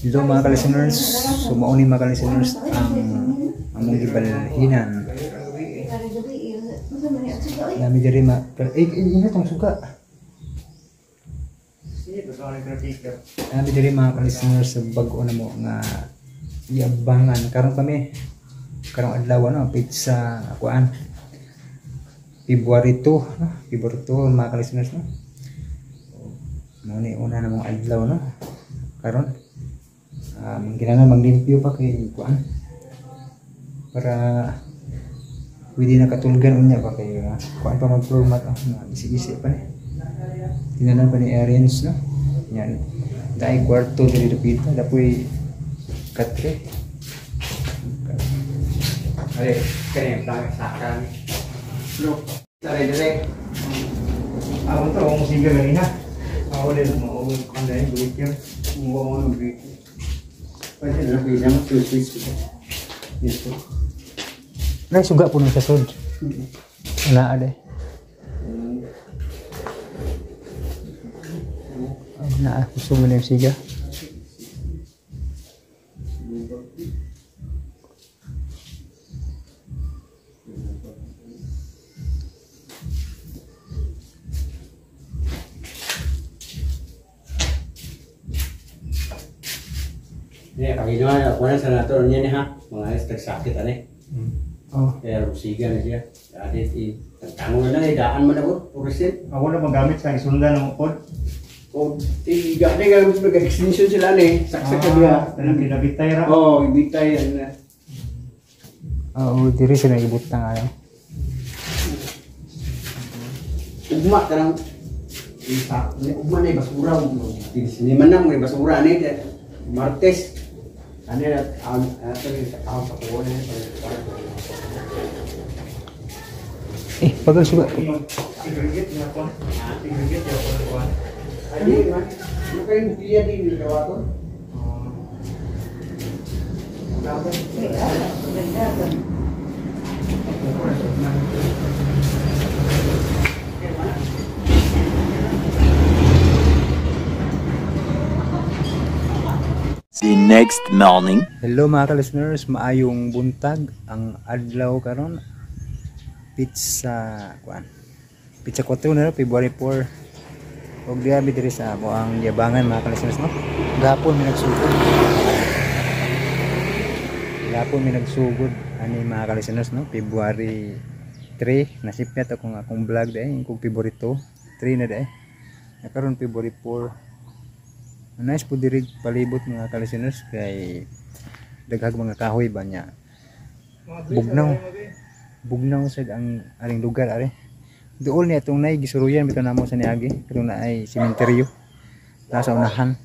Hello mga ka-listeners, so mao ni mga ka-listeners ang among gibalhinan. Nami diri ma eh, ingat ang suga. Nami diri mga ka-listeners sa bag-o na mo nga iabangan karon kami karong adlaw no, pizza kuan February 2 no, February 2 mga ka-listeners no. Mao ni una na mong adlaw no karon. Kinahanglan maglimpyo pa kay kuan para pwede na katulgan unya pa kay kuan pa mag-format isi-isi pa ni. Tinanan pa ni arrange no. Yan. Dai kwarto diri dapita dapoy katre. Ay, kaya lang sa ni. Look, tare dire. Ako to, akong siga ganina. Ako din, mauwi ko na yung breaker. Umuha ko ng breaker. Pwede na pwede mo switch dito. Nay suga po nung sa sod. Naa de. Naa gusto mo na yung siga. Ne, kaginawa ako na sa nato niya ni ha. Mga is tagsakit ani. Oh. Kaya rusiga na siya. Dati i tangtangon na lang daan man ako purisin. Ako na magamit sa isundan ng code. O tiga ni gamit mag extension sila ni. Saksak ka diha. Tanang pinabitay ra. Oh, ibitay na. Oo, diri sila ibutang ayo. Ugma kanang isa, ugma na basura. Ni man nang may basura ni Martes. Ano na ang ato ni sa sa kuha na. Eh, bagal suga. Segregate na ko. Segregate ya ko. Ay, man. Ano kayo niya din ni kawaton? The next morning. Hello mga ka-listeners, maayong buntag ang adlaw karon. Pizza kuan. Pizza 4 na February 4. Og diha mi diri sa ako ang yabangan mga ka-listeners no. Gahapon mi nagsugod. Gahapon mi nagsugod ani mga ka-listeners no, February 3 nasipyat akong akong vlog dai kung February 2, 3 na dai. Na karon February 4. Nice po diri palibot mga ka-listeners kay daghag mga kahoy ba niya. Bugnaw. Bugnaw sad ang aring lugar are. Duol niya itong nay gisuruyan bitaw namo sa niagi katong naay sementeryo. Nasa unahan.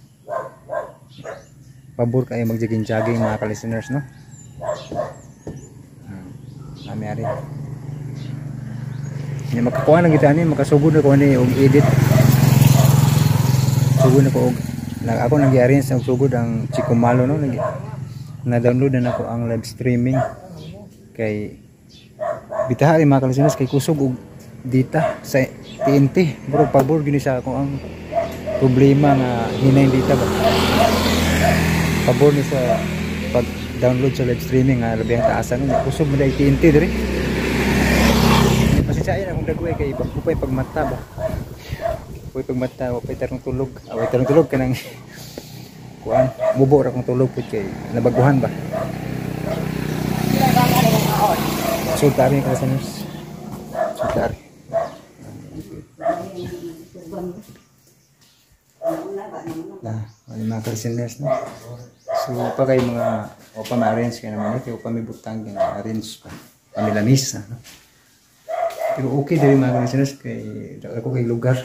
Pabor kayo magjaging-jaging mga ka-listeners no. Nami ari. Nya makakuha na kita ani makasugod na ko ani og edit. Sugod na ko og ako nag-arrange og sugod ang Chico Malo no, na-download na nako ang live streaming kay bitaha mga ka-listeners kay kusog og data sa TNT bro pabor gini sa ako ang problema nga hinay data ba pabor ni sa pag download sa live streaming nga labi ang taasan no kusog man dai TNT diri. Pasensyain akong dagway kay pagpupay pagmata ba. Uy pagmata, wa pay tarong tulog. Away tarong tulog kanang kuan, mubo ra akong tulog pud kay nabaguhan ba. So tari ka sa nurse. So tari. Na, wala mga ka-listeners no. So pa kay mga o pa ma-arrange kay naman kay pa may butang kay arrange pa. Pamilamisa no. Pero okay diri mga ka-listeners kay ako kay lugar.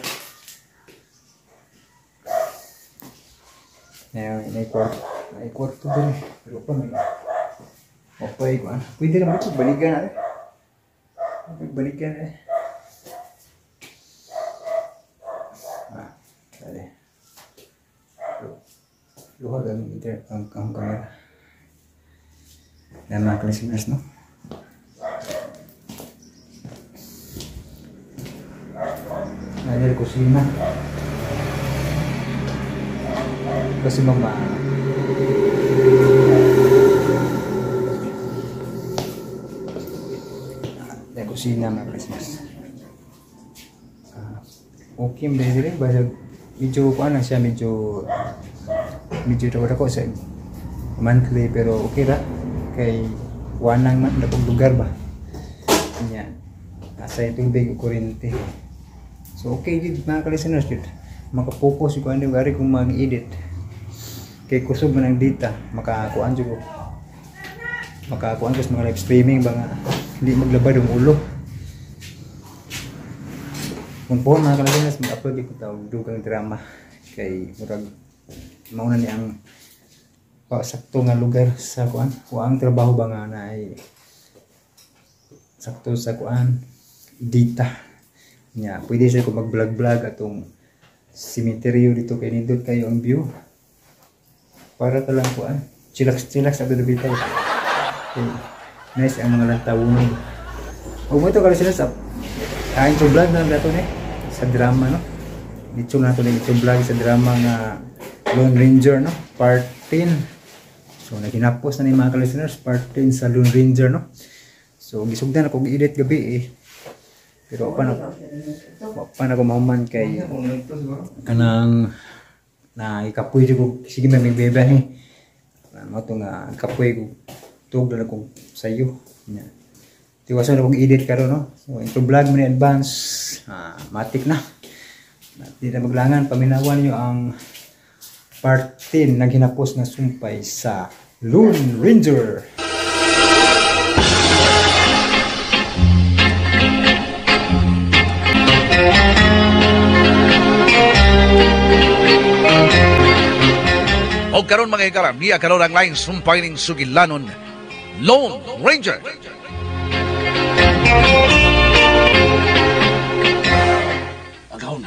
May kwarto, may kwarto diri. Pero pa may okay ko. Pwede naman ito balikan na eh. Balikan eh. Ah, dali. Luha ang internet ang camera. Yan mga ka-listeners no. Ayan kusina. Kasi mama Dahil kusina mga Christmas. Okay ba dili basta medyo kuan lang siya, medyo medyo dako sa monthly pero okay ra kay wanang man dakong lugar ba. Nya asa tubig ug kuryente. So okay gid mga ka-listeners gid. Makapokus ko ani gari kung mag-edit. Kay kusog man ang data, makakuan jud ko. Makakuan ko sa mga live streaming ba nga hindi maglabad ang ulo. Kung po mga ka-listeners mag-upload ko tawag dugang drama kay murag mauna ni ang sakto nga lugar sa kuan. Wa ang trabaho ba nga na ay sakto sa kuan data. Nya pwede siya ko mag-vlog-vlog atong cemetery dito kay nindot kayo ang view. Para ka lang kuan, chillax-chillax ato dito. Okay. Nice ang mga lantawon. Og mo ito ka sila sa intro vlog na lang dato ni sa drama no. Dito na to ni intro vlog sa drama nga Lone Ranger no, part 10. So naghinapos na ni mga ka-listeners part 10 sa Lone Ranger no. So gisugdan ako gi-edit gabi eh. Pero pa na ko mahuman kay kanang na ikapoy jud ko sige may bebe ni. Mo to nga kapoy ko tug na kong sayo. Nya. Tiwason akong edit karon no. So intro vlog mo ni advance, matik na. Di na maglangan paminawan niyo ang part 10 naghinapos na sumpay sa Lone Ranger. O karon mga higala, niya karon ang laing sumpay ning sugilanon, Lone Ranger. Agaon,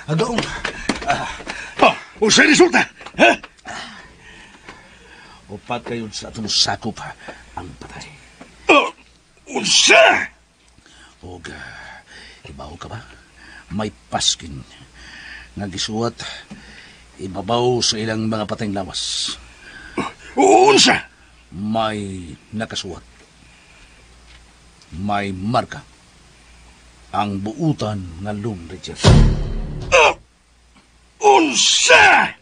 agaon. Unsay resulta? Ha? Upat kayo sa atong sakop ang patay. Unsa? Og ibaw ka ba? May paskin nga gisuwat ibabaw sa ilang mga patayng lawas. Unsa? May nakasuwat. May marka. Ang buutan nga Lone Ranger. Unsa?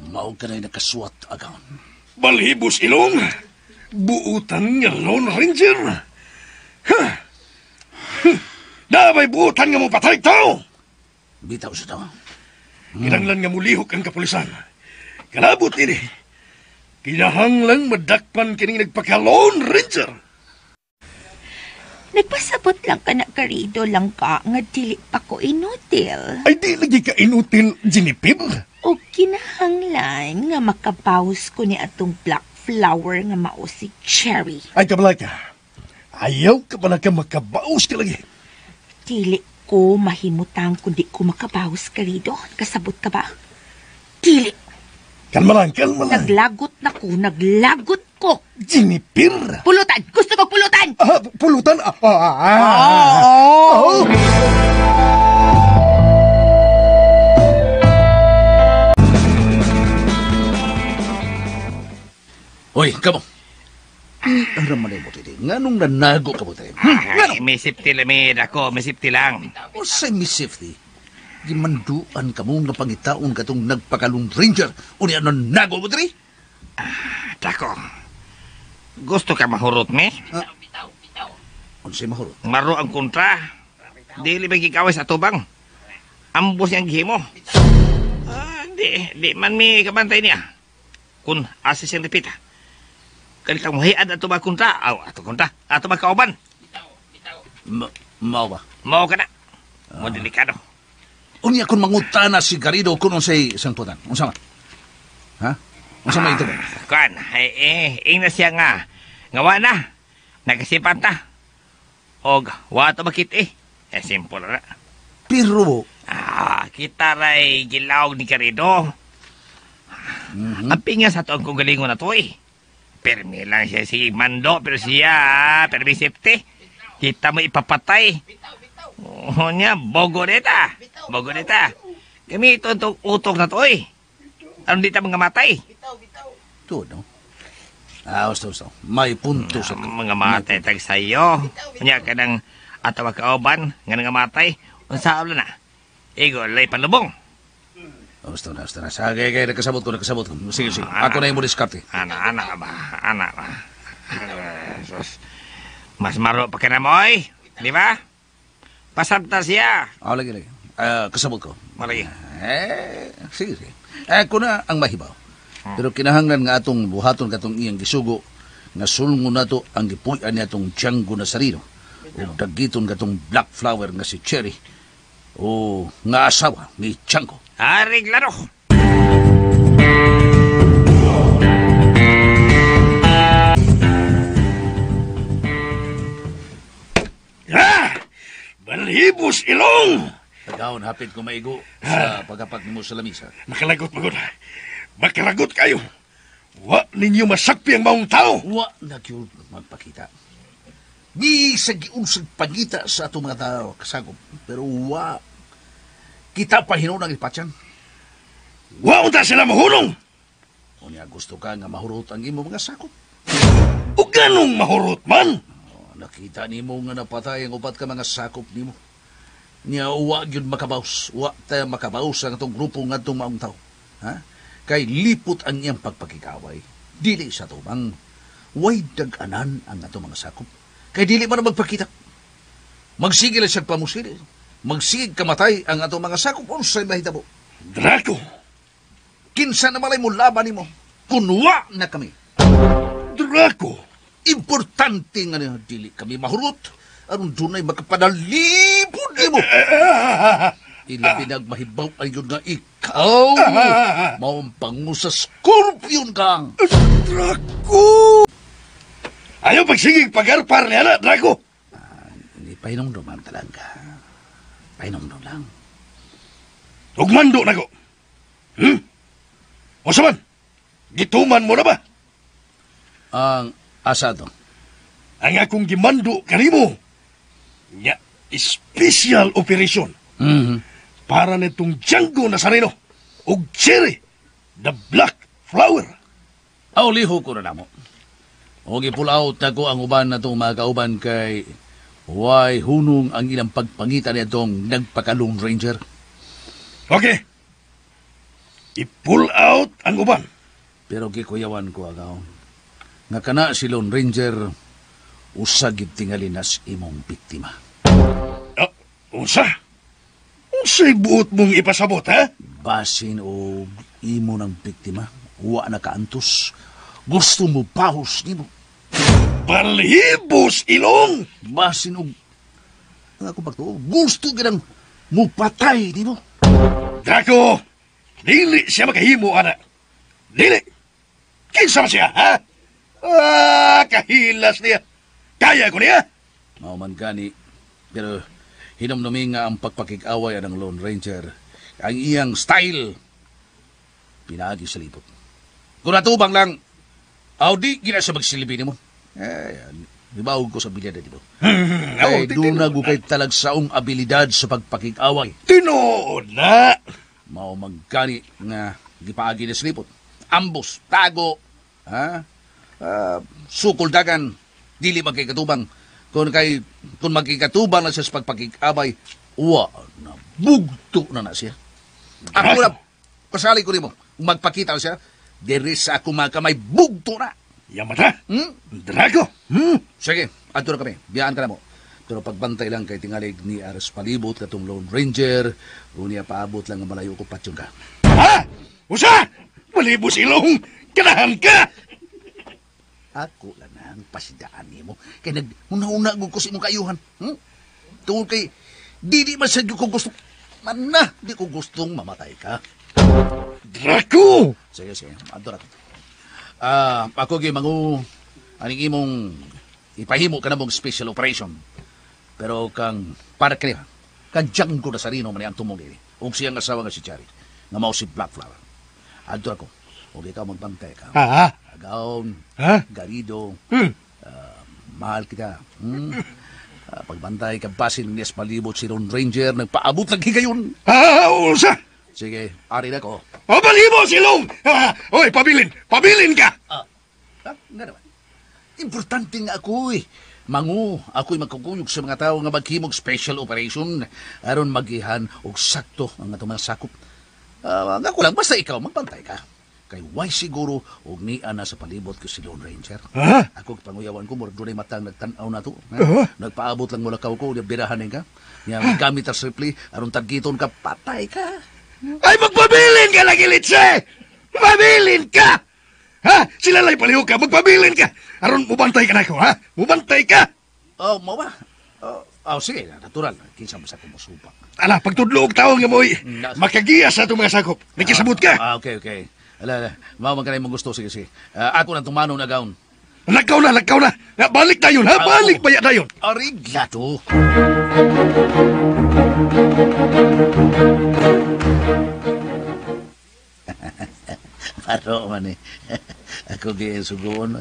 Mao ka na'y nakasuwat agaon. Balhibos ilong? Buutan nga Lone Ranger? Huh? Dabay buutan nga mo patay tao? Bitaw sa tao. Kinanglan nga mulihok ang kapulisan. Kalabot ini. Kinahanglang madakpan kining nagpaka-Lone Ranger. Nagpasabot lang ka na karido lang ka nga dili pa ko inutil. Ay di lagi ka inutil, Jennifer. O kinahanglan nga makabawas ko ni atong black flower nga mao si Cherry. Ay kabala ka. Ayaw ka pala ka makabawas ka lagi. Dili ko mahimutang kundi ko makabawas karido. Kasabot ka ba? Dili. Kalma lang, kalma lang. Naglagot na ko, naglagot ko. Jennifer! Pulutan! Gusto ko pulutan! Pulutan? Oh. Hoy, kamo. Aram man mo titi. Nganong nanago ka mo tayo? Ay, may safety lamid ako. May safety lang. O sa may safety? Gimanduan ka mo nga pangitaon katong nagpakalong ranger. O niya nanago mo diri? Tako. Gusto ka mahurot, me? Unsay mahurot? Maro ang kontra. Dili ba gikaway sa tubang? Ambos niyang gihimo. Di man mi kabantay niya. Kung asa siyang repita. Kalitang mahiad ato ba kontra? Aw, ato kontra. Ato ba kauban? Mao ba? Mao ka na. Mo delikado. Unya kung mangutana si Garrido kung unsay sangputan. Unsa man? Ha? Unsa man ito ba? Kuan, ingna siya nga. Ngawa na. Nagasipan ta. Og wa to makit eh. Simple ra. Pero kita ray gilawg ni Garrido. Mm-hmm. Ang pingas ato ang kung galingon na to eh. Permi lang siya sige mando pero siya permi safety. Kita mo ipapatay. Oo niya, bogo nita. Bogo nita. Kami ito itong utok na to eh. Anong di ta mga matay? Tuod, no? Ah, gusto, gusto. May punto sa... Mga matay tag sayo. Unya ka ng atawa kauban nga nangamatay. Unsa na? Igo lay panlubong. Gusto na, gusto na. Sige, kay, nakasabot ko, nakasabot ko. Sige, sige. Ako na yung mo diskarte. Ana, ana ba? Ana ba? Sus. Mas maro pa ka na mo, oy. Di ba? Pasabta siya. Ah, lagi, lagi. Kasabot ko. Malagi. Eh, sige, sige. Ako na ang mahibaw. Pero kinahanglan nga atong buhaton katong iyang gisugo nga sulngo nato ang gipuy-an niya atong Django Nazareno ug dagiton katong Black Flower nga si Cherry o nga asawa ni Django. Ari, klaro. Ah! Balhibos ilong! Tagaon hapit ko maigo sa pagkapak nimo sa lamisa. Nakalagot magod. Makaragot kayo. Wa ninyo masakpi ang maong tao. Wa na gyud magpakita. Di sa giunsag pagita sa atong mga tao kasagop, pero wa kita pa hinunang ipatyan. Wa unta sila mahulong. Unya gusto ka nga mahurot ang imo mga sakop. O ganong mahurot man. Oh, nakita nimo nga napatay ang upat ka mga sakop nimo. Nya wa gyud makabaws, wa ta makabaws ang atong grupo ngadtong maong tao. Ha? Kay lipot ang iyang pagpakikaway. Dili sa tumang way dag-anan ang atong mga sakop. Kay dili man magpakita. Magsige lang siyang pamusili. Magsigig kamatay ang atong mga sakop. Unsay mahitabo? Draco! Kinsa na malay mo laban nimo? Kunwa na kami. Draco! Importante nga niya, dili kami mahurot. Aron dunay makapanalipod nimo. Ilabi nagmahibaw ayon nga ikaw. Maong pangu sa Scorpion Gang. Draco! Ayaw pagsigig pagarpar niya na, Draco! Hindi, pahinomdom man talaga. Pahinomdom lang. Ugmando na ko. O saman, gituman mo na ba? Ang asa to? Ang akong gimando kanimo. Nya, special operation. Para nitong Django Nazareno ug Cherry, the Black Flower. Aw, liho ko na namo. O gipull out na ko ang uban na itong mga kauban kay way hunong ang ilang pagpangita nitong nagpakalong ranger. Okay. I-pull out ang uban. Pero gikuyawan ko agaw. Nga kana si Lone Ranger usag tingali nas imong biktima. Unsa? Unsay buot mong ipasabot, ha? Basin o imo ng biktima, wa na kaantos. Gusto mo bahos nimo. Balhibos ilong! Basin og ang ako pagtuo, gusto ginang mupatay nimo. Draco! Dili siya makahimo, ana. Dili! Kinsa man siya, ha? Ah, kahilas niya. Kaya ko niya. Mao man gani, pero hinumdumi nga ang pagpakig-away ang Lone Ranger. Ang iyang style, pinaagi sa libot. Kung natubang lang, aw di gina siya magsilbi nimo. Eh, ibawag ko sa bilya na dito. Ay, doon na kay talagsaong abilidad sa pagpakig-away. Tinuod na! Mao magkani nga gipaagi na sa libot. Ambos, tago, ha? Sukol dagan, dili magkikatubang. Kung magkikatubang na siya sa pagpakig-away, uwa na, bugto na na siya. Ako na, kasali ko nimo, magpakita siya, diri sa akong mga kamay, bugto na. Yamata? Drago? Sige, adto na kami. Biyaan ka na mo. Pero pagbantay lang kay tingalig ni Ares Palibot katong Lone Ranger, unya paabot lang ang malayo ko patyon ka. Ha? Usa! Malibos ilong! Kanahan ka! Ako lang ang pasidaan nimo. Kay nag-una-una ko sa imong kaayuhan. Tungod kay dili man sad ko gusto. Man na, di ko gustong mamatay ka. Draco! Sige, sige. Adto na. Ako gyud mangu aning imong ipahimo ka na mong special operation. Pero kang para kaniya, kang Django Nazareno man ang tumong diri. Ug siyang asawa nga si Cherry, nga mao si Black Flower. Adto ako. Ug ikaw magbantay ka. Ha? Agaon, Ha? Garido, mahal kita. Pagbantay ka basin ni Palibot si Lone Ranger, nagpaabot lang higayon. Ha? Unsa? Sige, ari na ko. O, balibo silong! Oy, pabilin! Pabilin ka! Nga naman. Importante nga ako eh. Mangu, ako'y magkukuyog sa mga tao nga maghimog special operation aron magihan og sakto ang atong mga sakop. Nga ko lang, basta ikaw, magbantay ka. Kay why siguro og niya na sa palibot ko si Lone Ranger. Ha? Ako panguyawan ko, murag dunay matang nagtan-aw na to. Ha? Nagpaabot lang mula kaw ko, birahan ka. Nya gamit ang rifle, aron taggiton ka, patay ka. Ay, magpabilin ka lagi, Litse! Pabilin ka! Ha? Sila la'y palihog ka, magpabilin ka! Aron, mubantay ka na ako, ha? Mubantay ka! Oh, mo ba? Oh, sige, natural. Kinsa mo sa akong musupak. Ala, pagtudlo og tawo nga mo'y makagiya sa atong mga sakop. Nakisabot ka! Okay, okay. Ala, mao man kanay mong gusto, sige, sige. Ako nang tumano na gaon. Lagkaw na, lagkaw na! Balik tayo, ha? Balik baya tayo! Arigato! Paro man eh. Ako kaya sugoon,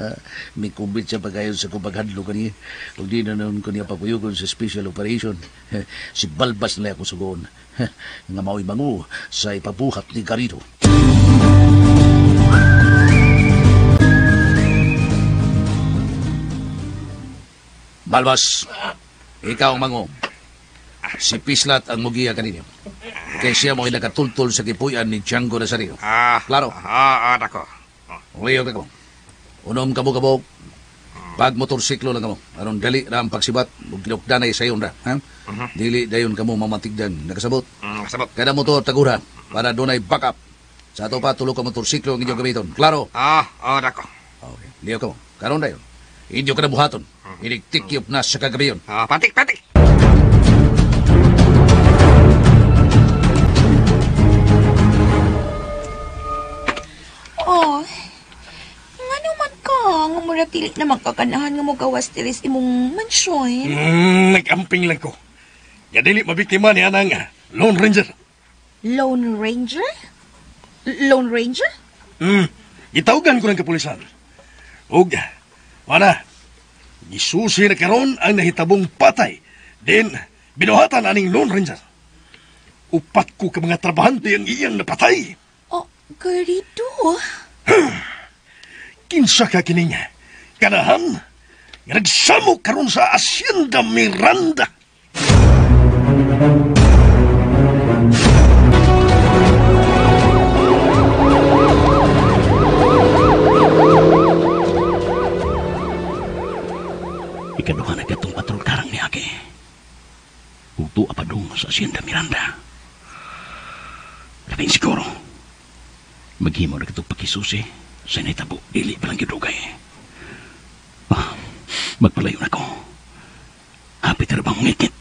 may kubit siya pagayon sa kupaghadlo kaniya. Huwag di na noon ko niya papuyugon sa special operation. Si Balbas na ako sugoon. Nga mao'y mangu sa ipabuhat ni Garrido. Balbas, ikaw ang mangu. Si Pislat ang mugiya kaninyo. Kaya siya mo'y nakatultol sa kipuyan ni Django Nazario. Klaro? Dako. Liyo ka ko. Unom ka mo kabog. Pag motorsiklo lang ka mo. Aron dali na ang pagsibat. Ug ginukdanay sa iyon ra. Ha? Dili dayon ka mo mamatigdan. Nakasabot? Nakasabot. Kada motor tagura para dunay backup. Sa ato pa tulo ka motorsiklo ang inyong gamiton. Klaro? Dako. Okay. Liyo ka mo. Karon dayon. Inyo ka na buhaton. Iniktikyop na sa kagabiyon. Patik, patik. Oh, nga naman ka, nga murag dili na magkaganahan nga mogawas diri sa imong mansyon. Nag-amping lang ko. Nga dili mabiktima ni anang Lone Ranger. Lone Ranger? Lone Ranger? Gitawgan ko ng kapulisan. Ug, wala, gisusi na karon ang nahitabong patay. Din, binuhatan aning Lone Ranger. Upat ko ka mga trabahante ang iyang napatay. Oh, Garrido. Kinsa ka kining kanahan nga nagsamok karon sa Hacienda Miranda. Ikaduha na katong patrol karang ni Ake. Ugto pa dong sa Hacienda Miranda. Labing siguro. Maghimo na katong pakisusi sa nahitabo, dili pa lang gidugay. Magpalayo na ko. Hapit na bang ngikit?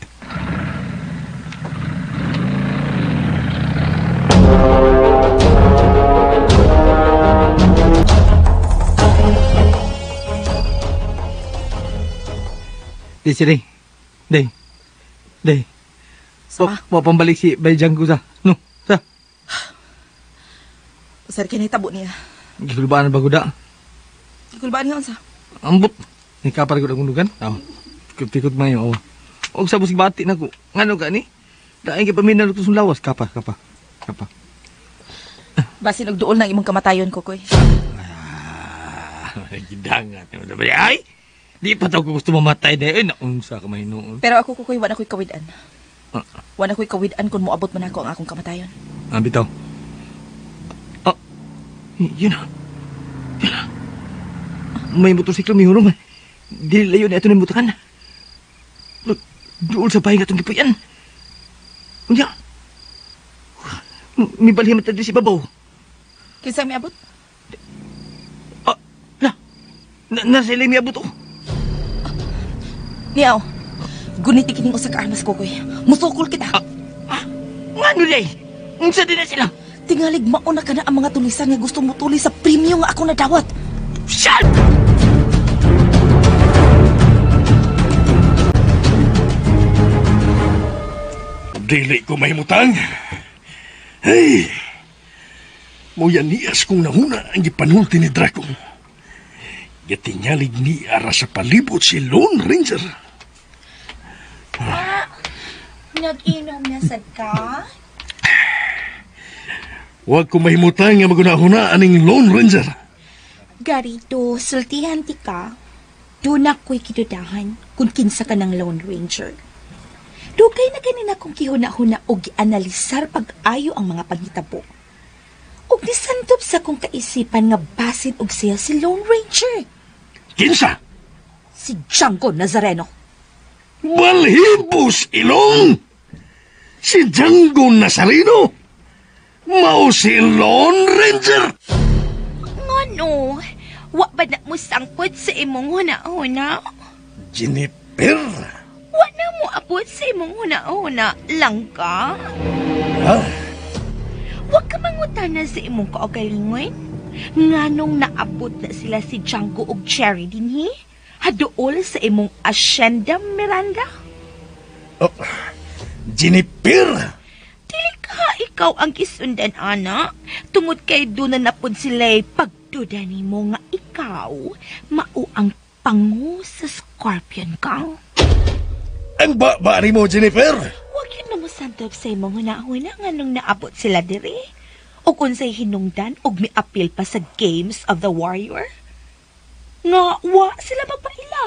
Di sini. Di. Di. Sa? Wa pambalik si Bay Django sa. No, sa. Sir, kinahitabo niya. Gikulbaan ba guda? Gikulbaan niya unsa? Ambot. Ni kapar gud akong dugan. Aw. Tikot mayo. Oh. Og sa busig bati nako. Ngano ka ni? Daing kay paminaw sa lawas kapa kapa. Kapa. Basin og duol nang imong kamatayon, Kokoy. Gidangat. Ay! Di pa taw ko gusto mamatay dahil. Ay, naunsa ka may noon. Pero ako, Kokoy, wala ko'y kawid-an. Wala ko'y kawid-an kung moabot man ako ang akong kamatayon. Ah, bitaw. Ah, yun na. Yun na. May motorsiklo, may hurong. Dili layo na ito ng butakan. Look, dool sa bahay nga itong gipuyan. Unya. May balhin man tayo si babaw. Kinsa may abot? Ah, la. Nasa ilay may abot, oh. Niyaw, guniti kining usa ka armas, Kokoy. Musukol kita. Ngano day? Unsa din na sila? Tingalig mauna ka na ang mga tulisan nga gusto mo tuli sa premyo nga ako nadawat. Shut! Dili ko mahimutang. Hey! Moya nias kong nahuna ang gipanulti ni Draco. Gitingalig ni ara sa palibot si Lone Ranger. Nag-inom na sad ka? Huwag ko mahimutang nga magunahuna aning Lone Ranger. Garito, sultihan ti ka. Doon ako'y kidudahan kung kinsa ka ng Lone Ranger. Dugay na ganina kong kihuna-huna o gianalisar pag-ayo ang mga panghitabo. Og nisantob sa kong kaisipan nga basin og siya si Lone Ranger. Kinsa? Si Django Nazareno. Balhibos ilong! Si Django Nazareno? Mao si Lone Ranger! Ngano? Wa ba na mo sangkot sa imong huna-huna? Jennifer! Wa na mo abot sa imong huna-huna lang ka? Ha? Wa ka mangutana sa imong kaugalingon? Nganong naabot na sila si Django og Cherry dinhi? Haduol sa imong Hacienda Miranda? Oh, Jennifer! Dili ka ikaw ang gisundan, ana. Tungod kay doon na napod sila'y pagduda nimo nga ikaw mao ang pangu sa Scorpion Gang. Ang ba mo, Jennifer? Huwag yun na mo santop sa imong hunahuna nga nung naabot sila diri. O kung sa'y hinungdan og miapil pa sa Games of the Warrior. Nga wa sila magpaila.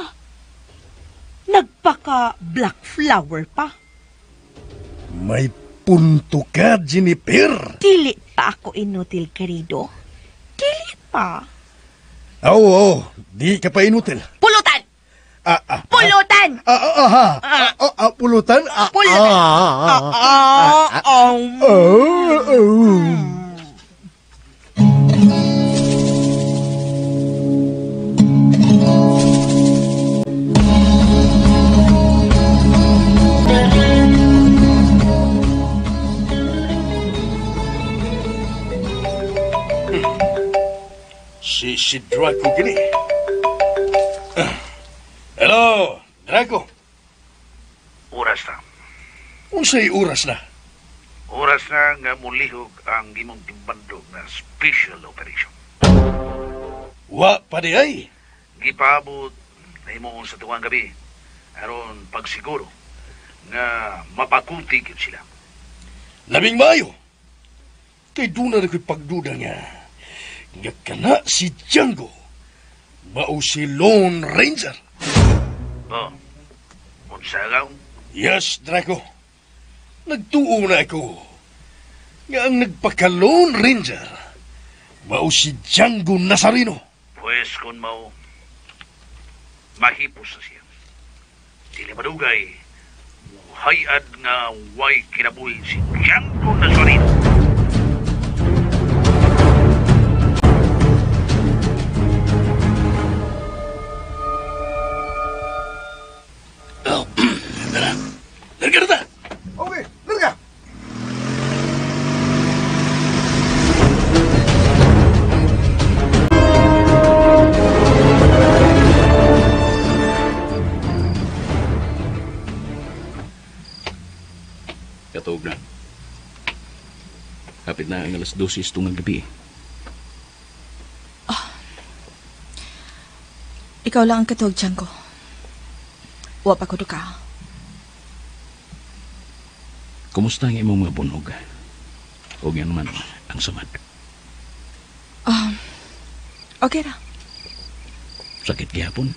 Nagpaka black flower pa. May punto ka, Jennifer. Dili pa ako inutil, querido. Dili pa. Oo, di ka pa inutil. Pulutan! Pulutan! Pulutan? Pulutan! Si Draco gini. Hello, Draco. Oras na. Unsay oras na? Oras na nga mulihog ang imong timbandog na special operation. Wa pa di ay. Gipaabot na imo sa tuwang gabi aron pagsiguro nga mapakulti gyud sila. Labing maayo. Kay doon na ko'y pagduda nga nga kana si Django mao si Lone Ranger. Oh, unsa ka? Yes, Draco. Nagtuo na ako nga ang nagpaka-Lone Ranger mao si Django Nazareno. Pues kung mao, mahipos na siya. Dili madugay, hayad nga way kinabuhi si Django Nazareno. Larga na ta! Okay, larga! Katuog na. Kapit na ang 12:00 tungang gabi. Oh. Ikaw lang ang katuog, Django. Wa pa ko duka. Kumusta ang imong mga bunog? O nga naman ang samad? Okay ra. Sakit gihapon?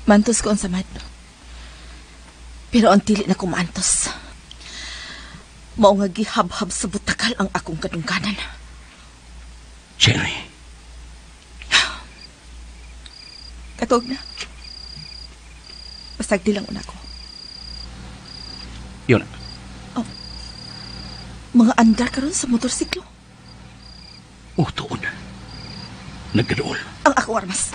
Mantos ko ang samad. Pero ang dili na kumantos. Mao nga gihabhab sa butakal ang akong kadungganan. Cherry. Katuog na. Bastag di lang una ko. Yun. Oh. Mga andar karon sa motorsiklo. Oh, tuon. Nagkadool. Ang akong armas.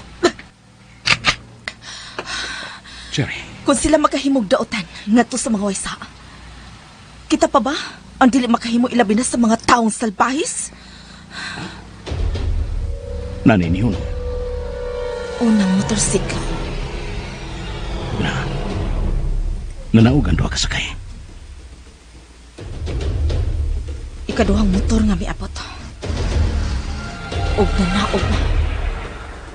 Cherry. Kung sila makahimog daotan ngadto sa mga waysa, kita pa ba ang dili makahimo ilabi na sa mga taong salbahis? Nanay niyo, no? Unang motorsiklo. Na. Nanaugan doa ka sakay. Ikaduhang motor nga miabot. Og nanaog na.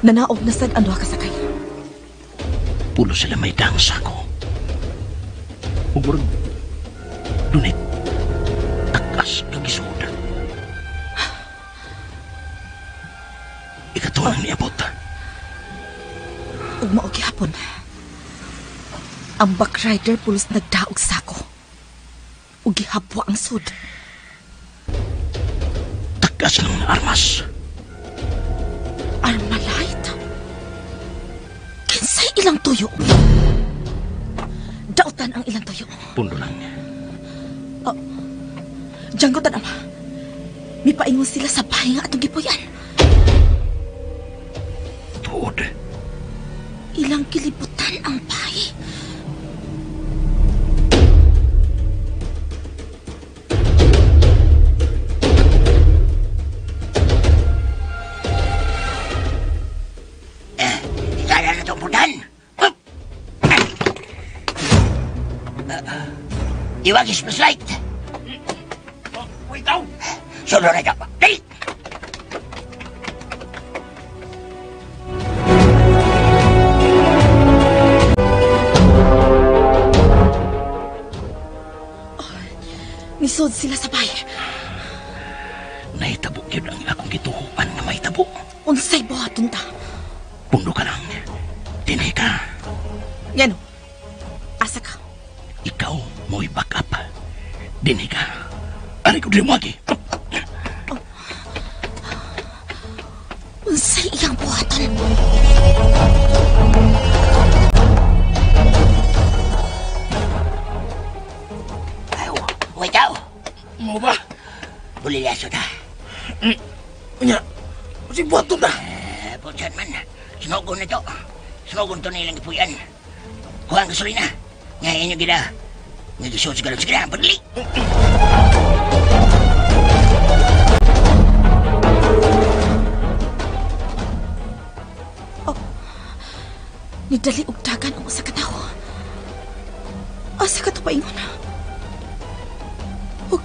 Nanaog na sad ang duha ka sakay. Pulo sila may dang sako. Ug murag dunay takas nga gisuod. Ikatuwa nang niabot. Ug mao gihapon. Ang backrider pulos nagdaog sako. Ug gihabwa ang sud. Takas ng armas. Armalite? Kinsay ilang tuyo? Dautan ang ilang tuyo. Pundo lang. Oh, Django tan ama. Mipaingon sila sa bahay nga atong gipuyan. Tuod. Ilang kilibutan ang bahay. Kaya na itong puntahan. Iwagis flashlight. Wait, daw. Sunod na ikaw. Dali! Nisod sila sa bahay. Nahitabo gyud ang akong gituhuan nga mahitabo. Unsay buhaton ta? Pundo ka lang. Dinhi ka. Ngano? Asa ka? Ikaw mo'y back up. Dinhi ka. Ari ko diri moagi. Unsay iyang buhaton? Ay, wait daw. Mo ba? Bulilyaso ta. Unya, unsay buhaton ta? Pulsan man. Snogon na to. Snogon to nilang gipuyan. Kuha ang gasolina. Nga inyo gida. Nga gisod sa galon. Sige na, padali. Oh, nidali og dagan ang usa ka tawo. Asa ka to paingon? Ug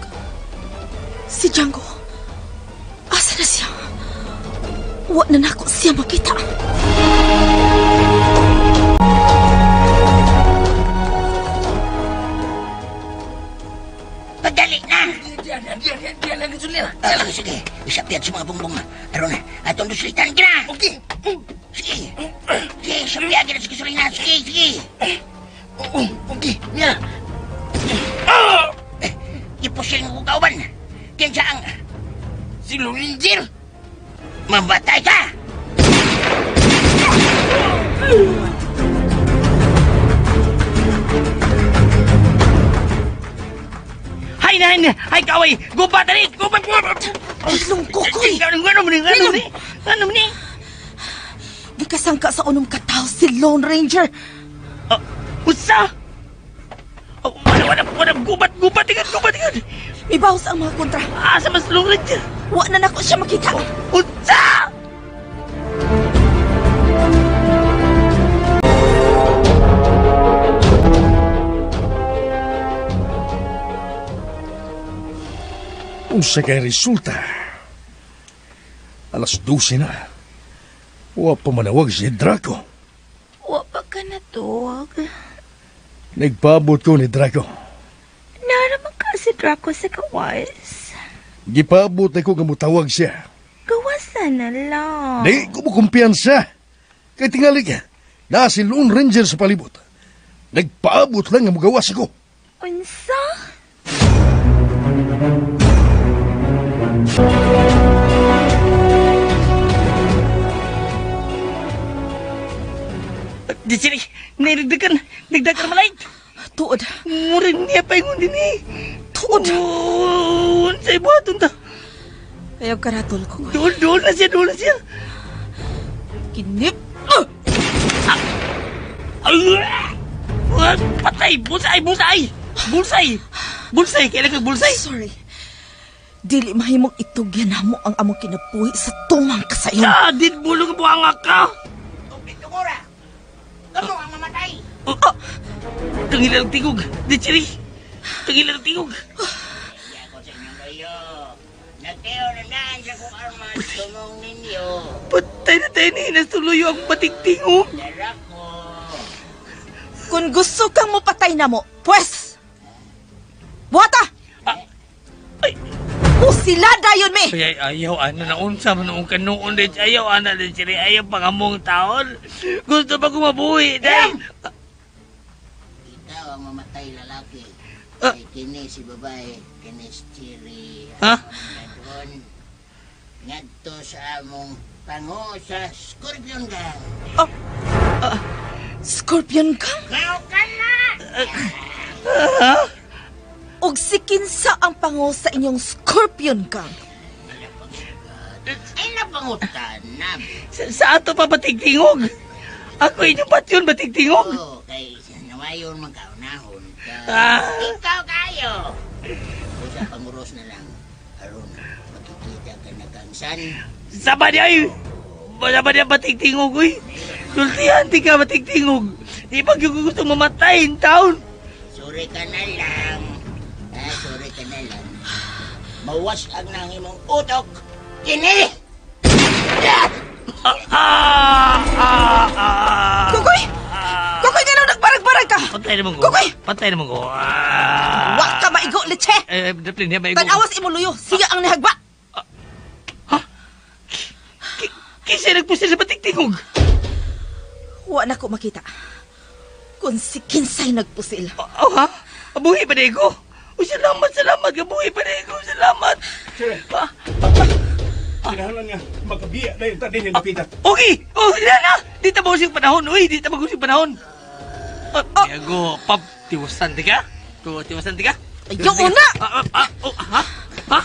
si Django. Asa na siya? Wa na nako siya makita. Pagdali na! Diyan lang gasolina. Sige, isapyat sa mga bungbong. Aron, atong duslitan ka na. Okay. Sige. Sige, isapyat ka na sa gasolina. Sige, sige. Okay, niya. Ipusil mo kauban. Kinsa ang... Si Lone Ranger. Mamatay ka! Hay na, hay na! Hay kaway! Gubat dali! Gubat! Ilong kukoy! Ano mo ni? Ano ni? Ano ni? Gikasangka sa unom ka tawo si Lone Ranger. Usa! Wala, wala, gubat, gubat, tingnan, gubat, tingnan! Mibawas ang mga kontra. Asa mas Lone Ranger? Wa na nako siya makita. Unsa! Unsa kay resulta? 12:00 na. Wa pa manawag si Draco. Wa pa ka natuwag. Nagpaabot ko ni Draco. Naraman ka si Draco sa gawas. Gipaabot na ko nga mutawag siya. Gawasan na lang. Di ko mo kumpiyansa. Kay tingali ka, naa si Lone Ranger sa palibot. Nagpaabot lang nga mugawas ako. Unsa? Di sini, nagdagan, nagdagan malay. Tuod. Murag niya pa ingon din eh. Tuod. Unsay buhaton ta? Ayaw karatol ko. Dool, dool na siya, dool na siya. Kinip. Patay, bulsay, bulsay. Bulsay. Bulsay, kailan kag bulsay? Sorry. Dili mahimong itugyan namo ang among kinabuhi sa tumang kasayon. Ah, din bulong buanga ka. Tungura! Kamu ang mamatay! Tangilan ang tingog. Di chiri. Tangilan ang tingog. Patay na tayo ni Hinas tuloy ang bating-tingog. Kung gusto kang mupatay na mo, pwes! Buhata! Ay! Usa! Sila dayon mi. Ay, ayaw, ano na unsa man ang kanuon din. Ayaw, ana din sila. Ayaw pangamong taon. Gusto pa ko mabuhi, day. Ikaw ang mamatay lalaki. Ay, kini si babae, kini si Chiri. Ha? Doon, ngadto sa among pango sa Scorpion Gang. Scorpion Gang? Kao ka na! Ha? Og si kinsa ang pango sa inyong Scorpion Gang? Ay, napangutan na. Sa ato pa batigtingog. Ako inyong patyon batigtingog. Oo, kay nawayon man kaunahon ka. Ah. Ikaw kayo. Usa panguros na lang. Aron, makikita ka na kang san. Sama niya ay. Sama niya batigtingog, uy. Sultihan, di ka batigtingog. Di ba yung gusto mamatay in town? Sorry ka na lang. Ah, sorry ka na lang. Mawas ang nang imong utok. Kini! Kukoy! Kukoy, nga nung nagbarag-barag ka! Patay naman ko. Kukoy! Patay naman ko. Wa ka maigo, leche! Eh, daplin niya, maigo. Tanawas imo luyo, siya ang nihagba! Kinsa nagpusil sa batigtingog? Wa na ko makita. Kung si kinsay nagpusil. Oh, ha? Buhi pa na ko. Oh, salamat, salamat. Buhi pa na ko. Salamat. Sir, kinahanglan nga makabiya na yung tadin yung lapitan. Okay! Oh, na na! Di ta mausig panahon. Uy, di ta mausig panahon. Oh, Diego, pap, tiwasan di ka? Tiwasan di ka? Ayaw na! Oh, ha? Ha?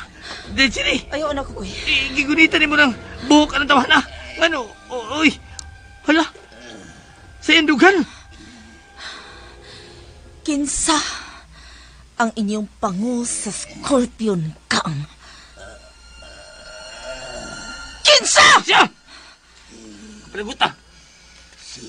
Di, sini. Ayaw na, Kukoy. Gigunitan mo ng buhok ang tawa na. Ano? Uy! Hala! Sa indugan! Kinsa ang inyong pango sa Scorpion Gang? Kinsa! Siya! Palaguta! Si...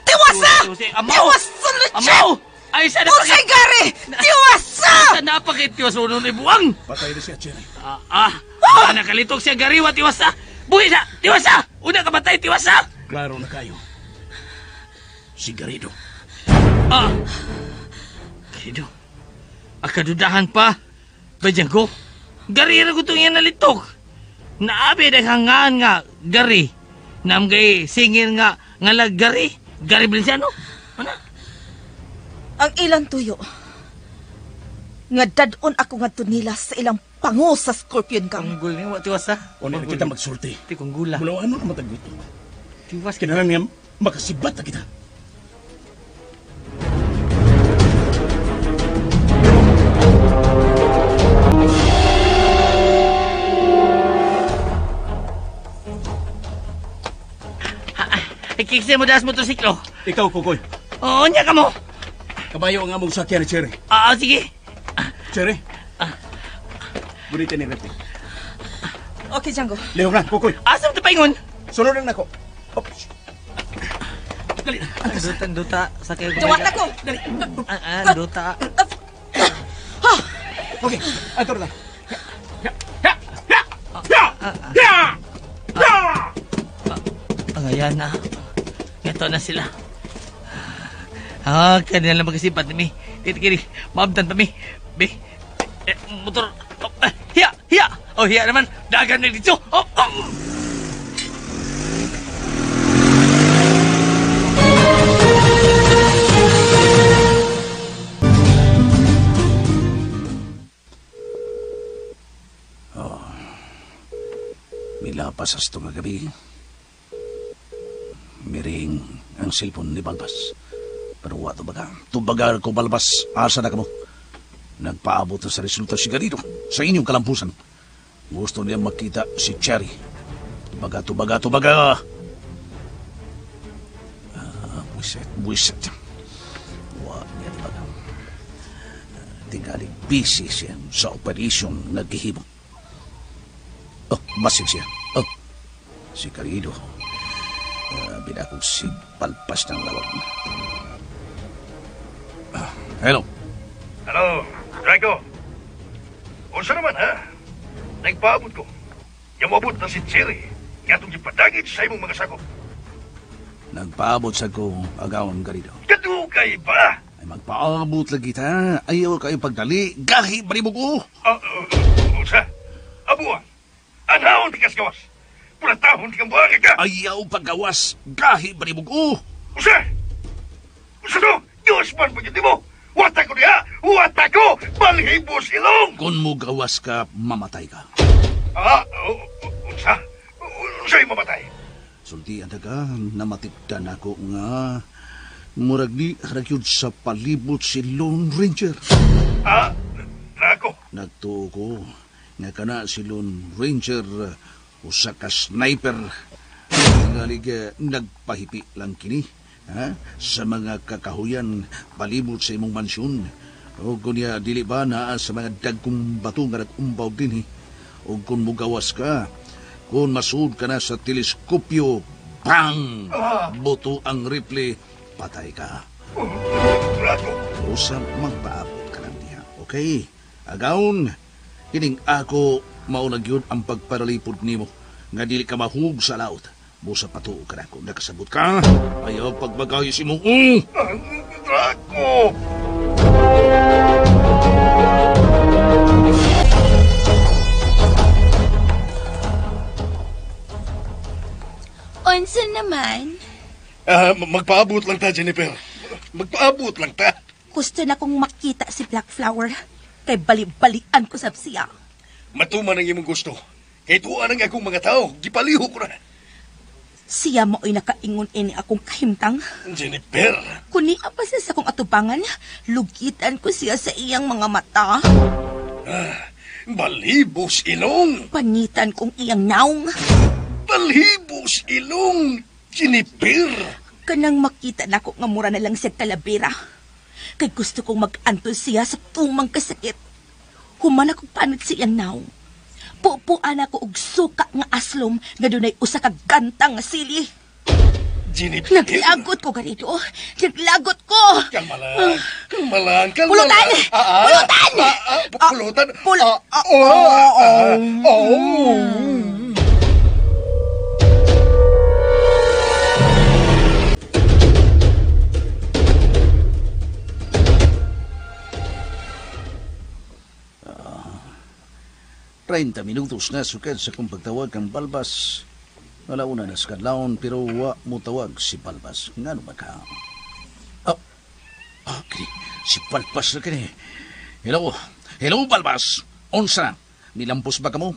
Tiwasa! Amaw! Tiwasa, leche! Amaw! Ay, sana Unsay gari! Tiwasa! Sa napakit tiwasunon ni buwang! Patay na siya, Cherry. Nakalitok siya gariwa, tiwasa! Buhi sa! Tiwasa! Una ka matay, tiwasa! Klaro na kayo. Si Garrido. Garrido? Akadudahan pa. Badyang ko, garira ko itong yan nalitok. Naabi naghangaan nga, gari. Namgay singil nga, ngalag gari. Gari Belenciano. Ano? Ang ilang tuyo. Nga dadon ako nga nila sa ilang pango sa Scorpion Gang. Ang gul niya, tiwasa. Una na kita magsulti. Ti kong gula. Mula ano na matagwit. Tiwas. Kinahanglan nga makasibat na kita. Kikse mo das motorsiklo. Ikaw, Kukoy. Oo, niya ka mo. Kabayo ang among sakyan ni Cherry. Sige. Cherry. Bonita ni Repti. Okay, Django. Lihok na, Kukoy. Asa mo paingon? Sunod lang nako. Oops. Dali. Duta, duta. Sakay ko. Duwat ako. Dali. Duta. Okay, ato na. Ayan na. Ito na sila. Kanila lang magkasipat ni mi. Dito kini, maabdan pa mi. Bi, motor. Oh, hiya, hiya. Oh, hiya naman. Dagan na dito. Oh, oh. Oh. Milapas sa itong gabi. Miring ang cellphone ni Balbas. Pero wa tubaga. Tubaga ko, Balbas. Asa na ka mo? Nagpaabot na sa resulta si Garrido sa inyong kalampusan. Gusto niya makita si Cherry. Tubaga, tubaga, tubaga. Buwisit, buwisit. Wa niya tubaga. Tingali busy siya sa operasyon nga gihimo. Oh, basig siya. Oh, si Garrido. Binakong si Palpas ng lawag. Hello. Hello, Draco. Unsa naman, ha? Nagpaabot ko. Yamabot na si Cherry. Nga itong gipadagit sa imong mga sakop. Nagpaabot sa ko agawon Garrido. Kadugay ba? Ay magpaabot lagi ta. Ayaw kayo pagdali. Gahi ba mo ko? Usa? Abuan. Anahon ti kas gawas. Pulatahon ti kang buhangin ka. Ayaw paggawas. Gahi ba mo ko? Usa? Usa to? Diyos man pa mo. Wata ko niya! Wata ko! Balhibos ilong! Kung mo gawas ka, mamatay ka. Unsa? Unsa'y mamatay? Sultian ta ka, namatikdan ako nga murag di ragyod sa palibot si Lone Ranger. Draco? Nagtuo ko nga kana si Lone Ranger usa ka sniper. Tingalig nagpahipi lang kini ha, sa mga kakahuyan palibot sa imong mansyon. O kunya dili ba naa sa mga dagkong bato nga nag-umbaw dinhi. O kung mugawas ka, kung masuod ka na sa teleskopyo, bang! Buto ang rifle, patay ka. Draco! Usap magpaabot ka lang diha. Okay? Agaon, kining ako maunag yun ang pagparalipod nimo nga dili ka mahug sa laot. Busa patuo ka na kung nakasabot ka. Ayaw pagbagayos imong Draco! Unsa naman? Magpaabot lang ta, Jennifer. Magpaabot lang ta. Gusto na kong makita si Black Flower. Kay bali-balian ko sab siya. Matuman ang imong gusto. Kay tuwa ang akong mga tao. Gipaliho ko na. Siya mo'y nakaingon ini akong kahimtang. Jennifer! Kung niya pa siya sa akong atubangan, lugitan ko siya sa iyang mga mata. Balibos ilong! Panitan kong iyang naong. Balibos ilong, Jennifer! Kanang makita na ko nga mura na lang siya kalabira. Kay gusto kong mag-antos siya sa tumang kasakit. Human akong panit sa iyang naong. Pupuan ako og suka nga aslom nga dunay usa ka gantang nga sili. Jennifer! Naglagot ko ganito. Naglagot ko! Kalma lang. Kalma lang. Kalma Pulutan! lang. Pulutan! Pulutan! 30 minutos na sukad sa kong pagtawag kang Balbas. Alauna na sa kadlawon pero wa mo tawag si Balbas. Ngano ba ka? Okay. Si Balbas na kini. Hello. Hello, Balbas. Unsa na? Nilampos ba ka mo?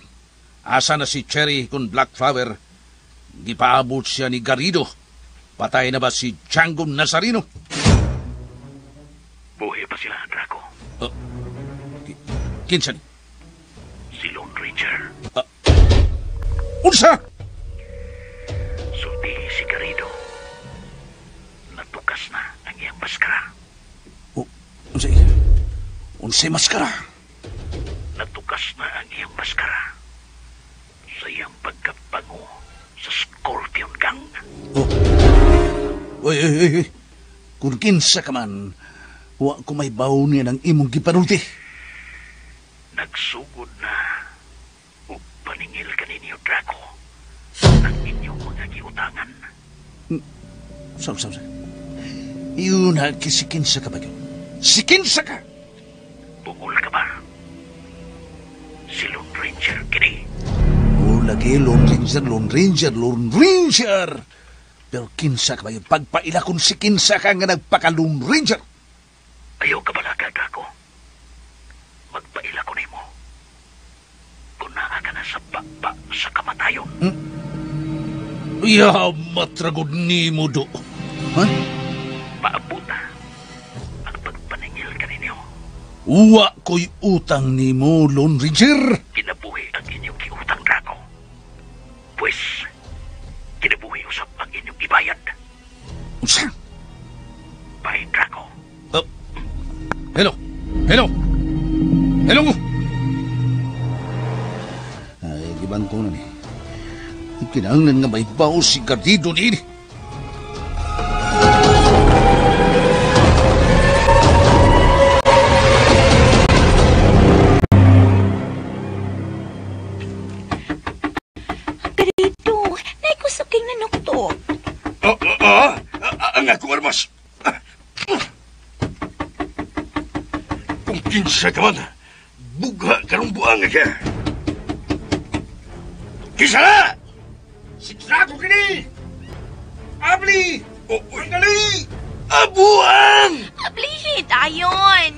Asa na si Cherry kun Black Flower? Gipaabot siya ni Garrido. Patay na ba si Django Nazareno? Buhi pa sila, Draco. Kinsa ni? Si Lone Ranger. Unsa? Sulti si Garrido. Natukas na ang iyang maskara. Unsa? Unsay maskara? Natukas na ang iyang maskara sa iyang pagkapango sa Scorpion Gang. Oy, oy, oy. Kung kinsa ka man, wa ko may baw niya ng imong gipanulti. Nagsugod na og paningil kaninyo, Draco, ang inyong mga giutangan. Sam. Iyon ha, sikinsa ka ba yun? Sikinsa ka! Bungol ka ba? Si Lone Ranger kini. O lagi, Lone Ranger, Lone Ranger, Lone Ranger! Pero kinsa ka ba yun? Pagpaila kung sikinsa ka nga nagpaka-Lone Ranger! Ayaw ka bala ka, Draco. Magpaila ko nimo. Kung naa ka na sa baba sa kamatayon. Ya, matragod ni mo do. Ha? Maabuta ang pagpaningil kaninyo. Uwa ko'y utang ni mo, Lone Ranger. Kinabuhi ang inyong giutang, Draco. Pwes, kinabuhi usap ang inyong ibayad. Unsa? Bye, Draco. Hello! Hello! Hello! Ay, gibang ko na ni. Kinahanglan nga may bao si Garrido ni. Garrido, naikusok kang nanuktok. Unsa ka man? Bugha karong buang ka. Kinsa na? Si Draco kini! Abli! Oh, dali! Abuang! Ablihin, ayon!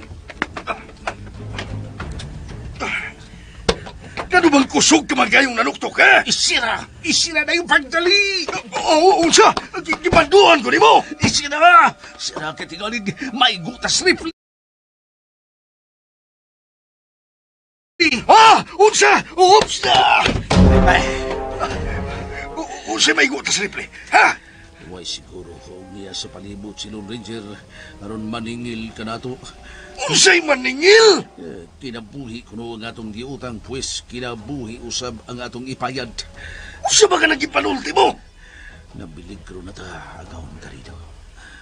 Kano bang kusog ka magayong nanuktok ka? Isira! Isira na yung pagdali! Oo, unsa! Gibanduan ko nimo! Isira! Sira kay tingalig may gutas rifle! Ah! Unsa! Oops na! Unsa may gutas rifle? Ha? Way siguro ko niya sa palibot si Lone Ranger aron maningil ka nato. Unsay maningil? Kinabuhi kuno ang atong giutang, pues kinabuhi usab ang atong ipayad. Unsa ba ka nagipanulti mo? Nabiligro na ta, agawon ka rito.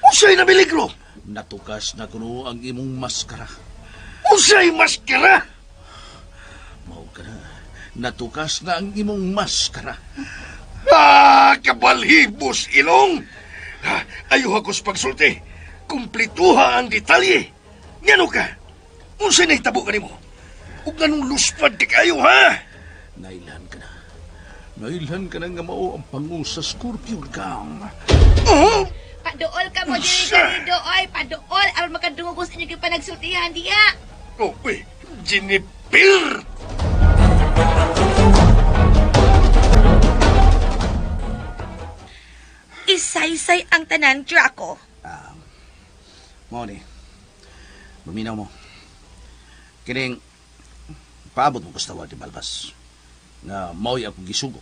Unsay nabiligro? Natukas na kuno ang imong maskara. Unsay maskara? Mao ka na. Natukas na ang imong maskara. Ah, kabalhibos ilong! Ayaw ako sa pagsulti. Kumplituha ang detalye. Ngano ka? Unsay nahitabo ka nimo? Ug nganong luspad ka kayo, ha? Nailhan ka na. Nailhan ka na nga mao ang pangu sa Scorpion Gang. Oh! Paduol ka mo diri Garrido, oy! Paduol! Aron makadungog ko sa inyong panagsultihan diya! Oh, uy! Jennifer! Isaysay ang tanan, Draco. Mao ni. Luminaw mo. Kining paabot mo kustawag ni Balbas nga mao'y akong gisugo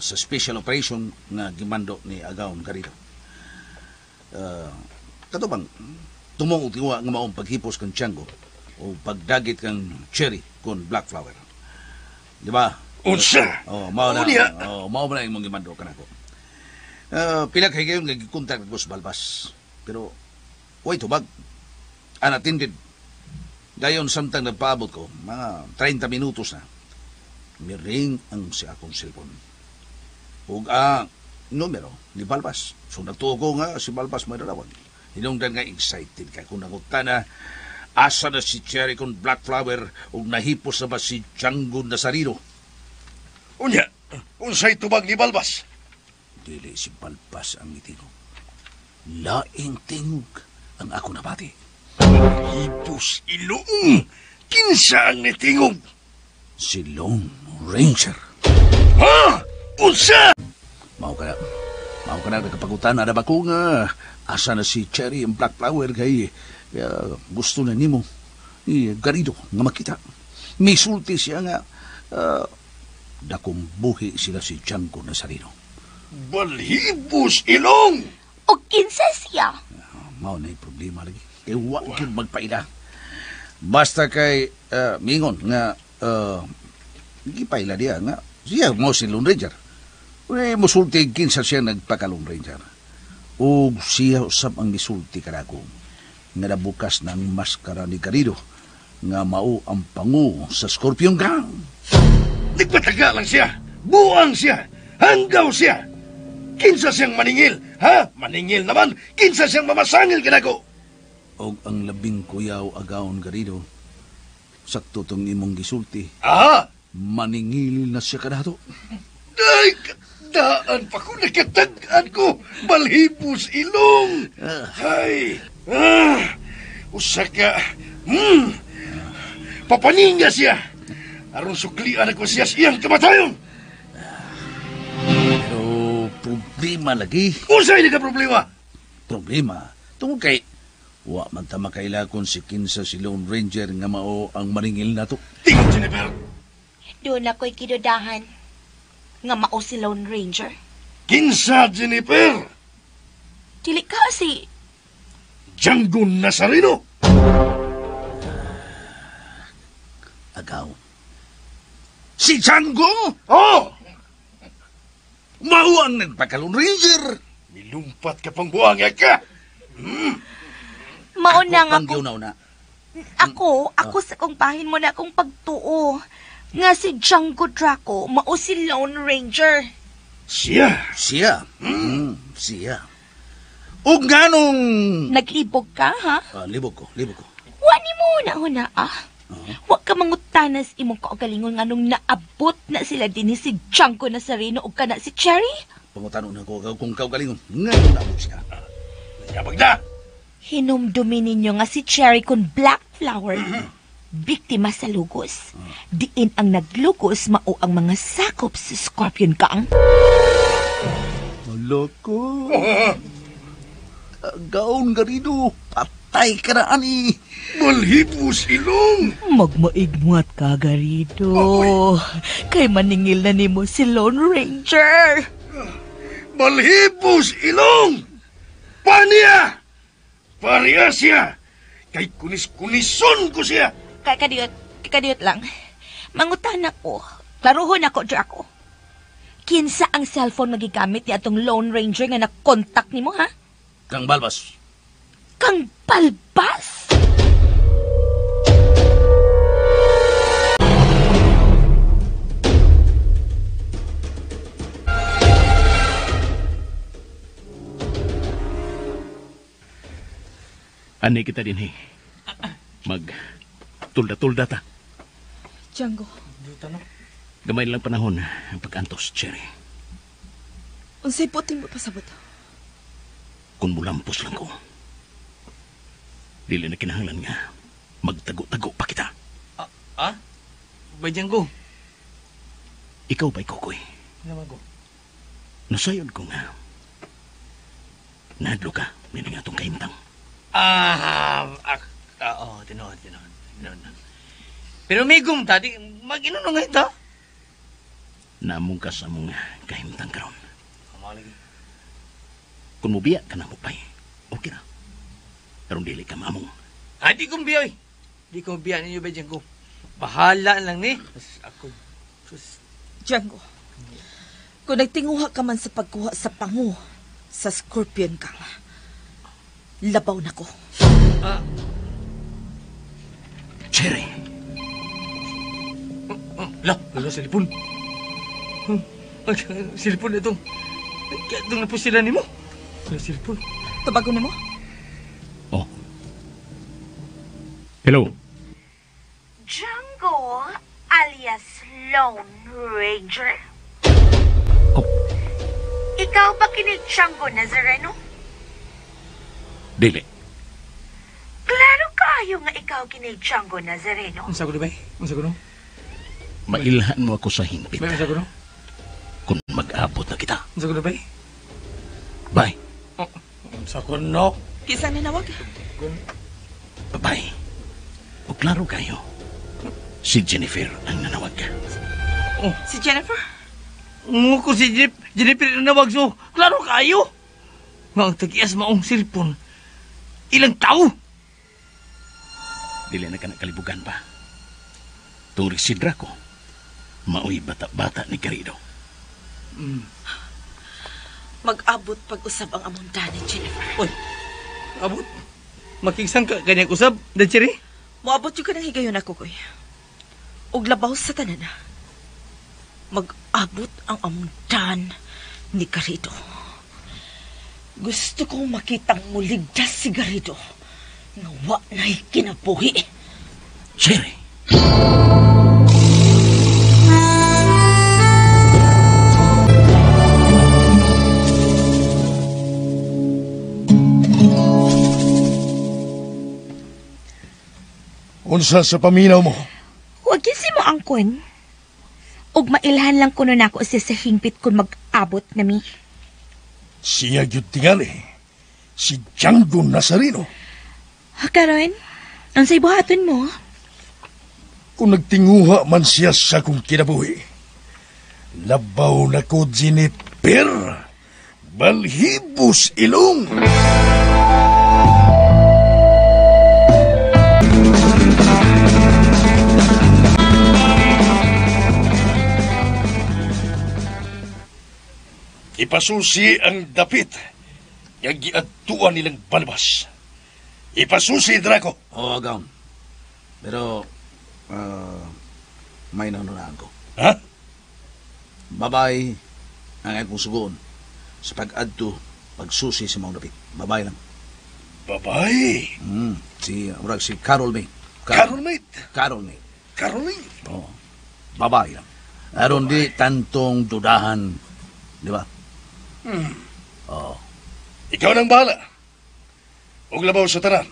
sa special operation nga gimando ni Agaon Garrido. Kato bang tumong og tiwa nga maong paghipos kang Tianggo o pagdagit kang Cherry kon Black Flower. Di ba? Unsa? Oh, mao na. Unya. Oh, mao na imong gimando kanako. Pila kay kayo nga gikontak ko sa Balbas. Pero way tubag. Unattended. Dayon samtang nagpaabot ko, mga 30 minutos na. Miring ang si akong cellphone. Ug ang numero ni Balbas. So nagtuo ko nga si Balbas may dalawag. Hinungdan nga excited kay kung nangutana asa na si Cherry kon Black Flower ug nahipos na ba si Django Nazareno. Unya, unsay tubag ni Balbas? Dili si Balbas ang itingog. Laing tingog ang ako nabati. Hipos ilong! Kinsa ang nitingog? Si Lone Ranger. Ha? Unsa? Mao ka na. Mao ka na nagkapagutan na ba ko nga asa na si Cherry ang Black Flower kay gusto na nimo Garrido nga makita. Misulti siya nga dakong buhi sila si Django Nazareno. Balhibos ilong! O kinsa siya? Mao na yung problema lagi. Kay wa gyud magpaila. Basta kay mingon nga gipaila diya nga siya mo si Lone Ranger. Uy, musulti kinsa siya nagpaka Lone Ranger. Ug siya usab ang gisulti kanako nga nabukas ng maskara ni Garrido nga mao ang pangu sa Scorpion Gang. Nagpataga lang siya. Buang siya. Hanggaw siya. Kinsa siyang maningil, ha? Maningil naman. Kinsa siyang mamasangil kanako. Og ang labing kuyaw agaon Garrido, sakto tong imong gisulti. Ah! Maningil na siya kanato. Ay, daan pa ko, nakatag-an ko. Balhibos ilong. Ay, usa ka. Papaninga siya. Aron suklian ako siya sa iyang kamatayon. Pero problema lagi. Unsay ka problema? Problema? Tungod kay wa man ta makaila kung si kinsa si Lone Ranger nga mao ang maningil nato. Tingog, Jennifer. Doon ako'y kidudahan nga mao si Lone Ranger. Kinsa, Jennifer? Dili ka si Django Nazareno. Agaw. Si Django? Oh! Mao ang nagpaka-Lone Ranger. Milumpat ka pang buwang ka. Mao na nga Ako pang una. Ako sa kong bahin mo na akong pagtuo. Nga si Django Draco, mao si Lone Ranger. Siya? Siya. Siya. O ganong Naglibog ka, ha? Libog ko, libog ko. Wa ni mo na ah. Wa ka mangutanas imong kaugalingon nganong naabot na sila dinhi si Django Nazareno ug kana si Cherry. Pangutano na ko kung kaugalingon nganong naabot siya. Yabag na. Hinumdumi ninyo nga si Cherry kun Black Flower. Biktima sa lugos. Diin ang naglugos mao ang mga sakop sa Scorpion Gang. Loko. Gaon Garrido, patay ka na ani. Balhibos ilong. Magmaigmuat ka, Garrido. Kay maningil na nimo si Lone Ranger. Balhibos ilong. Paniya! Pareha siya. Kay kunis-kunison ko siya. Kay kadiyot lang. Mangutan ako. Klaruhon ako, Draco. Kinsa ang cellphone magigamit ni atong Lone Ranger nga nakontak nimo, ha? Kang Balbas. Kang Balbas? Ani kita din, eh. Mag tulda-tulda ta. Django. Gamay lang panahon ang pag-antos, Cherry. Unsay puting mo pasabot? Kung mulampos lang ko, dili na kinahanglan nga magtago-tago pa kita. Ah? Bay Django? Ikaw ba'y Kokoy? Naman ko. Nasayod ko nga. Nahadlo ka, may nangatong kahimtang. Oo, tinuod. Pero migong tadi, mag-inuno nga ito. Namong ka sa mong kahimtang karon. Lagi. Kung mubiya ka na mo pay, okay na. Pero dili ka mamong. Ah, di kong biya, oy. Di kong biya ninyo ba, Django? Bahala lang ni. Ako. Sus. Django, kung nagtinguha ka man sa pagkuha sa pangu sa Scorpion Gang, labaw na ko. Cherry! La, wala silipon. Silipon na itong. Itong na po sila ni mo. Wala silipon. Tabago ni mo? Oh. Hello. Django alias Lone Ranger? Oh. Ikaw ba kini Django Nazareno? Dili. Klaro kayo nga ikaw kini Django Nazareno. Unsa ko ba? Unsa ko no? Mailhan mo ako sa hingpit. Bay, unsa ko no? Kung mag-abot na kita. Unsa ko no, bay? Bye. Oh, unsa ko no? Kinsa nanawag? Bye. O klaro kayo. Si Jennifer ang nanawag. Oh. Si Jennifer? Nguko si Jennifer nanawag so. Klaro kayo. Nga ang tag-ias maong cellphone. Ilang tao? Dili na ka nakalibugan pa. Tungrig sidra ko, maoy bata-bata ni Garrido. Mag-abot pag-usab ang among dani, Jennifer. Uy, abot? Makigsang ka kanyang usab, da Cherry? Moabot yung ka ng higayon ako, koy. Og labaw sa tanan. Mag-abot ang among dan ni Garrido. Gusto kong makitang muligtas si Garrido nga wa na'y kinabuhi. Cherry! Unsa sa paminaw mo? Huwag yun si mo angkon. Ug mailhan lang kuno nako siya sa hingpit kung mag-abot na mi. Siya gyud tingali. Si Django Nazareno. Karon, unsay buhaton mo? Kung nagtinguha man siya sa akong kinabuhi, labaw na ko, Jennifer. Balhibos ilong. Ipasusi ang dapit nga giadtuan nilang balbas. Ipasusi, Draco. Oo, Agaw. Pero, may nanunaan ko. Ha? Babay ang akong sugoon sa pag-adto, pagsusi sa mga dapit. Babay lang. Babae. Si murag si Carol May. Carol Mate. Carol May. Carol May. Oh. Babae lang. Aron di tantong dudahan, di ba? Oh. Ikaw nang bahala. Og labaw sa tanan.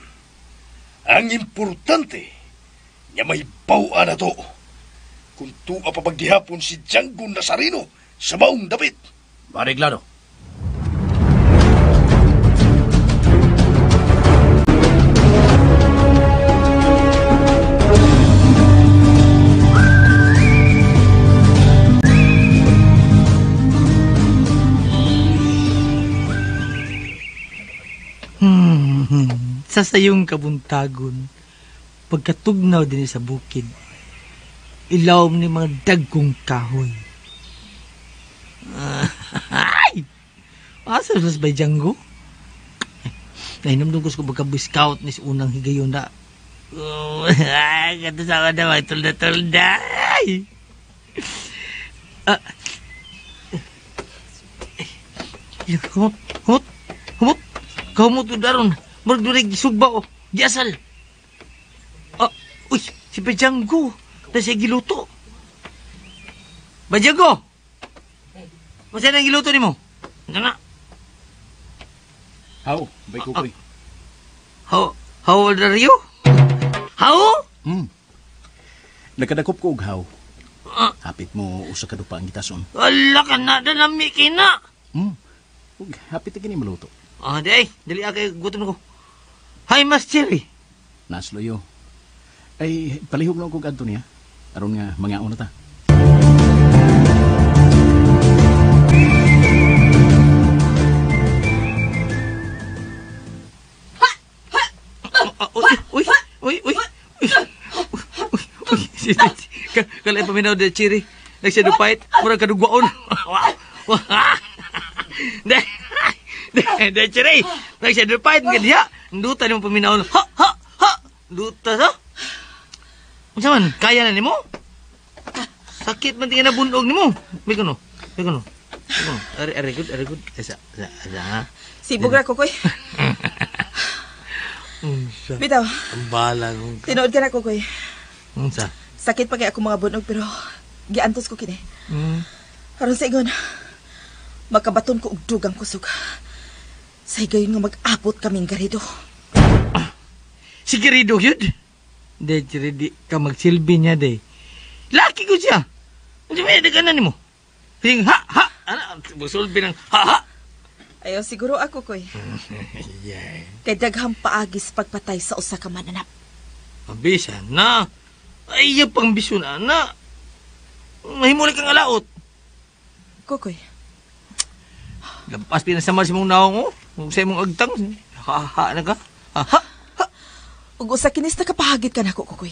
Ang importante nga may bawa na to. Kung tuwa pa paghihapon si Django Nazareno sa maong dapit. Areglado. Sa sayong kabuntagon, pagkatugnaw din sa bukid, ilawom ni mga dagkong kahoy. Ay! Asa sa bay Django? Nahinumdum ko sa pagka-boy scout ni sa unang higayon na. Oh, ay, kato sa ako na, tulda-tulda. Ay! Humot, humot, humot. Kahumot ko daron. Murag doon ay gisugba o. Giasal. Uy, si Django. Na siya giluto. Django! Masaya na ang giluto ni mo? Ano na? How? Bay Kukoy. How old are you? How? Nagkadakop ko og how. Hapit mo usa ka dupa ang gitason. Ala ka na, dalami kina. Ug hapit na kini maluto. Di ay, dali kay gutom ko. Hi, Mas Cherry. Nasloyo. Ay, palihog lang kog adto niya. Aron nga mangaon na ta. Uy, uy, uy, uy. Uy, kalay paminaw de Cherry. Nagsidupait, murag kadugwaon. De, Cherry. Nagsidupait nga diha. Nduta nimo paminaw. Ha, ha, ha. Nduta sa. Unsa man, kaya na nimo? Sakit man tingin na bunog nimo. May kuno. May kuno. Ari, ari good, ari good. Asa, asa, asa. Sibog ra Kukoy. Unsa? Bitaw. Ang bala nung. Tinuod ka na, Kukoy. Unsa? Sakit pa kay ako mga bunog pero giantos ko kini. Aron sa ingon, makabaton ko og dugang kusog. Sa higayon nga mag-abot kaming Garrido. Si Garrido yun? Di, di ka magsilbi niya, di. Laki ko siya. Hindi may nagana nimo. Sing ha, ha. Ano, musulbi ng ha, ha. Ayaw siguro ako, Koy. Yeah. Kay daghang paagis pagpatay sa usa ka mananap. Abisa na. Ay, yung pangbisyon, ana. Mahimuli kang alaot. Kukoy. Lampas pinasama si mong naong, oh. Sa imong agtang. Ha, ha, na ka. Ha, ha. Ug usa kinis na kapahagit ka nako, Kukoy.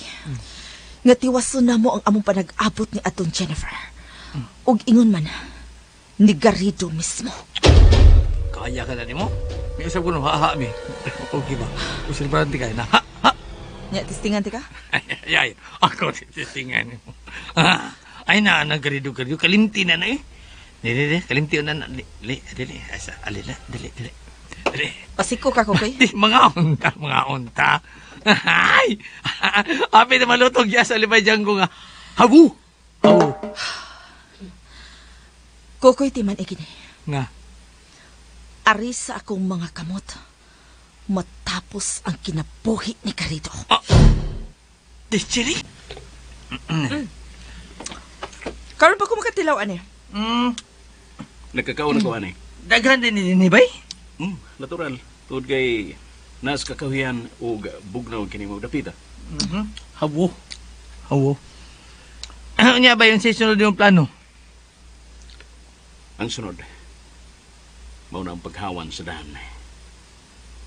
Nga tiwason na mo ang among panag-abot ni atong Jennifer. Ug ingon man, ni Garrido mismo. Kaya ka na nimo? May usap ko nung ha-ha mi. Okay ba? Usilbrante ka na. Ha! Ha! Nya, tistingan ti ka? Ay, ay, ay. Ako, tistingan mo. Ay na, na, Garrido, Garrido. Kalimti na na eh. Dili, dili. Kalimti na na. Dili, dili. Asa, alin na. Dili, dili. Dili. Pasiko ka, Kukoy. Di, mga unta, mga unta. Ay! Api na malutog ya sa libay Django nga. Habu! Habu! Kukoy, timan ikini. Nga. Ari sa akong mga kamot, matapos ang kinabuhi ni Garrido. Di, Cherry? Karon pa ko makatilaw, ane? Nagkakaon ako, ane. Daghan din ni bay? Natural. Tuod kay nas kakahuyan og bugnaw kini mo dapita. Hawo. Hawo. Unya ba yung sunod yung plano? Ang sunod, mao na ang paghawan sa daan.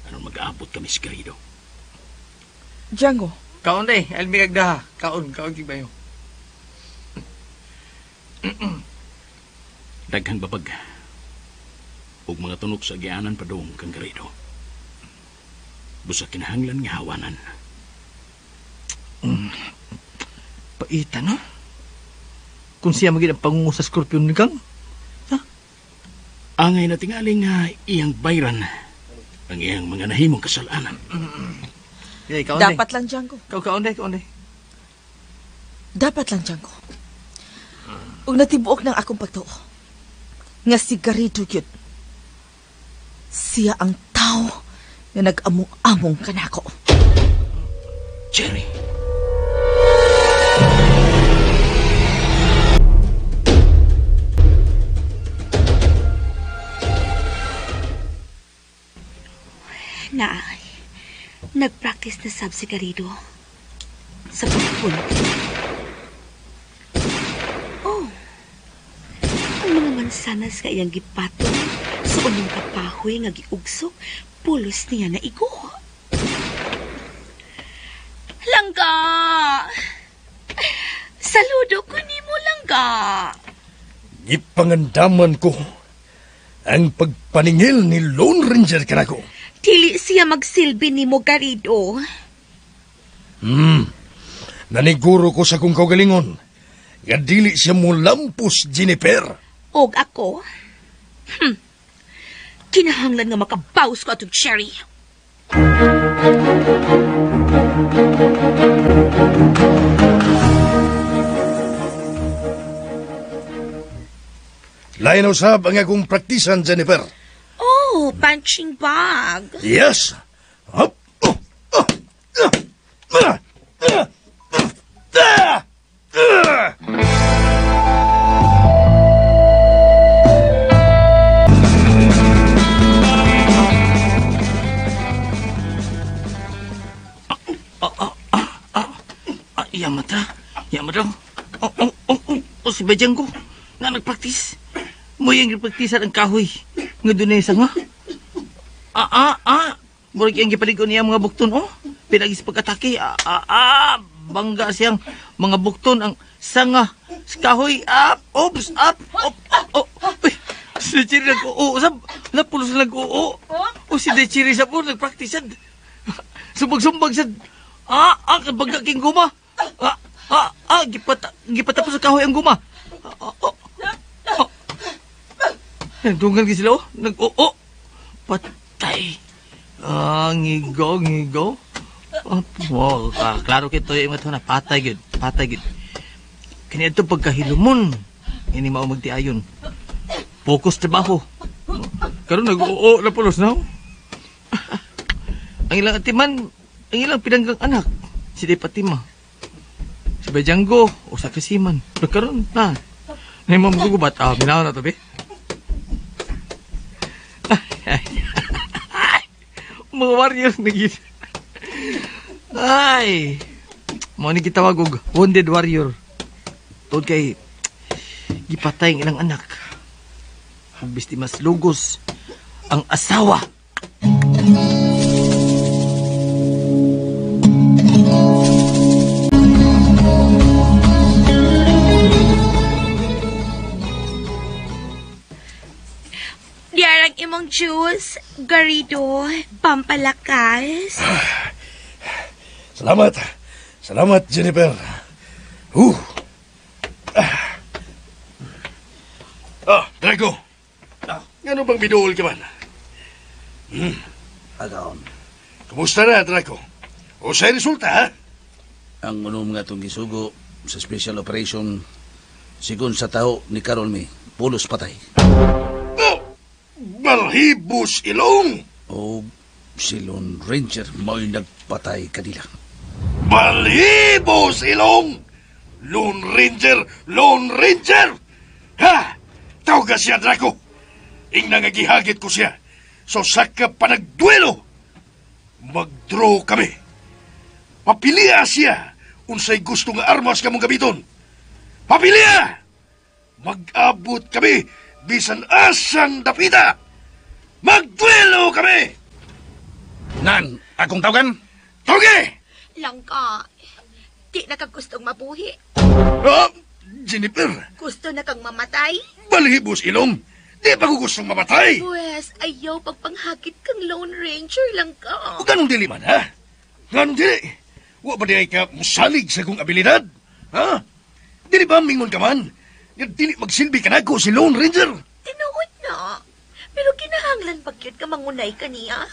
Aron mag-abot kami sa Garrido. Django. Kaon day, almi kagdaha. Kaon, kaon kig bayo. Daghang babag ug mga tunok sa agianan padung kang Garrido. Busa kinahanglan nga hawanan. Paita, no? Kung siya maging ang pangungo sa Scorpion ni Kang. Ha? Angay na tingaling nga iyang bayran. Ang iyang mga nahimong kasalanan. Dapat lang, Django. Ikaw, kaunday. Dapat lang, Django. Ug natibuok ng akong pagtuo nga si Garrido yun. Siya ang tao nga nag-among-among kanako. Cherry. Naay, nag-practice na sab si Garrido sa pagpunti. Oh, ang mga mansanas nga iyang gipatong sa unong kapahoy nga giugsok, pulos niya na igo. Langga! Saludo ko nimo, Langga! Gipangandaman ko ang pagpaningil ni Lone Ranger kanako. Dili siya magsilbi nimo, Garrido. Naniguro ko sa kong kaugalingon nga dili siya mulampos, Jennifer. Og ako? Kinahanglan nga makabaws ko atong Cherry. Lain usab ang akong praktisan, Jennifer. Oh, punching bag. Yes. Up. Oh. Oh. Ah. Ah. Ah. Ah. Ah. Yamata. Oh, si Bajang ko. Na nagpraktis. Mo yung nagpraktisan ang kahoy. Nga doon na yung sanga. Murag yung gipaligon niya mga bukton, oh. Pinagis pag-atake. Bangga siyang mga bukton ang sanga. Sa kahoy. Up, oops, up, up, up, oh. Uy, si Chiri nag-oo. Sab, napulos nag-oo. Oh, si Chiri sa po, nagpraktisan. Sumbag-sumbag siya. Bangga king guma. Gipatapos sa kahoy ang guma. Nagdungan sila, oh. Nag-oo. Patay. Ngigo. Wow, klaro kito yung ito na. Patay, gud. Patay, gud. Kini ito pagkahilumon. Ini mao magtiayon. Focus trabaho. Karon nag-oo na pulos na. Ang ilang atiman, ang ilang pinanggang anak, si Di Fatima. Si Bajanggo, o sa Kasiman. Nagkaroon na. Nay mo magugubat. Minaw na to, be. Mga warriors na gid. Ay! Mo ni gitawag og wounded warrior. Tuod kay gipatay ang ilang anak. Bisti mas lugos ang asawa. Diarang imong juice, Garrido, pampalakas. Salamat. Salamat, Jennifer. Draco. Ngano bang biduol ka man? Agaon. Kumusta na, Draco? O sa resulta, ha? Ang unom nga itong gisugo sa special operation, sigun sa tao ni Carol May, pulos patay. Balhibos ilong! O si Lone Ranger mo'y nagpatay kanila. Balhibos ilong! Lone Ranger! Lone Ranger! Ha! Tawag siya, Draco! Ing nangagihagit ko siya. So saka pa nagduelo, mag-draw kami. Papilia siya unsay gusto nga armas kamong gamiton. Papilia! Mag-abot kami bisan asang dapita. Magduelo kami! Nan, akong tawagan? Tawgi! Langka, di na kang gustong mabuhi. Jennifer! Gusto na kang mamatay? Balhibos ilong! Di pa ko gustong mamatay! Pwes, ayaw pagpanghakit kang Lone Ranger, Langka. O ganong dili man, ha? Ganong dili? Wa ba di ay ka musalig sa kong abilidad? Ha? Dili ba mingon ka man? Nga dili magsilbi ka nako si Lone Ranger? Tinuod na. Pero kinahanglan pag yun ka mangunay ka niya.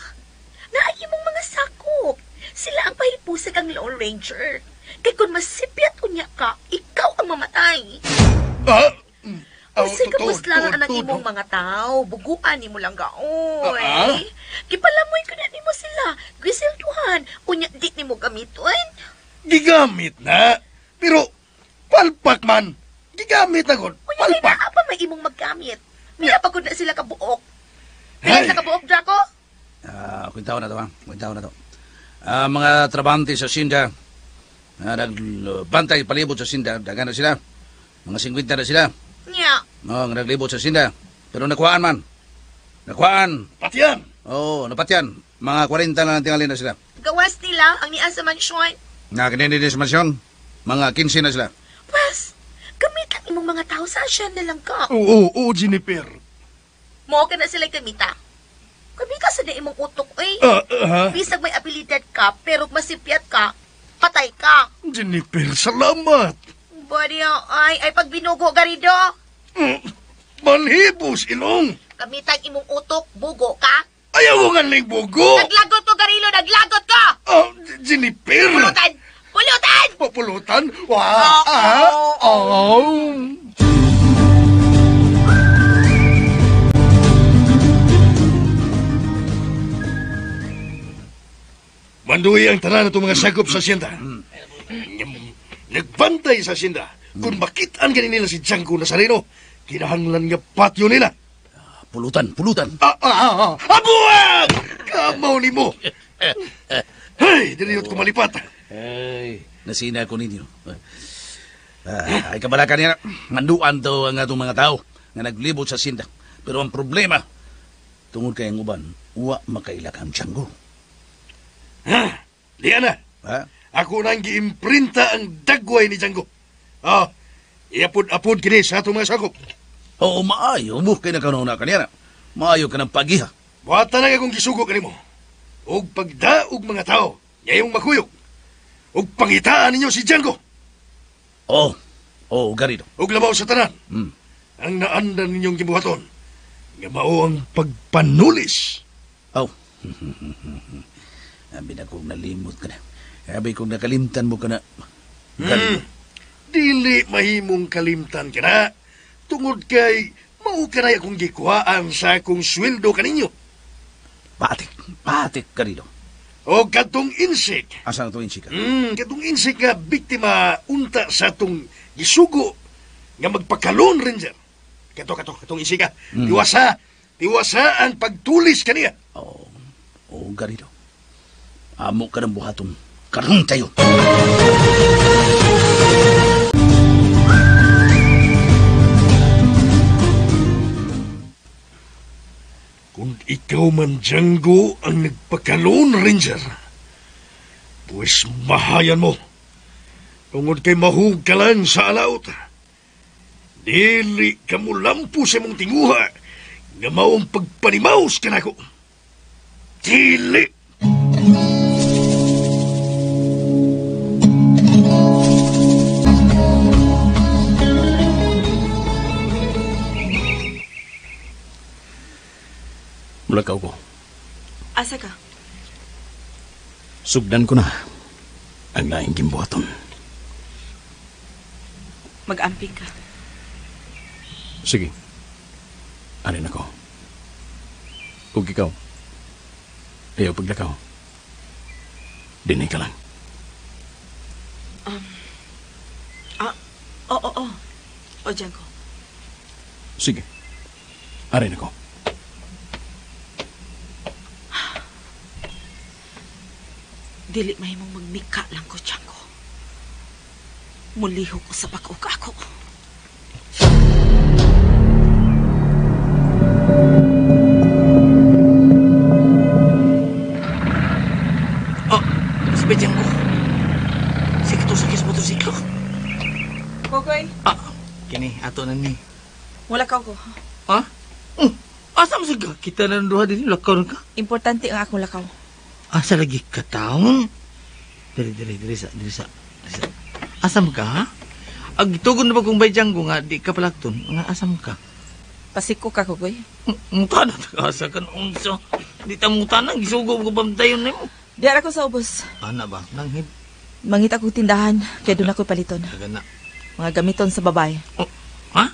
Naay imong mga sakop. Sila ang pahipusag ang Lone Ranger. Kay kung masipyat unya ka, ikaw ang mamatay. Ah! Unsay kapuslaran ang imong mga tao, buguan nimo lang gaoy. Gipalamoy ko na nimo sila, gisilduhan, unya di nimo gamiton. Gigamit na, pero palpak man. Gigamit na gud, palpak. Unya pa may imong maggamit. Mira pa gud na sila kabuok. Pila sa kabuok, Draco? Kwentaw na to, ha? Kwentaw na to. Mga trabante sa sinda, nagbantay palibot sa sinda, daghan na sila. Mga 50 na sila. Nya. No, naglibot sa sinda. Pero nakuhaan man. Nakuhaan. Patiyan. Oo, napatyan. Mga 40 na lang tingali na sila. Gawas nila ang niya sa mansyon. Nakinindi sa mansyon. Mga 15 na sila. Pwes, gamit ang imong mga tao sa asyenda lang ka. Oo, Jennifer. Mo ka na sila gamita. Gamita sa na imong utok, eh. Bisag may abilidad ka, pero masipyat ka, patay ka. Jennifer, salamat. Buddy, ay pag binugo, Garrido. Manhibos, ilong. Gamitan imong utok, bugo ka. Ayaw ko nga ling bugo. Naglagot ko, Garilo, naglagot ko. Jennifer. Pulutan! Pulutan! Pulutan? Wah! Oh! Manduhi ang tanan itong mga sakop sa siyenda. Nagbantay sa siyenda. Kung makitaan ganin nila si Django Nazareno, kinahanglan nga patyo nila. Pulutan, pulutan. Abuang! Kamaw ni mo! Hey, diniyot ko malipat. Ay, nasina ko ninyo. Ay, kabalakan niya. Manduan daw ang atong mga tao nga naglibot sa sinda. Pero ang problema, tungod kay ang uban, uwa makailak ang Django. Ha? Liana, ha? Ako nang giimprinta ang dagway ni Django. Ah, iapod-apod kini sa atong mga sakop. Oo, maayo mo kay nakanauna kaniya. Maayo ka ng pagiha. Buhatan na akong gisugo kanimo. Og pagdaog mga tao, ngayong makuyog. Og pangitaan ninyo si Django. Oo, oh, Garrido. Og labaw sa tanan. Ang naandan ninyong gibuhaton, nga mao ang pagpanulis. Oh. Abi na kong nalimot ka na. Abi kong nakalimtan mo ka na. Dili mahimong kalimtan ka na. Tungod kay mao ka na akong gikuhaan sa akong sweldo kaninyo. Patik, Garrido. O katong insik. Asa ang itong insik? Katong insik nga biktima unta sa atong gisugo nga magpakalon, Ranger. Katong insik ka. Tiwasa ang pagtulis kaniya. Oo, Garrido. Amo ka ng buhaton. Karong tayo. Kung ikaw man, Django, ang nagpakalon, Ranger, pues mahayan mo. Tungod kay mahug ka lang sa alaot. Dili ka mo lampo sa imong tinguha nga maong pagpanimaus ka nako. Dili! Mulakaw ko. Asa ka? Sugdan ko na ang laing gimbuhaton. Mag-amping ka. Sige. Arin ako. Ug ikaw. Ayaw paglakaw. Dinay ka lang. Oo. O, Django. Sige. Arin ako. Dili mahimong magmika lang ko, Django. Mulihok ko sa pag-ug ako. Oh, si Django. Sige to, sakis motorsiklo. Kokoy. Kini, ato na ni. Wala ka ko. Ha? Asa mo siga? Kita na ng duha din, lakaw na ka. Importante ang akong lakaw. Asa lagi ka taon? Diri sa. Asam ka, ha? Agitugon na ba kung bay Django nga, di ka palakton? Nga, asam ka? Pasiko ka, Kukoy. Mukha na, asa ka na unsa. Di ta mong tanang, gisugo ko pamtayon na mo. Diara ko sa ubos. Ana ba? Nanghid. Mangita kong tindahan, kaya doon ako'y paliton. Taga na. Mga gamiton sa babae. Oh, ha?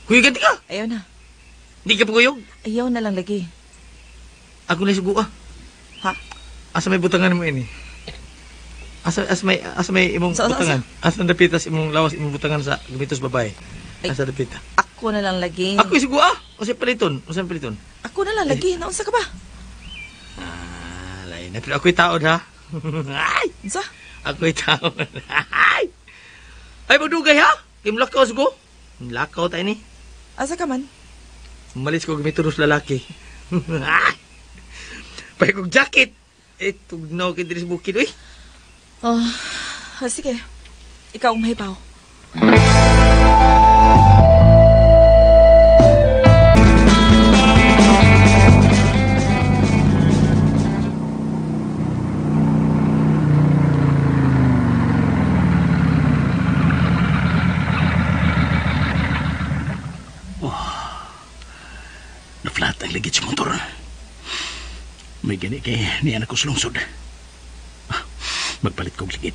Kuyog ka? Ayaw na. Di ka pa kuyog? Ayaw na lang lagi. Ako na sugo ah. Ha? Asa may butangan mo ini? Asa may imong butangan? Asa dapitas imong lawas imong butangan sa gamitos babae? Asa dapita? Ako na lang lagi. Ako sugo ah. Usa paliton, usa paliton. Ako na lang lagi. Naunsa ka ba? Ah, lain na pero ako'y taod ha. Ay! Unsa? Ako'y taod. Ay! Ay magdugay ha. Kay mulakaw sugo. Mulakaw tayo ni. Asa ka man? Malis ko gamitos lalaki. Ay! Pay kog jacket. Eh, tugnaw kay diri sa bukid, uy. Oh, sige. Ikaw ang mahibaw. Oh, na-flat ang ligid sa motor. May gani kay niya na ko sa lungsod. Magpalit kong ligid.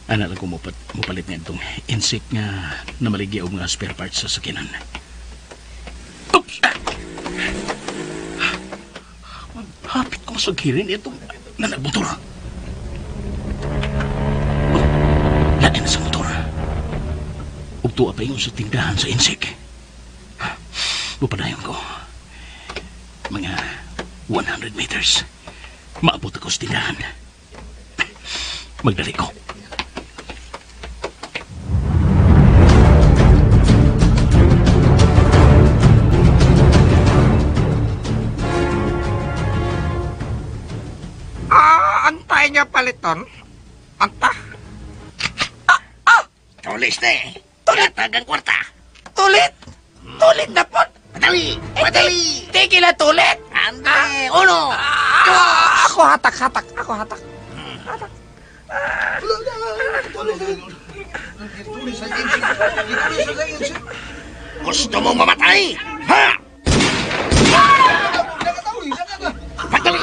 Ana lang ko mupalit nga itong insect nga namaligya og mga spare parts sa sakinan. Oops! Hapit ko sa girin itong nanagmotor. Lain na sa motor. Ugto pa ingon sa tindahan sa insect. Mupadayon ko. Mga 100 meters. Maabot ako sa tindahan. Magdali ko. Antay niya paliton. Anta. Tulis na eh. Tulit. Tagang kwarta. Tulit. Tulit na po. Madali. Madali. Tigil na tulit. Ande. Uno. Dos. Ako hatak, hatak. Ako hatak. Hatak. Gusto mong mamatay? Ha? Pagdali!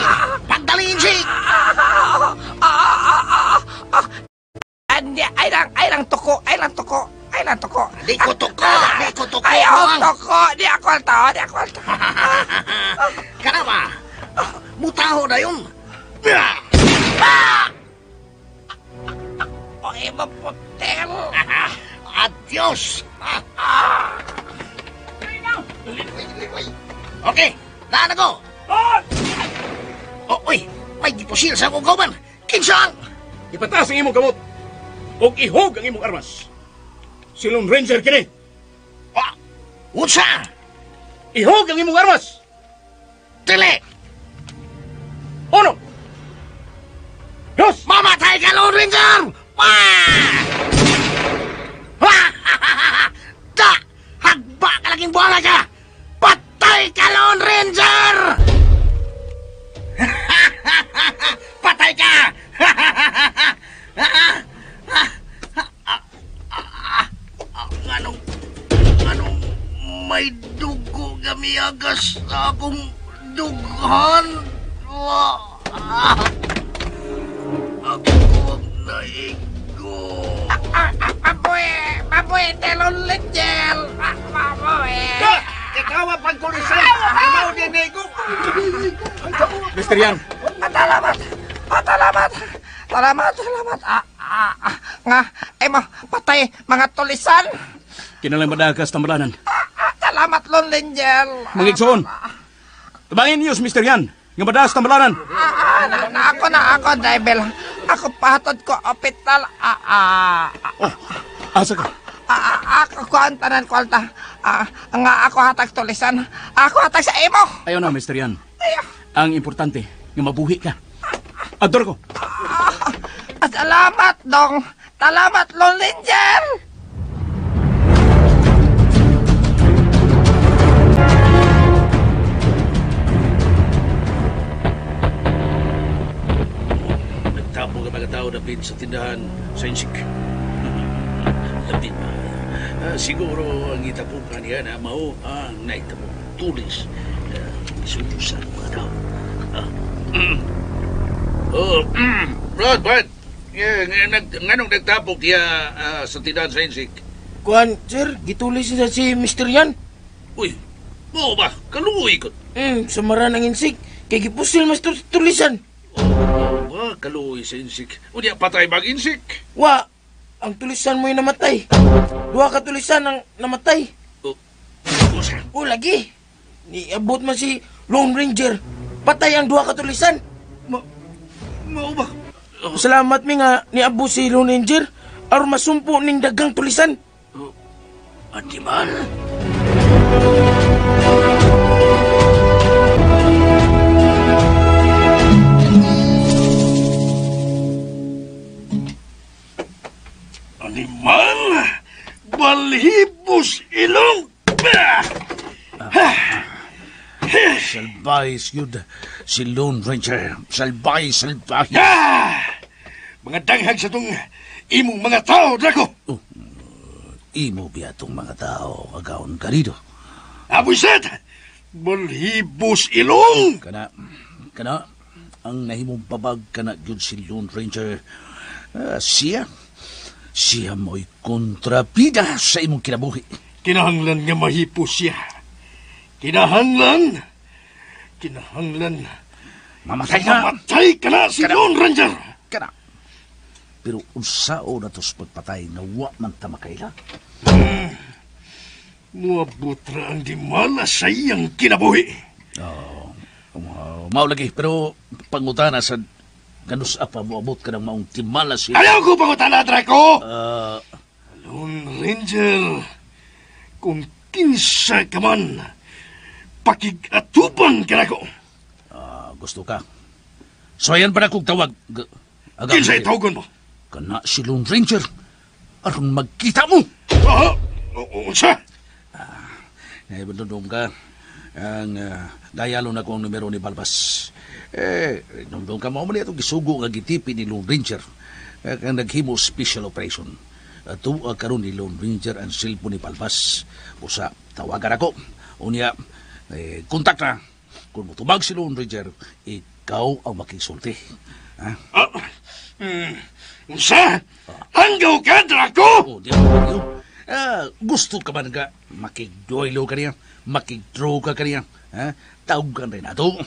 Pagdali, Insik! Andi, ay lang toko, ay lang toko, ay lang toko. Di ko toko, di ko toko. Ay, ako toko, di ako ang tao, di ako ang tao. Kana ba? Mutaho na yun. Oy, maputel. Adios. Okay, naan ako. Oh, uy, may gipusil sa akong kauban. Kinsang! Ipataas ang imong kamot. Og ihog ang imong armas. Si Lone Ranger kini. Ah, unsa? Ihog ang imong armas. Dili. Uno. Dos. Mamatay ka, Lone Ranger! Wah! Da! Hagba ka laging buwala ka! Patay ka, Lone Ranger! Patay ka! Anong may dugo gamiagas sa akong dughan? Ako ang naigo. Mabuhi, Lone Ranger! Mabuhi! Kikawa pagkulisan! Imaw din naigo! Mr. Yan! Salamat! Salamat! Salamat! Salamat! Nga, ay mo, patay mga tulisan! Kinalang madagas tambalanan. Salamat, Lone Ranger! Mga igsoon, tabangin niyo si Mr. Yan, nga madagas tambalanan! Ako na, ako, driver. Ako pahatod ko, opital. Oh, asa ka? Ako, kuan, tanan, kuan, ta. Nga, ako hatag tulisan. Ako hatag sa imo. Ayaw na, Mr. Yan. Ang importante, nga mabuhi ka. Ador ko. Salamat, dong. Salamat, Lone Ranger. din sa tindahan sa Insik. Labi pa. Siguro ang itapukan niya na mao ang naitabong tulis isudusan mga tao. Brad, Brad. Nganong nagtapok niya sa tindahan sa Insik? Kuan, sir, gitulis niya si Mr. Yan. Uy, mo ba? Kaluoy ko. Samaran ang Insik. Kay gipusil mas tulisan. Oh, ba, kaluoy sa Insik. Unya, patay bang Insik? Wa, ang tulisan mo'y namatay. Duha ka tulisan ang namatay. Oh, oh lagi. Niabot man si Lone Ranger. Patay ang duha ka tulisan. Mao ba? Oh. Salamat mi nga niabot si Lone Ranger aron masumpo ning dagang tulisan. Oh, animal. Animal! Balhibos ilong! Salbay, yun. Si Lone Ranger. Salbay, salbay. Mga danghag sa itong imong mga tao, Draco. Oh, imo biya itong mga tao, agawon ka rito. Abuiset! Balhibos ilong! Kana, kana, ang nahimong babag kana yun si Lone Ranger. Siya, siya mo'y kontrabida sa imong kinabuhi. Kinahanglan nga mahipo siya. Kinahanglan. Kinahanglan. Mamatay ka. Mamatay ka na si Lone Ranger. Kana. Pero unsao na to's pagpatay nga wa man ta makaila? Muabot ra ang dimala sa iyang kinabuhi. Oh, mao lagi pero pangutana sa ganus apa moabot ka ng maong timala siya. Ayaw ko pangutana, Draco! Lone Ranger, kung kinsa ka man, pakig-atubang ka na ko. Gusto ka. So ayan pa na kong tawag. Kinsa itawagon mo? Kana si Lone Ranger. Aron magkita mo. Unsa? Nabandong ka. Ang dayalo na ko ang numero ni Balbas. Nung ka mao man itong gisugo nga gitipi ni Lone Ranger. Kang naghimo special operation. Tuwa karon ni Lone Ranger ang cellphone ni Balbas. Usa, tawagan ako. Unya, kontak na. Kung mutubag si Lone Ranger, ikaw ang makisulti. Ha? Unsa? Hanggaw ka, Draco! Oh, di ba? Gusto ka man ka makigduelo ka niya, makigdraw ka kaniya. Ha? Tawagan rin nato.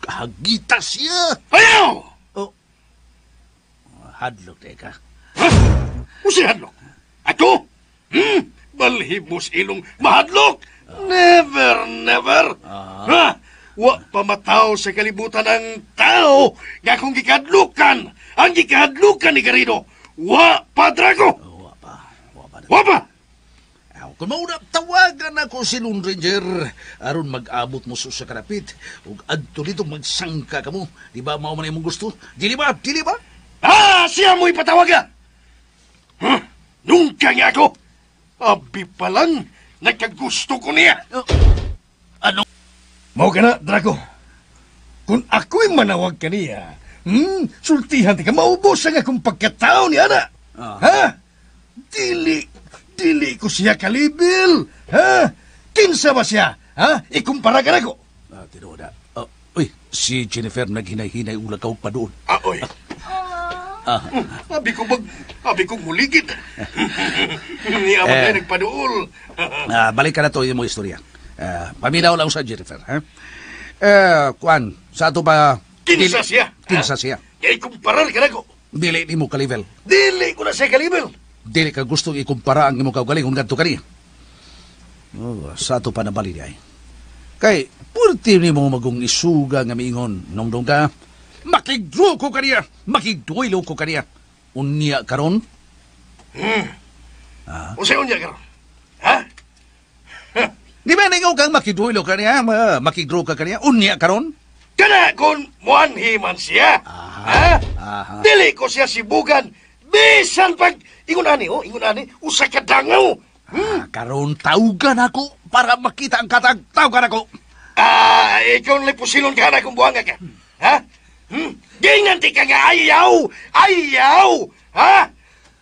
Hagita siya! Ayaw! Oh. Hadlok, teka. Ha? Usi hadlok? Ako? Balhibos ilong mahadlok! Never, never! Ha? Wa pa mataw sa kalibutan ang tao nga akong gikadlukan! Ang gikadlukan ni Garrido! Wa pa, Draco! Wa pa. Wa pa. Wa pa! Kung mauna, tawagan ako si Lone Ranger. Aron mag-abot mo sa karapit. Ug adto dito magsangka ka mo. Di ba mao man imong gusto? Dili ba? Dili ba? Ah! Siya mo ipatawaga! Huh? Nungka nga ako! Abi pa lang, nagkagusto ko niya! Ano? Mao ka na, Draco. Kung ako'y manawag ka niya, sultihan ka, maubos ang akong pagkatao niya na. Ha? Dili ko siya kalibil. Ha? Kinsa ba siya? Ha? Ikumpara ka na ko. Tinuod na. Uy, si Jennifer naghinay-hinay ulag ka pa doon. Oy. Abi ko muligid. Niya ba tayo nagpaduol? Balik ka na to yung mga istorya. Paminaw lang sa Jennifer. Ha? Kuan, sa ato ba... Kinsa siya? Kinsa siya? Kaya ikumparar ka na ko. Dili ni mo kalivel. Dili ko na siya kalivel. Dili ka gusto ikumpara ang imong kaugalingon ngadto kaniya. Oh, sa ato pa nabali niya. Kay, purti nimo magong isuga nga miingon. Nungdong ka, makigduo ko kaniya, makigduelo ko kaniya. Unya karon? Usa unya karon? Ha? Di ba ningaw kang makigduelo kaniya, makigdraw ka kaniya, unya karon? Kana kung muanhi man siya. Ha? Dili ko siya sibugan. Bisan pag ingon ani, oh, ingon ani, usa ka dangaw. Karon tawgan ako para makita ang katag. Tawgan ako. Ikaw na'y pusilon ka na kung buhanga ka. Ha? Gingan ti ka nga ayaw! Ayaw! Ha?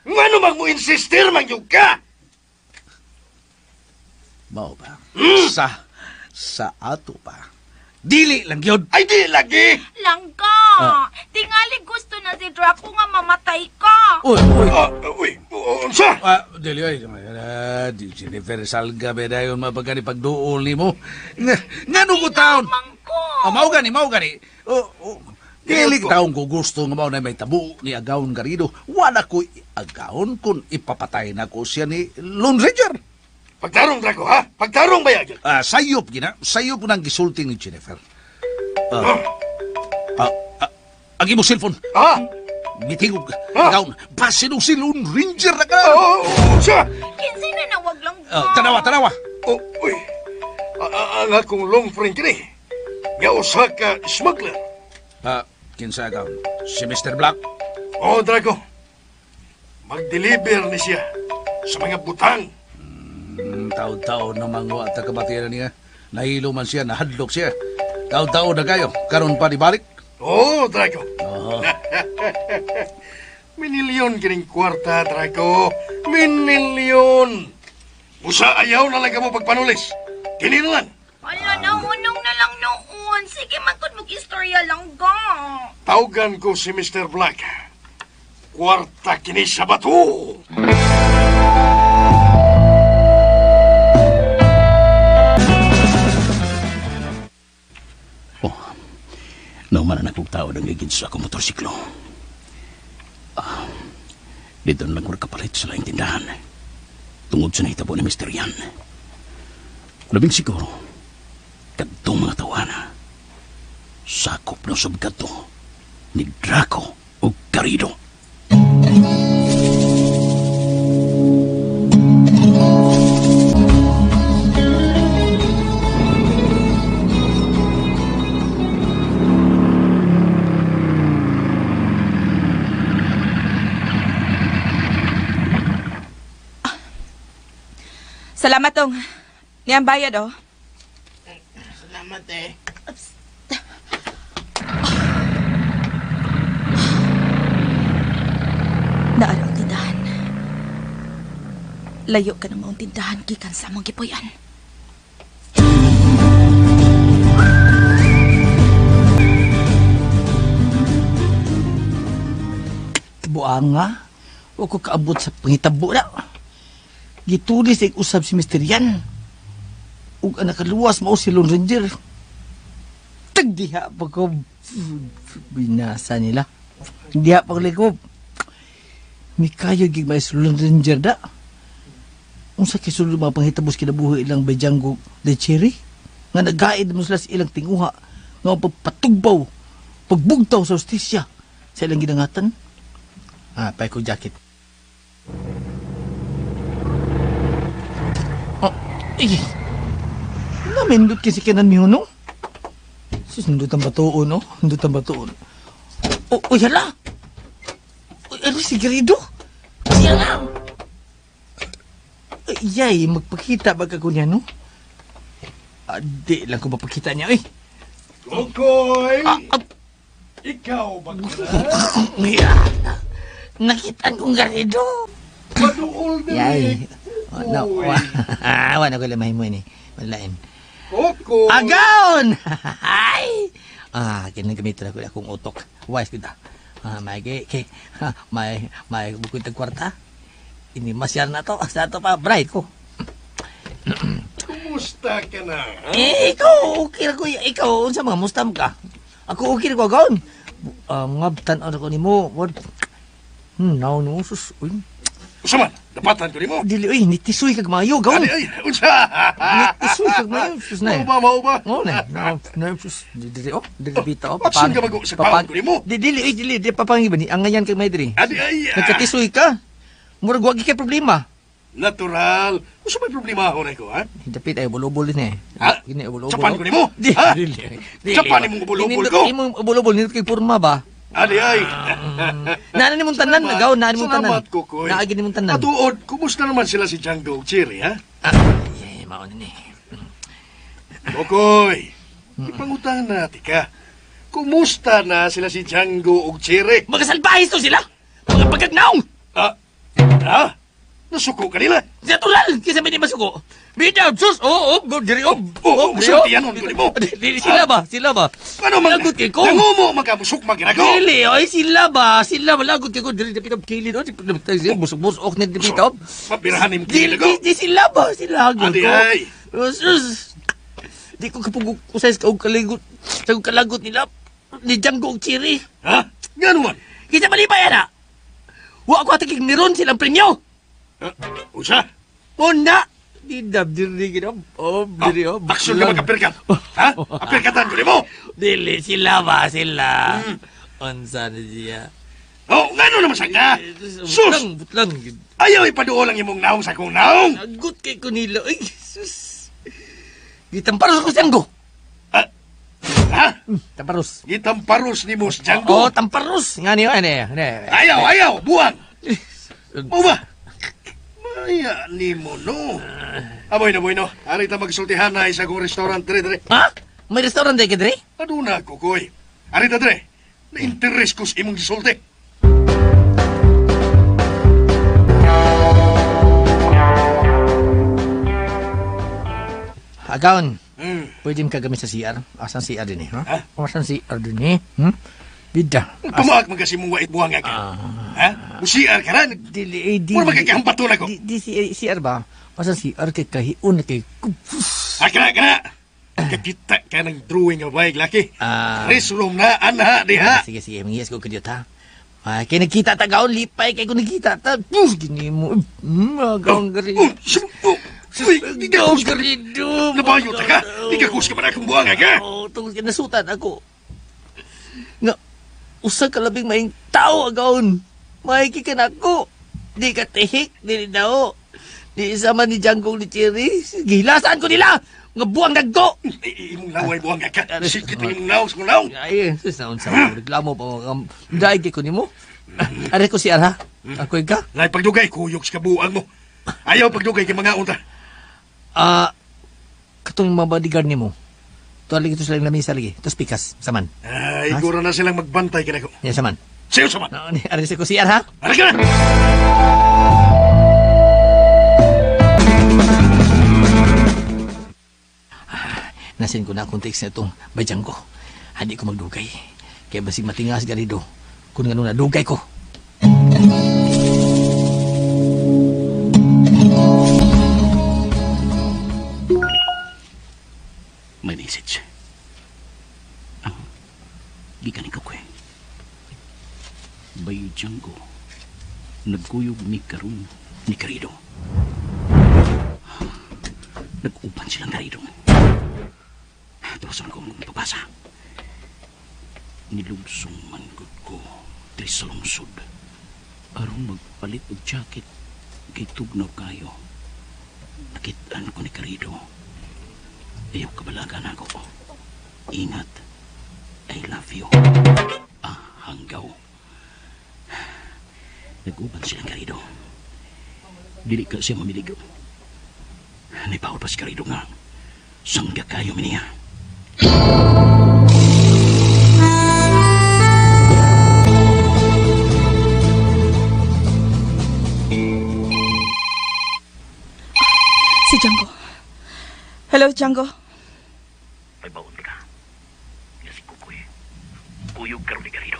Ngano mag mo insistir man yung ka? Mao ba? Sa ato pa. Dili lang yun. Ay, di lagi! Langga! Tingali gusto na si Draco nga mamatay ka. Uy, uy. Uy, unsa? Dili, ay. Di Jennifer Salga, bedayon mapagani pagduol ni mo. Nga nung taon? Mao gani, mao gani. Dili taon ko gusto nga mao na may tabo ni Agaon Garrido. Wala ko agaon kung ipapatay na ko siya ni Lone Ranger. Pagtarong, Draco, ha? Pagtarong ba yan? Sayop, gina. Sayop nang gisulting ni Jennifer. Ang imong cellphone. Ha? Mitingog. Agaon. Basin si Lone Ranger na ka. Siya! Kinsay na nawag lang ka. Tanawa, tanawa. Oh, uy. Ang akong long friend kini. Nga usa ka smuggler. Kinsa agaon? Si Mr. Black? Oo, Draco. Mag-deliver ni siya sa mga butang. Taon-taon na mangwa at kabatiran niya. Nahilo man siya, nahadlok siya. Taon-taon na kayo. Karon pa di balik? Oo, Draco. Oo. Minilyon kining kwarta, Draco. Minilyon. Usa ayaw na lang ka mo pagpanulis. Kini na lang. Ala, nahunong na lang noon. Sige, magkod mo istorya lang ga. Tawgan ko si Mr. Black. Kwarta kini sa bato. Nauman na akong tao ng ligid sa akong motorsiklo. Dito na lang ko nakapalit sa laing tindahan. Tungod sa nahitabo ni Mr. Yan. Labing siguro, kadtong mga tawana, sakop na subgato ni Draco o Garrido. Salamat, Tong. Niyang bayad, oh. Salamat, eh. Naaraw tindahan. Layo ka na maong tindahan gikan sa among gipuy-an. Buanga, wa ko kaabot sa pangitabo na. Gitulis ay usab si Mr. Yan. Ug ang nakaluwas mao si Lone Ranger. Tagdiha pa ko binasa nila. Diha pa ko. Mikayo gig may si Lone Ranger da. Unsa kay sulod mga panghitabos kinabuhi ilang Bayjango de Cherry? Nga nagaid mo sila sa ilang tinguha nga pagpatugbaw, pagbugtaw sa hustisya sa ilang ginangatan. Pay ko jacket. Ay, namindot kasi kanan mi hunong. Sus, nindot ang batuon, no? Nindot ang batuon. O, oh, hala! Uy, ano si Garrido? Siya nga! Ay, magpakita ba ka niya, no? Di lang ko mapakita niya, eh. Kokoy! Ikaw ba ka na? Nakitaan kong Garrido. Maduol na eh. No, wala ko lang mahimo ini. Malain. Kokoy! Agaon! Ay! Kinagamitan ako akong utok. Wise kita. May may bukod tag kwarta. Ini masyar na to. Sa to pa, bright ko. Kumusta ka na? Ha? Eh, ikaw, okay ra ko. Ikaw, unsa mga mustam ka? Ako okay ra ko, agaon. Mga tan-aw na ko nimo. Now, no, sus. Uy. Unsa man? Dapatan ko nimo. Dili, uy, nitisoy kag maayo, gaon. Ay, unsa? Nitisoy kag maayo, sus na. Mao ba, mao ba? Oo na. Na, sus. Dili, oh, dili bita, oh. Paksun ka mag sa paon ko nimo. Dili, uy, dili, di papangi ba ni angayan kag may diri. Adi, ay. Nagkatisoy ka. Murag wa kay problema. Natural. Unsa may problema ako nako, ha? Dapit ay bulobol ni. Ha? Kini bulobol. Sapan ko nimo? Ha? Sapan nimong bulobol ko. Imong bulobol nindot kay porma ba? Adi ay. Naana nimong tanan, nagaw, naana nimong tanan. Salamat, Kokoy. Naagi nimong tanan. Atuod, kumusta naman sila si Django ug Cherry, ha? Ay, mao ni. Kokoy, ipangutang na tika. Kumusta na sila si Django ug Cherry? Mga salbahis to sila! Mga pagkagnaong! Ha? Nasuko kanila? Natural! Kasi may di masuko. Bitaw, sus! Oo, oh, diri, oh! Oo, musultianon ko nimo. Dili, sila ba? Sila ba? Ano man? Lagot kay ko. Nangumo, magkamusok, maginago. Dili, oy, sila ba? Sila ba? Lagot kay ko. Dili, dapit ang kilid. Busok-busok na dapit ang. Mabirahan yung Dili, kilid ko. di sila ba? Sila, hagod Adi, ko. ay. Sus! Di ko kapag usay sa kalagot, sa kalagot nila, ni Django og Chiri. Ha? Ngano man? Kita malipay, ana! Wa ko ating niron silang premyo! Usa? Una! Di dab, diri, gina. Oh, diri, oh. Aksyon ka magkapirkat. Ha? Apirkatan ko nimo. Dili, sila ba? Sila. Unsa na siya? Oh, ngano naman sa nga? Sus! Butlang, butlang. Ayaw ipaduol ang imong naong sa akong naong. Agot kay ko nila. Ay, sus. Gitamparos ko si Django. Ha? Tamparos. Gitamparos ni mo si Django? Oo, tamparos. Nga niyo, ano, ano. Ayaw, ayaw, buwang. Mo ba? Maya ni mo, no. Aboy na, boy, no. Ari ta magsultihan na isa kong restaurant, dre, dre. Ha? May restaurant dre ka, dre? Aduna, kukoy. Ari ta, dre. Na-interest ko sa imong gisulti. Agaon, pwede mo kagamit sa CR? Asan CR din eh? Ha? Asan CR din eh? Hmm? Bida. Pamaak man kasi mong wait buwang ka. Ha? Mo CR ka ran? Dili, eh, di. Mura magkakahambato na ko. Di, CR ba? Asan CR kay kahiun kay... Ha, kana, kana. Kakita ka ng drawing nga baig, laki. Restroom na, anha, diha. Sige, sige. Mangyas ko kadyot, ha? Ay, kay nagkita ta, gaon, lipay, kay kung nagkita ta. Gini mo. Gaon, gari. Uy, gaon, garido. Nabayo ta ka. Ikakus ka man akong buwang, ka. Oo, tungkol ka nasutan ako. Nga, usa ka labing maing tao, agaon. Maiki ka na ako. Di ka tihik, di daw. Di isa man ni Django ni Cherry. Gilasaan ko nila! Nga buwang naggo! Imong laway buwang ka. Sikit ang imong naong sa kong naong. Ay, sus naon sa reklamo pa mga daig ko nimo. Are ko si Arha. Ako ka? Lay pagdugay, kuyog sa kabuang mo. Ayaw pagdugay kay mga unta. Katong mga bodyguard nimo. Tuwa lagi ito silang lamisa lagi. Tapos pikas, saman. Ay, igura na silang magbantay kanako. Yan, saman. Sayo, saman. Are ko si Arha. Are ka na! Nasin ko na akong text na itong badyang ko. Hindi ko magdugay. Kaya basig matingas garido. Kung nga nung nadugay ko. May message. Gikan ikaw ko eh. Bay Django. Nagkuyog ni Karun ni Carido. Nag-upan silang Carido. Tuwasan ko ang pagbasa. Nilugsong manggod ko diri sa lungsod. Aron magpalit og jacket kay tugnaw kayo. Nakitaan ko ni Carido. Ayaw kabalaga na ako. Ingat. I love you. Ah, hanggaw. Nag-uban silang Carido. Dili ka siya mamiligaw. Naipawal pa si Carido nga. Sangga kayo niya. Si Django. Hello, Django. May baon ka. Nga si Kukoy. Kuyog karon ni Garido.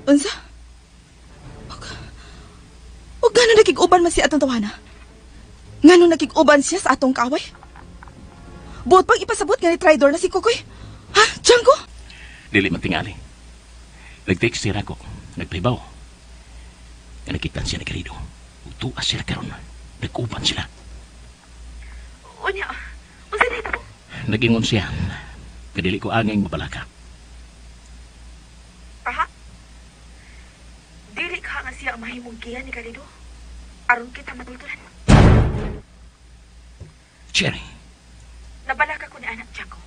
Unsa? O gano'n nakig-uban man siya atong tawana? Ngano nakig-uban siya sa atong kaaway? Buot pang ipasabot nga ni traidor na si Kukoy. Ha, Django? Dili man tingali. Nag-text siya ako. Nagpahibaw. Nga nakita siya ni Garido. Ug tuas sila karon. Nag-uban sila. Unya, unsa na ito? Nag-ingon siya. Kadili ko anging mabalaka. Aha. Dili ka nga siya ang mahimong giya ni Garido. Aron kita matultulan. Cherry. Nabalaka ko ni anak Django.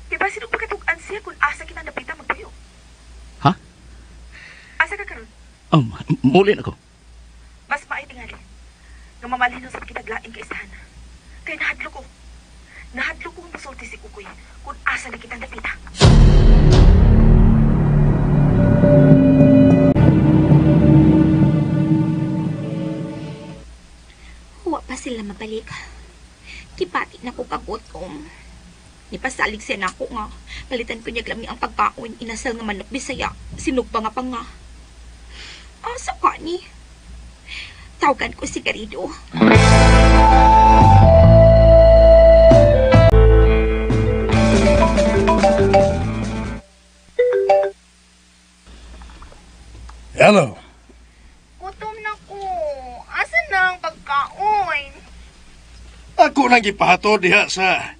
Diba sino pagkatugan siya kung asa kita napita magpuyo? Ha? Asa ka karon? Oh, muli na ko. Mas maay tingali. Nga mamalhin sa kitaglaing kaisahan. Kay nahadlo ko. Nahadlo ko musulti si Kukoy kung asa na kitang napita. pagbalik. Kipati na ko kagutom. Nipasalig siya nako nga. Palitan ko niya lami ang pagkaon, inasal nga manok Bisaya, sinugba nga pa nga. Asa ka ni? Tawagan ko si Garrido. Hello. Gutom na ko. Asa na ang pagkaon? Ako nang gipahatod diha sa...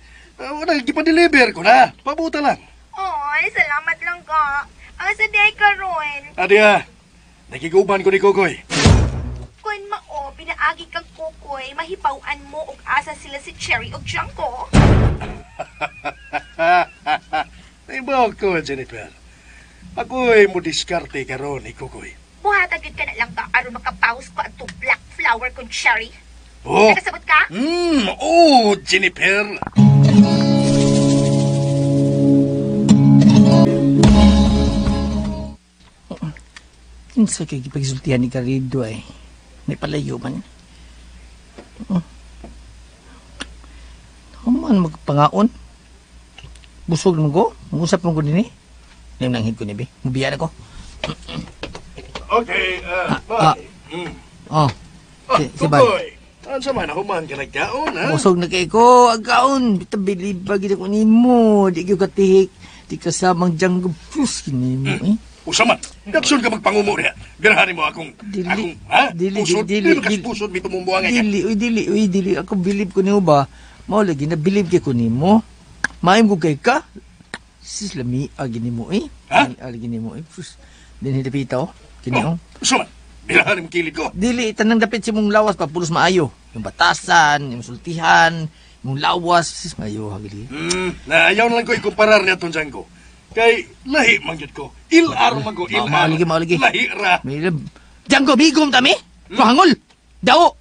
gipa-deliver ko na. Pabuta lang. Oy, salamat lang ka. Asa di ay karon? Adiya, nakiguban ko ni Kokoy. Kun mao, pinaagi kang Kokoy, mahibaw-an mo og asa sila si Cherry og Jangko. Naibaw ko, Jennifer. Ako'y mo diskarte karon ni Kokoy. Buhata gyud ka na lang ka aron makapaus ko atong black flower kon Cherry. Oh. Nakasabot ka? Oh, Jennifer. Kinsa kay gipagsultihan ni Garrido ay. May palayo man. Human magpangaon. Busog naman ko. Mungusap man ko din eh. Nanghid ko ni be. Mubiyan ako. Okay, bye. Oh. Si Bay. Ansa man human ka nagkaon, ha? Busog na kay ko. Agkaon. Bitabilib pa gid ako nimo. Di ko katihik. Di kasamang Django. Pus kinimo eh. Usa man, dakson ka magpangumo niya. Ganahan mo akong, Dili, akong, ha? dili, Pusod, dili, dili, dili. pusod, may tumumbuang ka. Dili, uy, dili, uy, dili. Ako bilib ko nimo ba? Mao lagi na bilib kay ko nimo. Maim ko kay ka. Sis lami agi nimo eh. Ha? Lami agi nimo eh. Sus. Dinhi dapita oh. Kini oh. Usa man, ganahan mo kilid ko. Dili tanang dapit si mong lawas pa pulos maayo. Yung batasan, yung sultihan, yung lawas, sis maayo hagili. Na ayaw na lang ko ikumparar niya itong Django. Kay lahi man gyud ko. Il-ar man ko, il-ar. Mao lagi. Lahi ra. May Django bigom tami. Tuhangol. Daw.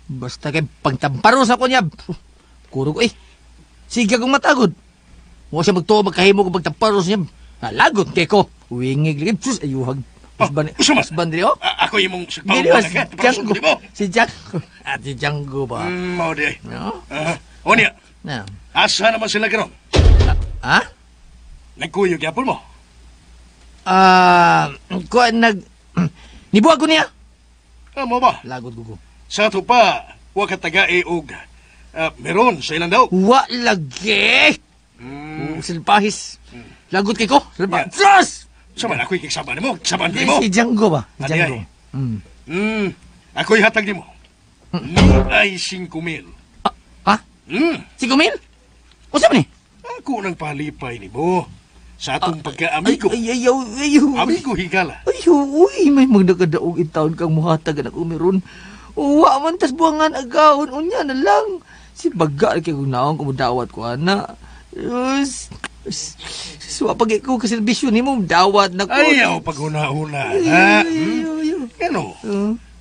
Basta kay pagtamparo sa ko niya. Kurog eh. Sige kong matagod. Wa siya magtuo magkahimo kung pagtamparo niya. Lagot kay ko. Wingig lagi. Sus ayuhag. Usa man. Bandri oh. Ako imong Dili sagpahuman si ka. Django. Si Django. At si Django ba? Mao di ay. No? O niya. Na. Asa naman sila karon? Ha? Nagkuyog yapon mo? Kuan nag... Nibuwag ko niya. Mo ba? Lagot ko. Sa ato pa, wa ka tagae og meron sa ilang daw. Wa lagi! Silpahis. Lagot kay ko. Silpahis. Sus! Sa man, ako'y kiksaba nimo. Kiksabaan nimo. Si Django ba? Si Adi Django. ay. Ako'y hatag nimo. Ni ay 5,000. Ha? 5,000? Unsa man ni? Ako nang palipay nimo. Sa atong pagka-amigo. Ay, ay, ay, ay. Amigo higala. Ay, uy, may magdakadaog in taon kang muhatag anak umiron. Uwa man tas buwangan agawon unya na lang. Si baga kay kung naong kumudawat ko ana. Suwa pag ko kaserbisyo nimo dawat na ko. Ayaw paghuna-huna na. Ano?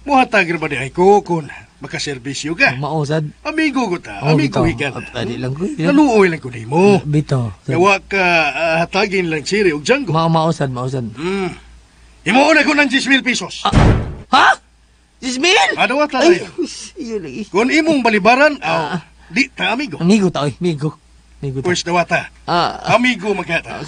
Muhatag ra ba di ay ko kung makaserbisyo ka? Mao sad. Amigo ko ta, Oh, amigo bitaw. higala. Adi lang ko. Naluoy lang ko nimo. Bitaw. Kaya ka hatagin lang siri og Django. Mao mao sad, mao sad. Himuon ako ng 10,000 pesos. Ha? 10,000? Adawat lang Ay, tayo. iyo lagi. Kung imong balibaran, aw, di ta amigo. Amigo ta, oy, amigo. Amigo ta. Pwes dawata. Amigo magkata.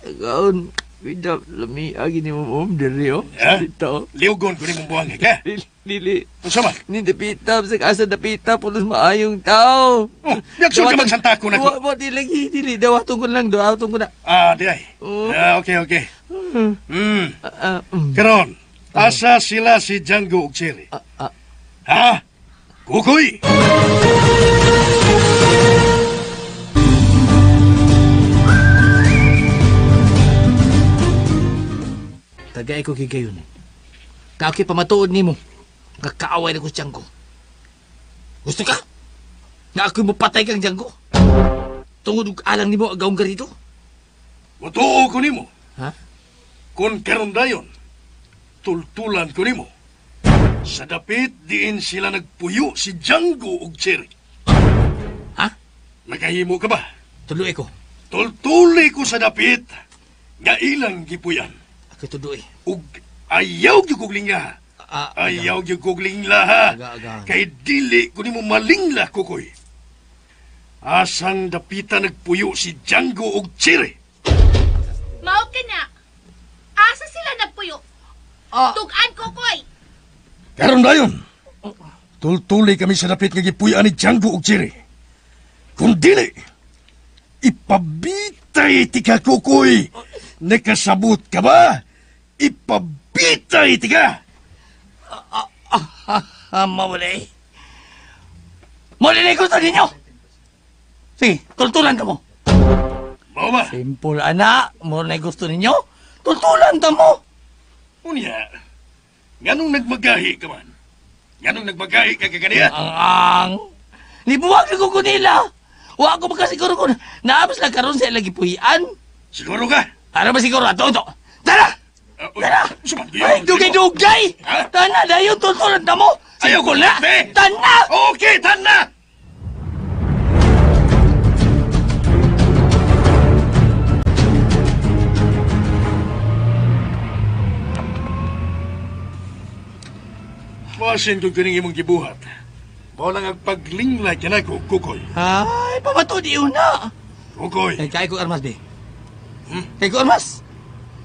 Agaon, bitaw, lami agi ni mo diri oh. Ha? Bitaw. Liugon ko nimong buwang ka. Dili. Unsa man? Ni dapita sa asa dapita pulos maayong tao. Oh, yaksyon ka magsantako na ko. Wa di lagi dili dawaton ko lang, dawaton ko na. Ah, di ay. Oh. Ah, okay, okay. Karon, asa sila si Django ug Cherry? Ha? Kukoy! Tagay ko kay gayon. Kakoy pamatuod nimo. Kakaaway na ko si Django. Gusto ka? Nga ako'y mapatay kang Django? Tungod og alang nimo agawong garito? Mutuo ko nimo. Ha? Kung karon dayon, tultulan ko nimo. Sa dapit diin sila nagpuyo si Django ug Cherry. Ha? Nakahimo ka ba? Tuloy ko. Tultuli ko sa dapit nga ilang gipuyan. Ako'y tuloy. Ug ayaw gyud kog linga. Ayaw gyud kog lingla ha. Kay dili ko nimo malingla, Kukoy. Asang dapita nagpuyo si Django og Cherry? Mao ka na. Asa sila nagpuyo? Tugan, Kukoy. Karon dayon. Tultuli kami sa dapit nga gipuy-an ni Django og Cherry. Kung dili, ipabitay ti ka, Kukoy. Nakasabot ka ba? Ipabitay ti ka! Mawalay. Mawalay gusto ninyo! Sige, tultulan ka mo. Mao ba? Simple, ana. Mo na gusto ninyo. Tultulan ta mo. Unya, nganong nagmagahi ka man? Nganong nagmagahi ka kaganiya? Ang. Nibuwag na ko nila. Wa ko makasiguro kung naabos lang karon sa ilang gipuy-an. Siguro ka? Ano ba siguro? Ato, ato. Tara! Tara! Ay, dugay-dugay! Tana, dayon, tultulan ta mo! Ayaw ko na! Tana! Okay, tana! Masin kong kining imong gibuhat. Mao lang ang paglingla kanako, Kukoy. Ay, pamato di una. Kukoy. Kay kay ko armas, be. Kay ko armas.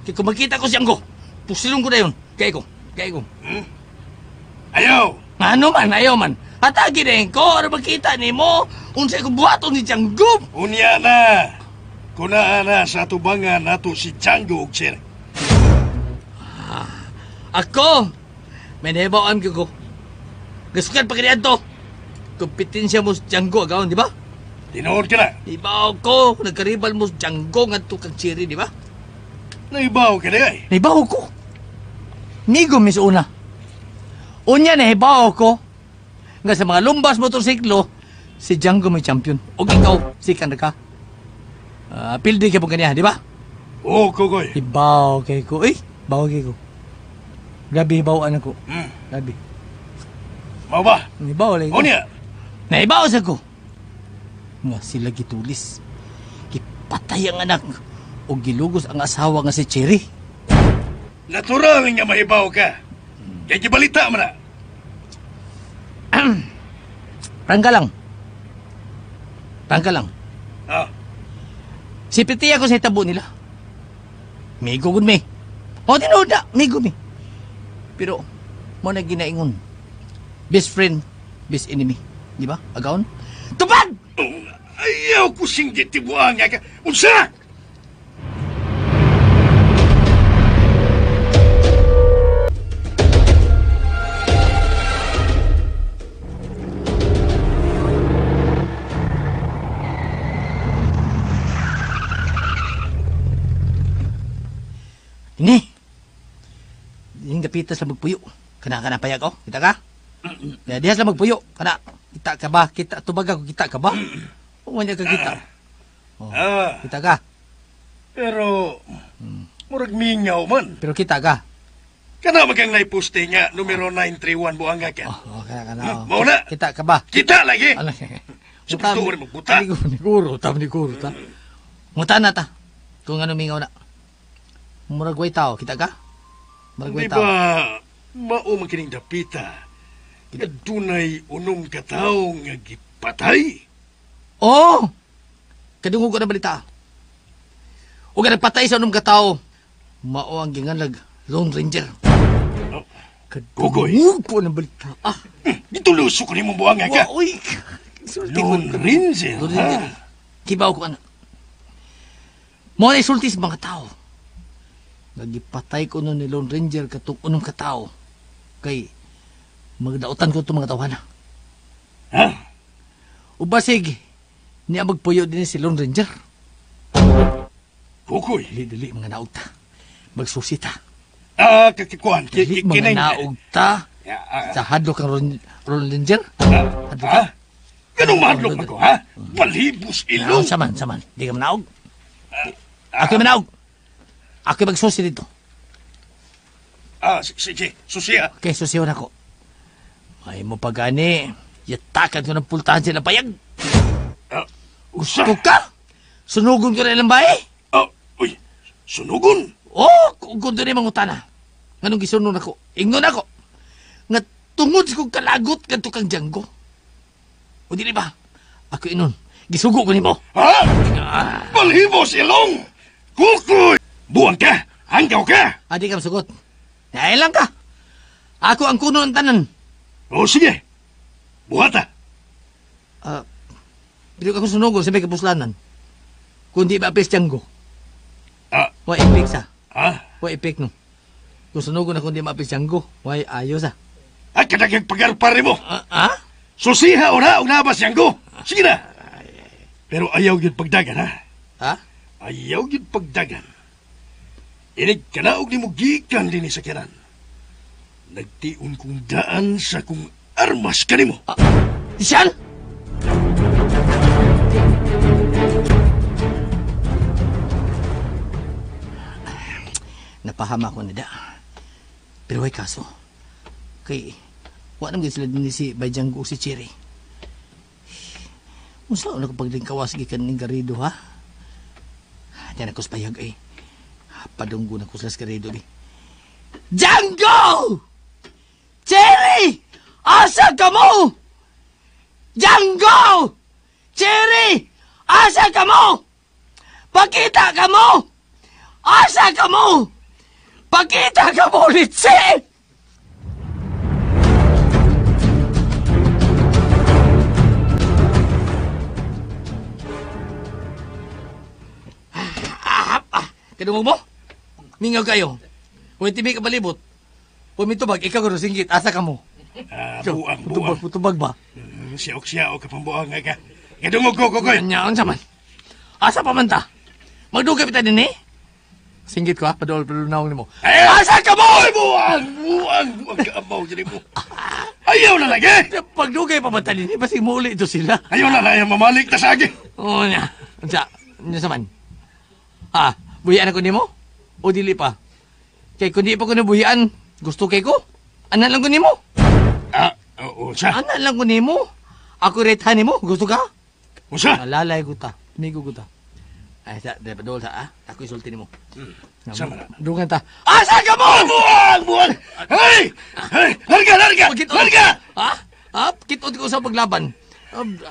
Kay kung makita ko siyang ko, pusilong ko na yun. Kay ko, kay ko. Ayaw! Ano man, ayaw man. Hatagi rin ko, ano makita ni mo, unsay ko buhaton ni Django. Unya na. Kunaa na sa atubangan nato si Django og Cherry. Ako, may nahibawaan ko ko. Gasukan pa kaniya to. Kompetensya mo sa Django agaon, di ba? Tinuod ka na. Ibaw ko, nagkaribal mo sa Django ngadto kang Cherry, di ba? Naibaw ka na ay. Naibaw ko. Migo mis una. Unya nahibaw ko nga sa mga lumbas motorsiklo, si Django may champion. O ikaw, sikan na ka. Pildi ka po kaniya, di ba? Oo, Kukoy. Ibaw kay ko. Eh, baw kay ko. Grabe, hibawaan ako. Grabe. Mao ba? Ibaw lagi ko. Unya? Naibaw sa ko. Nga sila gitulis. Gipatay ang anak o gilugos ang asawa nga si Cherry. Natural nga mahibaw ka. Kaya gibalita mo na. Prangka lang. Prangka lang. Ah. Si Piti ako sa itabo nila. Migo gud mi. O tinuod na, migo mi. Pero mo na ginaingon. Best friend, best enemy. Di ba? Agaon? Tupad! Ayaw ko singgit tibuang nga ka. Unsa? Ini. Yung dapita sa magpuyo. Kana kana payag oh. Kita ka? Ya, diha sa magpuyo. Kana kita ka ba? Kita tubaga ko kita ka ba? O man ka kita. Oh, kita ka. Pero murag mingaw man. Pero kita ka. Kana magang naiposte nga numero 931 buanga ka. Oh, kana kana. Oh. Mao na. Kita ka ba? Kita lagi. Sa tuor mo buta. Ni guro, tam ni guro ta. Muta na ta. Kung ano mingaw na. Murag way tao, kita ka? Murag way Di tao. ba mao man kining dapita? Nga dunay unom ka tawo nga gipatay. Oh! Kadungog ko na balita. O nga nagpatay sa unom ka tawo, mao ang ginganlag Lone Ranger. Kukoy. Kadungog ko na balita. Ah, Gitulusok ko nimo buanga ka. wa, uy. Lone Ranger. Lone Ranger. Kibaw ko ana. Mo na isulti sa mga tao. Nagipatay ko nun ni Lone Ranger katong unom ka tao. Kay magdautan ko itong mga tawhana. Ha? O basig, niya magpuyo din si Lone Ranger. Kukoy. Dili, dili, mga naog ta. Magsusi ta. Ah, kakikuan. Dili, mga naog ta. Sa hadlok ang Lone Ranger. Hadlok ka. Ganong mahadlok man ko, ha? Balibos ilong. Saman, saman. Di ka manaog. Ako'y manaog. Ako'y magsusi dito. Ah, sige, susiya. Okay, susiyon ako. May mo pagani. Yatakan ko ng pultahan sila payag. Usa. Gusto ka? Sunugon ko na ilang bahay? Uy, sunugon? Oh, kung doon yung mangutana. Nganong gisunon ako? Ingnon ako. Tungod sa kong kalagot kadto kang Django. O dili ba? Ako inon, gisugo ko nimo. Ha? Balhibo silong! Kukoy! Buang ka! Hanggaw ka! Adi ka masugot. Dahil lang ka. Ako ang kuno ang tanan. O sige. Buhata. Dili ko sunugon sa may kapuslanan. Kundi ba apis Django? Wa epek sa. Ha? Wa epek no. Kung sunugon ako hindi maapis Django, way ayos ah. Ay, kadagang pagarpari mo. Ha? Susiha o na, og nabas Django. Sige na. Pero ayaw yun pagdagan, ha? Ha? Ayaw yun pagdagan. Inig ka na og nimo gikan din sa kanan. Nagtion kong daan sa kong armas kanimo. Siyal! Napahama ko na da. Pero way kaso. Kay, wa naman sila din si Bay Django o si Cherry. Unsa na ko paglingkawas gikan ning Garrido, ha? Diyan ako sa payag, eh. Padunggo na ko sila sa Garrido, eh. Django! Cherry! Asa ka mo? Django! Cherry! Asa ka mo? Pakita ka mo! Asa ka mo? Pakita ka mo, Litsi! Kadungog mo? Mingaw kayo. Huwag tibi ka balibot. Huwag mitubag, ikaw ko singgit. Asa ka mo? Buang, buang. Putubag ba? Siyok-siyok ka pang buang nga ka. Kadungog ko, Kokoy. Anyaon sa man. Asa pa man ta? Magdugay pita din eh? Singgit ko ha, padol-padol na mo. Asa ka mo? Ay, buang, buang, buang ka amaw dyan mo. Ayaw na lagi! Pagdugay pa man ta din eh, basig muuli ito sila. Ayaw na lang, mamalik ta sa agi. Oo niya. Unsa, unsa sa man? Ha, buhian ako nimo? O dili pa? Kay kung di pa ko nabuhian, gusto kay ko? Anan lang ko nimo? Unsa? Anan lang ko nimo? Ako rethan nimo, gusto ka? Unsa? Alalay ko ta, migo ko ta. Ay, sa, di pa dol sa, ah. Ako isulti nimo. Sama na. Dungan ta. Asa ka mo? Buang, buang! Hey! Hey! Larga, larga! Larga! Ha? Ha? Kitod ko sa paglaban.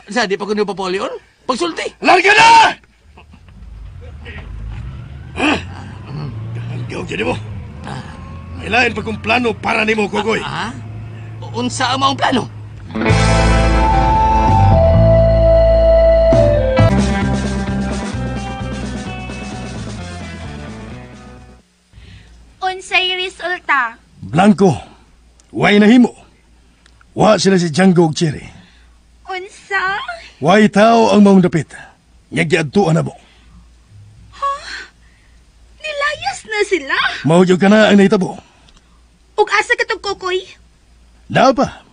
Sa, di pa ko niyo papulion? Pagsulti! Larga na! Hanggaw dyan mo. May lain pa kong plano para nimo, Kokoy. Ha? Unsa ang maong plano? Unsay resulta? Blanco. Way nahimo. Wa sila si Django ug Cherry. Unsa? Way tao ang maong dapit. Nga giadtuan na mo. Nilayas na sila. Mao gyud ka na ang nahitabo. Ug asa ka tong Kokoy? Naa pa.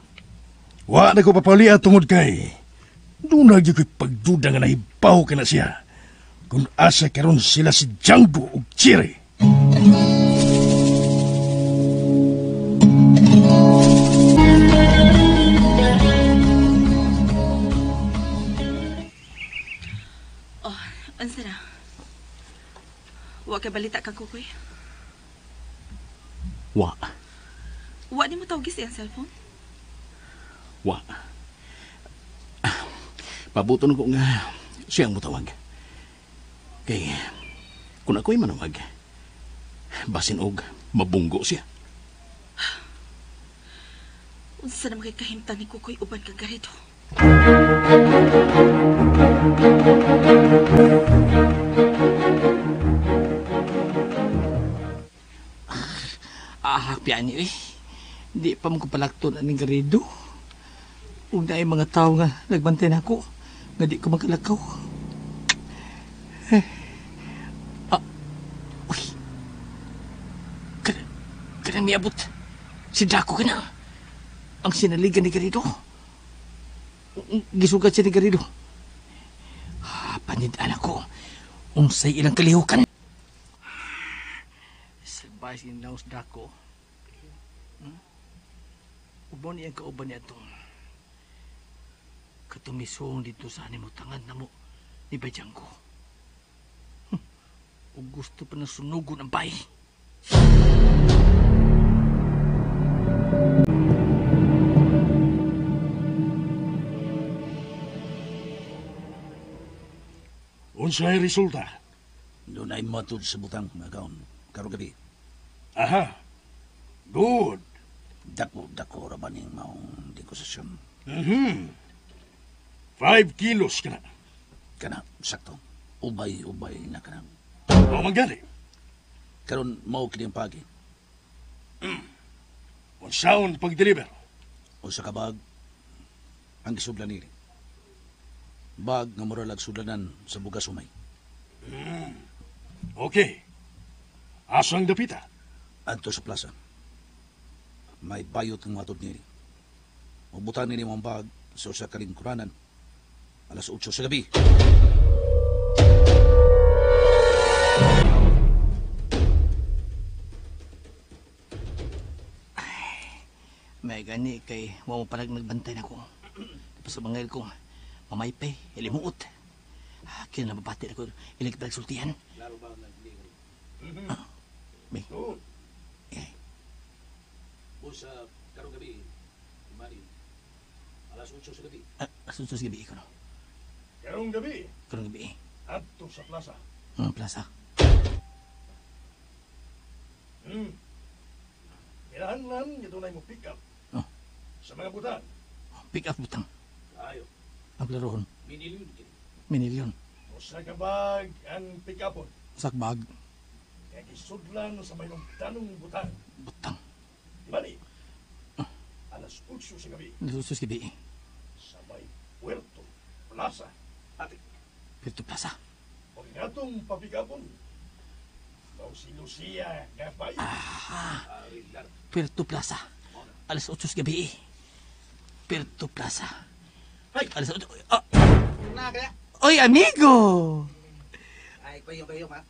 Wa na ko papalia tungod kay doon na gyud ko'y pagduda nga nahibaw ka na siya. Kung asa karon sila si Django ug Cherry. Oh, unsa na? Wa kay balita ka, Kukoy? Wa. Wa nimo tawgi sa iyang cellphone? Wa. Pabuton ko nga siyang mutawag. Kay kung ako'y manawag, basin og mabunggo siya. Unsa naman kay kahimtang ni Kukoy uban kag Garrido? Ahak ni eh. Di pa mo kapalakton aning Garrido. Ug naay mga tao nga nagbantay nako nga di ko makalakaw. Eh. Uy. Kanang niabot. Si Draco ka na. Ang sinaligan ni Garrido. Gisugat siya ni Garrido. Panid-an ako. Unsay ilang kalihukan. Sabay sinaos Draco. Ubon iyang kauban niya itong katumisong dito sa animutangan na mo ni Bay Django. O gusto pa na sunugon ang bay. Unsay resulta? Doon ay matud sa butang, agaon. Karong gabi. Aha. Good. Dako, dako ra ba ning maong dekusasyon? 5 kilos ka na. Kana, sakto. Ubay-ubay na ka na. O, manggani. Karon mao kini ang pagi. Unsaon pag-deliver? Usa ka bag ang gisudlan nini. Bag nga mura lag sudlanan sa bugas humay. Okay. Asang dapita? Adto sa plaza. May bayot ng matod nini. Mubutan nini ang bag sa usa ka lingkuranan. 8:00 sa gabi. May gani kay wa mo palag nagbantay na ko. Tapos sa bangil kong mamaypay, ilimuot. Kaya nababati na ko, ilig palag sultihan. May. Eh. Busa, karong gabi, Mari, 8:00 sa gabi. 8:00 sa gabi, ikaw no? Karong gabi? Karong gabi. Adto sa plaza. Plaza. Kinahanglan nga dunay mo pick up. Oh. Sa mga butang. Pick up butang. Ayo. Ang klarohon. Minilyon kini. Minilyon. Usa ka bag ang pick upon. Usa ka bag. Nga gisudlan sa may tanong butang. Butang. Di ba ni? 8:00 sa gabi. 8:00 sa gabi. Sa may Puerto Plaza. Ate. Puerto Plaza. O nga itong papikapon. Mao si Lucia nga bayo. Puerto Plaza. 8:00 sa gabi. Puerto Plaza. Ay! 8:00. Oy, amigo! Ay, payo, payo, ha?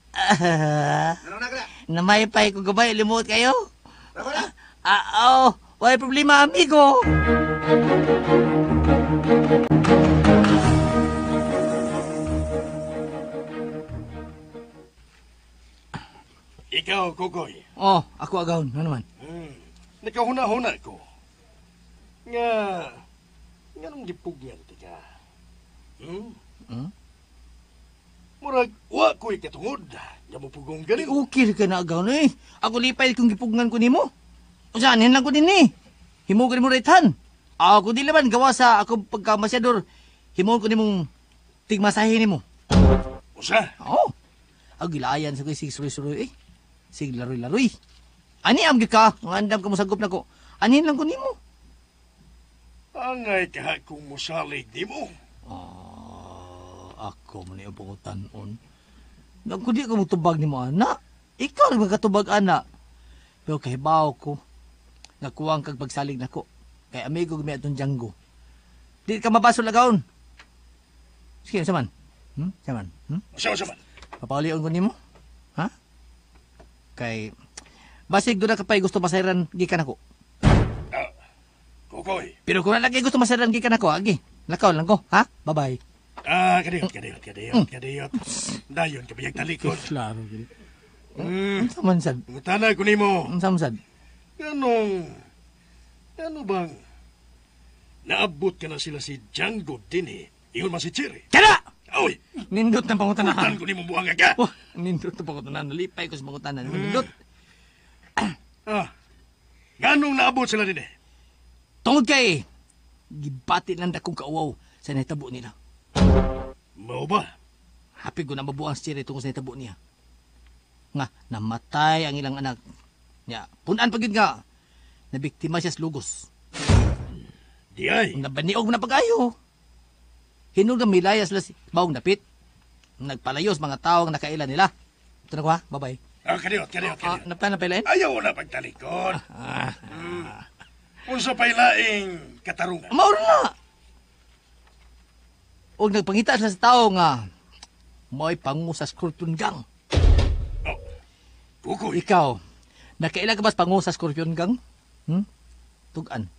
Ano na kaya? Namaypay ko gabay, limot kayo? Ako na? Oh, wala problema, amigo! Ikaw, Kokoy. Oh, ako agawon. Ano naman? Nakahuna-huna ko. Nga, nga nung gipugyan ti ka. Murag, wa ko'y katungod. Nga mupugong galing. Okay ka na agawon eh. Ako lipay kung gipugnan ko nimo. Usanin lang ko din eh. Himo ko nimo right hand. Ako di laban, gawa sa ako pagkamasyador. Himo ko nimong tigmasahe nimo. Usa? Oo. Ako gilayan sa ko sig suroy-suroy eh. Sig laroy-laroy. Ani am gyud ka, nga andam ka mosagop nako. Anin lang ko nimo. Angay ka kung mosalig nimo. Ako man yung pangutan-on. Nagko di ka motubag nimo ana. Ikaw rin magkatubag ana. Pero kahibaw ko, nakuwang kag pagsalig nako. Kay amigo mi atong Django. Di ka mabasol lagaon. Sige, unsa man? Unsa man? Unsa, unsa man? Papaulion ko nimo? Ha? Kay basig doon na ka pa'y gusto masayran gikan ako. Kokoy. Pero kung lagi gusto masayran gikan ako, agi. Lakaw lang ko, ha? Bye-bye. Kadiyot, kadiyot, kadiyot, kadiyot. Dayon ka biyag talikod. Klaro, gini. Unsa man sad? Mutana ko nimo. Unsa man sad? Anong, ano bang naabot ka na sila si Django din eh. Ingon man si Cherry. Kana! Oy! Nindot ng pangutanan. Utan ko nimo buhanga ka. Wah, nindot ng pangutanan. Nalipay ko sa pangutanan. Nindot. Nganong naabot sila din eh? Tungod kay, gibati lang dakong kauwaw sa nahitabo nila. Mao ba? Happy ko na mabuang si Cherry tungkol sa nahitabo niya. Nga, namatay ang ilang anak. Nya, punan pa gyud nga. Nabiktima siya sa lugos. Di ay. Nabaniog na pag-ayo. Hinug na milaya sila si Baong Dapit. Nagpalayos mga tao ang nakaila nila. Ito na ko ha, bye-bye. Kadiyot, kadiyot, kadiyot. Napailain? Ayaw na pagtalikod. Unsa pailaing katarungan? Mauro na! Og nagpangita sila sa tao nga mo'y pangu sa Scorpion Gang. Oh, Kukoy. Ikaw, nakaila ka ba sa pangu sa Scorpion Gang? Tugan.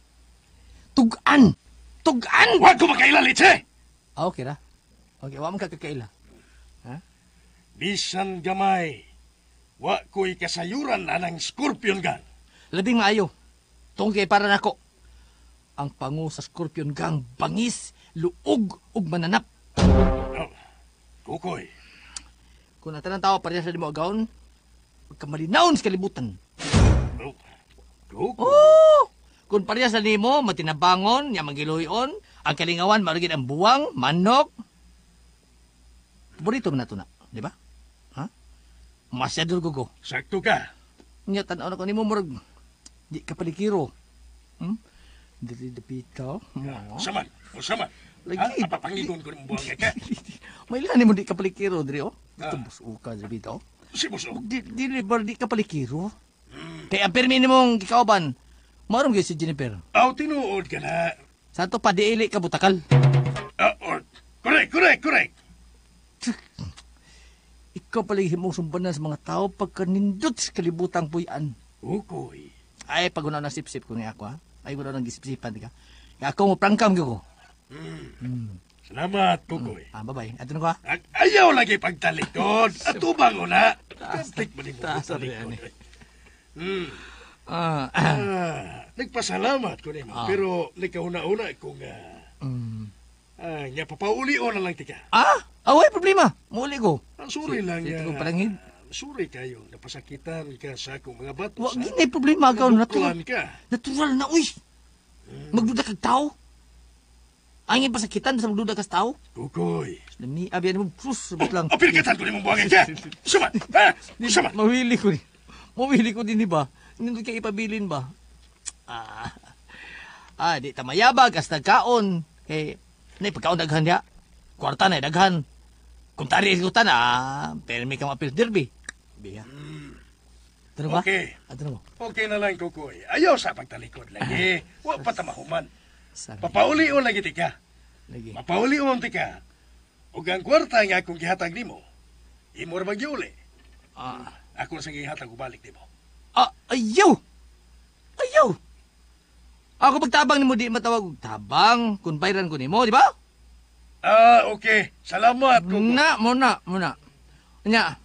Tugan! Tugan! Huwag ko makaila, Litse! Okay ra. Okay, wa man ka kakaila. Ha? Bisan gamay, wa ko'y kasayuran anang Scorpion Gang. Labing maayo. Tungkol kay para nako. Ang pangu sa Scorpion Gang bangis, luog ug mananap. Oh, Kukoy. Kung ang tanang tao parehas sa mo agaon, pagkamalinaon sa kalibutan. Oh. Oh! Kung parehas sa nimo, matinabangon, nya magiluyon, ang kalingawan marugid ang buwang, manok. Paborito man nato na, di ba? Ha? Masyado ko. Sakto ka. Nya tan-aw na ko nimo murag di ka palikiro. Dili dapita. Saman, saman. Lagi. Ha? Papangigon ko ng buwang ka. May ilan mo di ka palikiro diri oh. Ito busuka diri bitaw. Si busok. Dili ba di ka palikiro? Kay ang pirmi nimong gikauban, marom gyud si Jennifer. Aw tinuod ka na. Sa ato pa diili ka butakal. Correct. Ikaw pala himong sumbanan sa mga tao pagkanindot sa kalibutang puyan. Ukoy. Ay, pag una ng sip-sip ko niya ako, ha? Ay, una ng gisip-sipan, di ka? Ako mo, prangkam ko. Salamat, Kukoy. Bye-bye. Ato na ko, ha? Ayaw lagi pagtalikod. Atubang ko na. Kantik ba ni mo pagtalikod? Nagpasalamat ko nimo, pero nagkauna-una kung nga papaulion na lang tika. Away problema. Muuli ko. Sorry lang. Si, ko palangin. Sorry kayo, napasakitan ka sa akong mga bato. Wa gini problema ka. Natural ka. Natural na, uy. Magduda kag tao. Ang iyong pasakitan sa magduda ka sa tao. Kukoy. Lami, abiyan mo, sus, sabot lang. Apirkatan ko ni mong buhangin ka. Suman, ha? Suman. Mawili ko ni. Mawili ko din, di ba? Nindot kayo ipabilin ba? Di tamayabag, as nagkaon. Kay, nay, pagkaon daghan niya. Kwarta na, daghan. Kung tari ikutan, pero may kang apil derby. Biya. Ano ba? Okay. Ano mo? Okay na lang, Kukoy. Ayaw sa pagtalikod lagi. Wa pa tamahuman. Papaulion lagi tika. Lagi. Mapaulion tika. Ug ang kwarta nga akong gihatag nimo, imo ra magyuli. Ako na sa gihatag ubalik nimo. Ayaw! Ayaw! Ako pagtabang nimo di matawag og tabang kun bayran ko nimo, di ba? Okay. Salamat, Kukoy. Na, muna. Nya.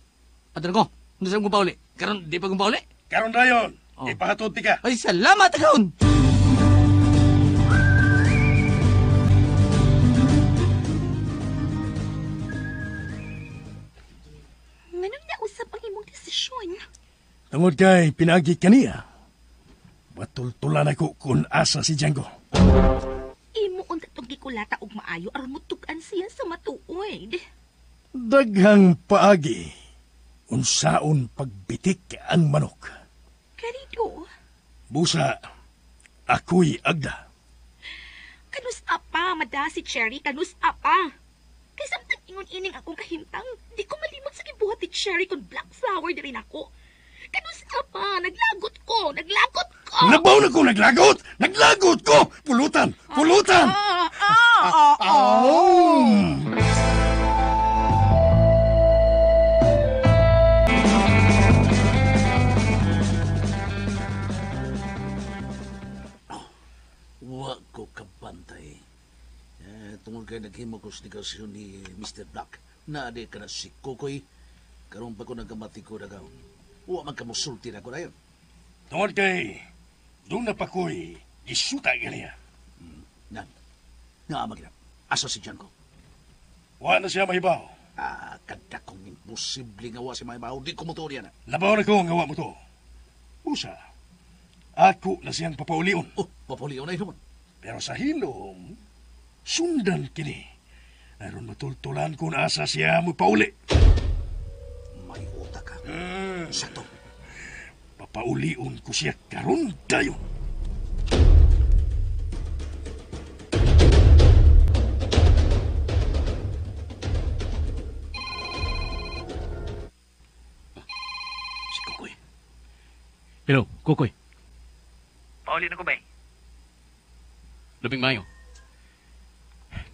Ato ko. Unsa ko pauli? Karon di pa kong pauli? Karon dayon. Ipahatod tika. Ay, salamat kaon. Nganong nausap ang imong desisyon? Tungod kay pinaagi kaniya, matultulan ako kung asa si Django. Imo unta tong gikulata og maayo aron mutug-an siya sa matuod. Daghang paagi. Unsaon pagbitik ang manok. Karido. Busa, ako'y agda. Kanus apa, mada si Cherry, kanus apa. Kay samtang ingon ining akong kahimtang, di ko malimot sa gibuhat ni Cherry kung black flower di rin ako. Kanus apa, naglagot ko, naglagot ko. Nabaw na ko, naglagot! Naglagot ko! Pulutan! Pulutan! Wa ko kabantay. Tungod kay naghimo ko sa negosyo ni Mr. Black. Naadi ka na si Kukoy. Karon pa ko nagkamati ko na gaw. Wa man ka mosulti na ko na yun. Tungod kay, doon na pa ko'y isuta ganiya. Nan, naamag na. Asa si Django? Wa na siya mahibaw. Kada kong imposible nga wa siya mahibaw. Di ko mo to niya na. Labaw na ko nga wa mo to. Usa, ako na siyang papaulion. Oh, papaulion ay naman. Pero sa hilom, sundan kini. Aron matultulan kung asa siya mo pauli. May utak ka. Sakto. Papaulion ko siya karon dayon. Si Kukoy. Hello, Kukoy. Pauli na ko ba? Labing mayo.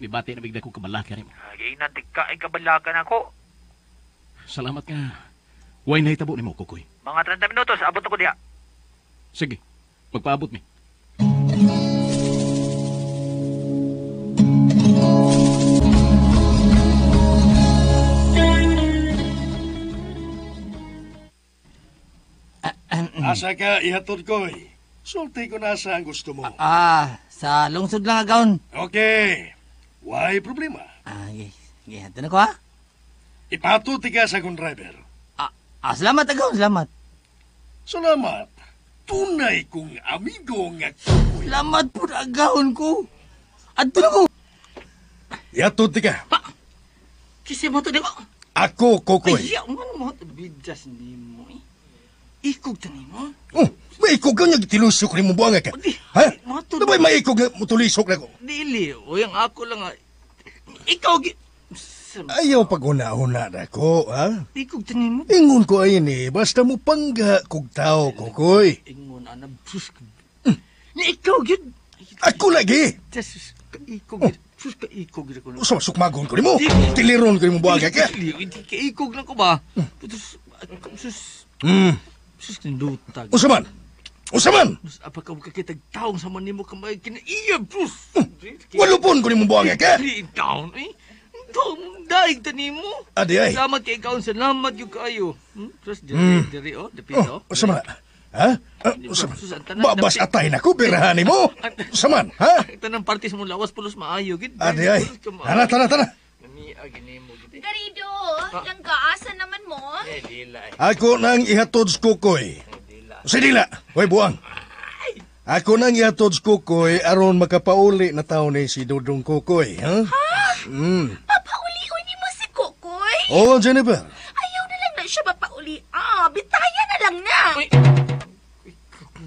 Nibati na bigla kong kabalaka rin mo. Ay, nantika ay kabalakan ako. Salamat nga. Way nahitabo ni mo, Kukoy. Mga 30 minutos, abot ako diha. Sige, magpaabot mi. Asa ka, ihatod ko'y. Sulti ko na sa ang gusto mo. Sa lungsod lang agaon. Okay. Why problema? Sige. Sige, ato na ko ha. Ipatuti ka sa akong driver. Salamat agaw, salamat. Salamat. Tunay kong amigo nga Kukoy. Salamat po agahon ko. Adto na ko. Iatod ka. Kasi mo to di ko. Ako, Kukoy. Ay, man mo to bidas nimo eh. Ikog ta nimo. Oh, maikog ka niya gitilusok ni mo buanga ka. Ha? Nabay maikog nga mutulisok na ko. Dili, oyang ako lang. Ikaw gi Ayaw paghuna-huna na ko, ha? Ikog ta nimo. Ingon ko ay ni, basta mo pangga kog tao, Kukoy. Ingon ana sus. Ni ikaw gyud. Ako lagi. Jesus, ikog gyud. Sus ka ikog gyud ko. Usa sukmagon ko nimo. Tiliron ko nimo buanga ka. Dili, ka ikog lang ko ba? Sus, sus. Sus nindutag. Usa man. Usa man. Sus apa ka kakitag taong sa man nimo kamay kinaiya, sus. Walupon ko nimo buanga ka. Dili taon eh. Taong daig ta nimo. Adi ay. Salamat kay ikaw, salamat gyud kaayo. Sus diri diri oh, dapit oh. Usa man. Ha? Usa man. Babas atay na ko birahan nimo. Usa man, ha? Tanang party sa mong lawas pulos maayo gid. Adi ay. Tara, tara, tara. Garido, langga, asa naman mo? Ako nang ihatod sa Kukoy. Sa dila, hoy buang. Ako nang ihatod sa Kukoy aron makapauli na tao ni si Dudong Kukoy, ha? Ha? Papaulion ni mo si Kukoy? Oo, Jennifer. Ayaw na lang na siya mapauli. Bitaya na lang na.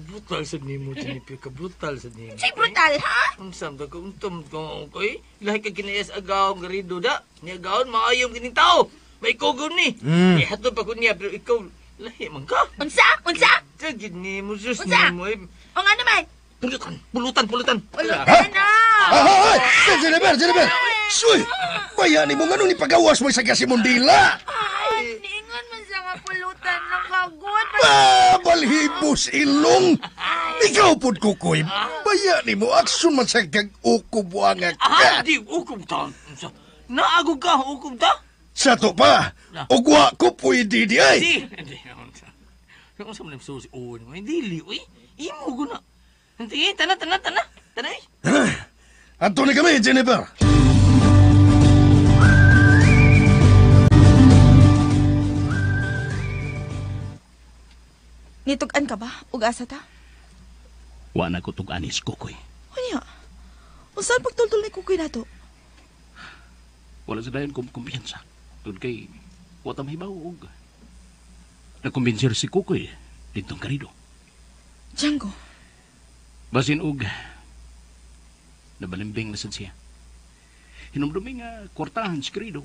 Brutal sa nimo, Jennifer. Kabrutal sa nimo. Siya'y brutal, ha? Ang samda ka, untom ko, okay? Lahi ka kinayas agaw, Garido da. Ni agaw, maayom kining tao. May kugon ni. Ihatod pa ko niya, pero ikaw, lahi man ka. Unsa? Unsa? Sagid ni mo, sus Unsa? ni mo. O nga naman? Pulutan, pulutan, pulutan. Pulutan na! Ay! Jennifer, Jennifer! Suy! Bayani mo nga nung ipagawas mo sa kasimundila! Ay, niingon man sa nga pulutan ng kagod. Balhibos ilong! Ikaw pod, Kukoy. Bayani mo, aksyon man sa kag-ukob nga ka. Di, ukob ta. Naagog ka, ukob ta. Sa to pa, ugwa ko pwede di ay. Di, di. Unsa man susi uon mo? Dili, uy. Imo ko na. Sige, tana, tana, tana. Tana, eh. Adto na kami, Jennifer. Nitug-an ka ba? Ug asa ta? Wa na ko tug-anis, Kukoy. Unya, unsa pagtultol ni Kukoy nato? Wala sa dayon kong kumpiyansa. Tungod kay, wa ta mahibaw og nakumbinser si Kukoy didtong Garido. Django. Basin og nabalimbing na sad siya. Hinumdumi nga kwartahan si Garido.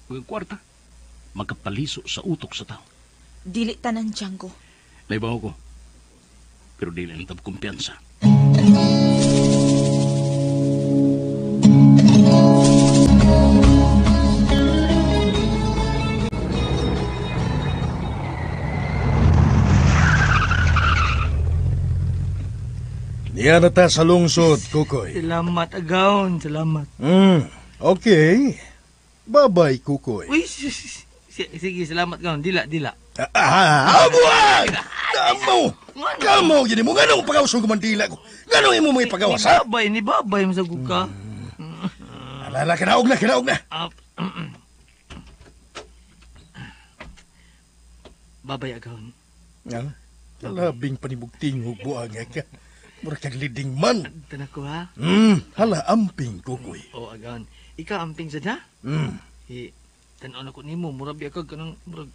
Ug ang kwarta makapaliso sa utok sa tao. Dili tanan, Django. Naibaw ko. Pero dili ang tab kumpiyansa. Niya na ta sa lungsod, Kukoy. Salamat, agaon. Salamat. Okay. Bye-bye, Kukoy. Uy, sige, salamat, agaon. Dila, dila. Abuang! Kamo! Kamo! Gini mo, ganong pagawason ko man dila ko. Ganong imo mga ipagawas, ha? Ni babay, ni babay, masagog ka. Alala, kinaog na, kinaog na. Babay, agaon. Labing panibugtingog, buang ka. Mura kag liding man. Tanak ko, ha? Hala, amping, Kukoy. Oo, agaon. Ikaw, amping sad, ha? Tanaw na ko nimo, mura biya ka, ganang, murag...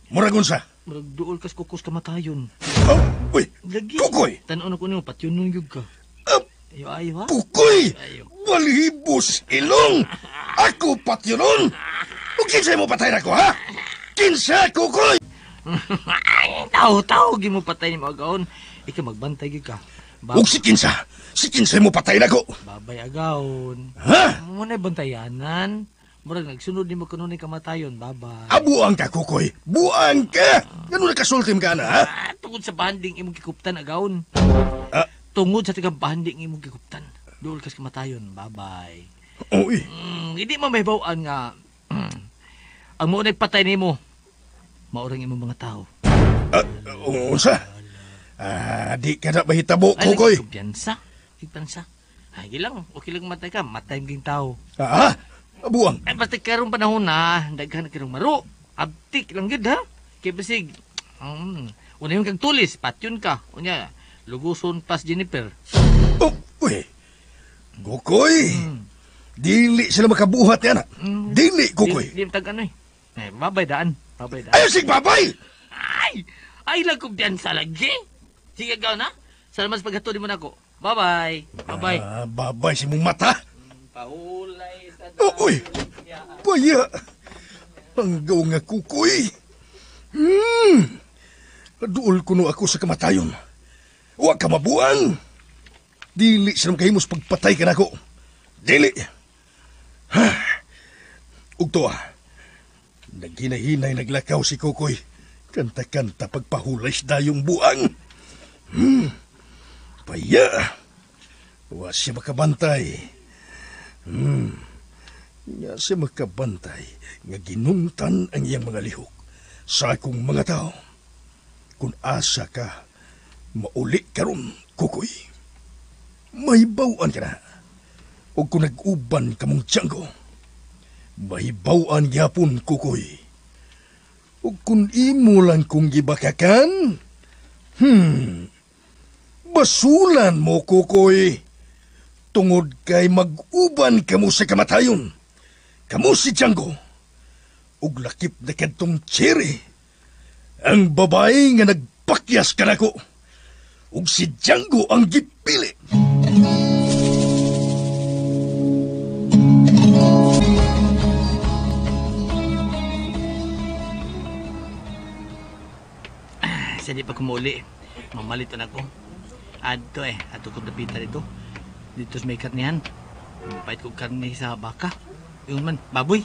Murag unsa? Murag duol kas kukos kamatayon. Oh, uy! Lagi. Kukoy! Tanaw na ko nimo, patyon gyud ka. Ayo, ayo, ha? Kukoy! Ayo. Balhibos ilong! Ako patyonon! O kinsa mo patay na ko, ha? Kinsa, Kukoy! Tao, tao, gi mo patay nimo agaon. Ikaw magbantay gyud ka. Ug si kinsa? Si kinsa mo patay na ko? Babay agaon. Ha? Mo na bantayanan. Murag nagsunod nimo kuno ni kamatayon, babay. Abuang ka, Kukoy. Buang ka. Ganun nakasultim ka na, ha? Tungod sa banding imong gikuptan agaon. Tungod sa tiga banding imong gikuptan. Duol kas kamatayon, babay. Uy. Hindi mo may bawaan nga ang mo nagpatay nimo. Maurang imong mga tao. Unsa? Di ka na mahitabo, Kukoy. Kumpiyansa. Kumpiyansa. Ay, gilang. Okay lang matay ka. Matay mong tao. Ah? Buang. Ay, basta karong panahon na, daghan karong maro. Abtik lang gid ha. Kay basig una yung kag tulis, patyon ka. Unya, luguson pas Jennifer. Oh, uy. Gokoy. Dili sila makabuhat yan. Dili, Kukoy. Di tag ano eh. Eh, babay daan. Babay daan. Ayaw sig babay! Ay! Ay lang kong diyan sa lagi. Sige, gaw na. Salamat sa paghatod mo nako. Bye-bye. Bye-bye. Ah, babay si mong mata. Pahulay sa Oh, uy! Baya! Ang gaw nga kukoy! Duol kuno ako sa kamatayon. Wa ka mabuang! Dili sila makahimos pagpatay ka nako. Dili! Ha! Ug tuwa, naghinay-hinay naglakaw si Kukoy. Kanta-kanta pagpahulay sa dayong buang. Paya! Wa siya makabantay. Nga siya makabantay nga ginuntan ang iyang mga lihok sa akong mga tao. Kung asa ka, mauli karon, Kukoy. Mahibaw-an ka na. O kung nag-uban ka mong Django, mahibaw-an gyapon, Kukoy. O kung imo lang kong gibakakan, basulan mo, Kukoy. Tungod kay mag-uban kamo sa kamatayon. Kamo si Django. Ug lakip na kadtong Cherry. Ang babae nga nagpakyas kanako. Ug si Django ang gipili. Sa di pa kumuli, mamalit na ako. Adto eh, ato kong dapita dito. Dito sa may karnihan. Mapait ko karni sa baka. Yun man, baboy.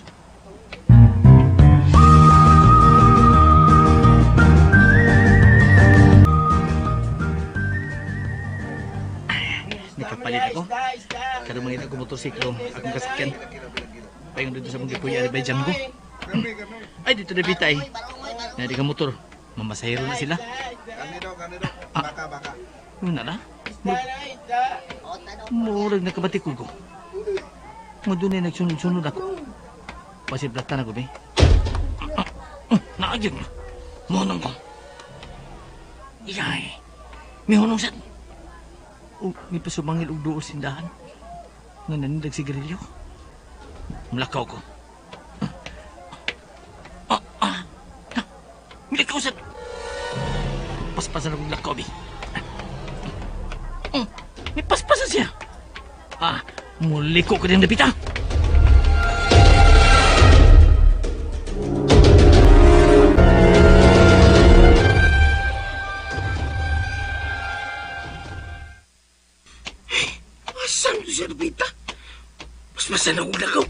Nakapalit ako. Karoon mangita ko motorsiklo, akong kasakyan. Payon dito sa mong gipuya, bay Django. Ay, dito na bitay. Nari ka motor. Mamasahero na sila. Ah, yun na na. Murag nakabatikog ko. Nga doon ay nagsunod-sunod ako. Pasiplatan ako, be. Naagyan. Monong ko. Iyay. May hunong sad. Oh, may pasumangil og duol sindahan. Nga nanindag sigarilyo. Mulakaw ko. Milakaw sad. Paspasan akong lakaw, be. May paspasan siya. Ah, muliko ko din napita. Asan to siya napita? Paspasan akong lakaw.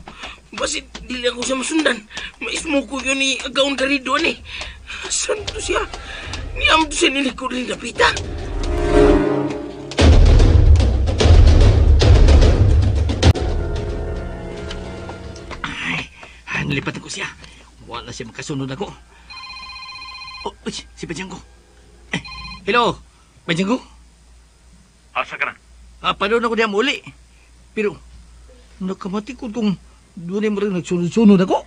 Basit, dili ako siya masundan. Maismo ko yun ni Agaon Garrido, eh. Asan to siya? Niyam to siya niliko din napita. Nalipat ko siya. Wala siya makasunod ako. Oh, uy, si Badyanggo. Eh, hello, Badyanggo? Asa ka na? Ah, paano na ko diya muli. Pero, nakamati ko kung doon ay marang nagsunod-sunod ako.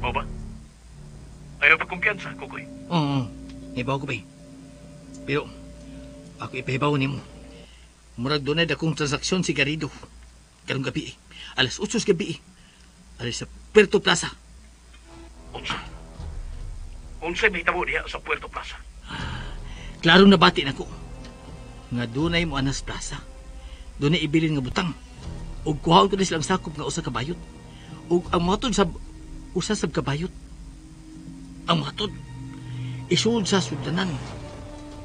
O ba? Ayaw pa kumpiyansa, Kukoy. Oo, ibaw ko ba eh. Pero, ako ipahibaw ni mo. Murag doon ay dakong transaksyon si Garrido. Karong gabi eh. 8:00 gabi eh. Alis sa Puerto Plaza. Unsa? Unsa may hitabo diha sa Puerto Plaza? Klaro na bati nako. Nga dunay mo anas plaza. Dunay ibilin nga butang. Ug kuhaon ko na silang sakop nga usa ka bayot. Ug ang matod sa usa sab ka bayot. Ang matod isud sa sudanan.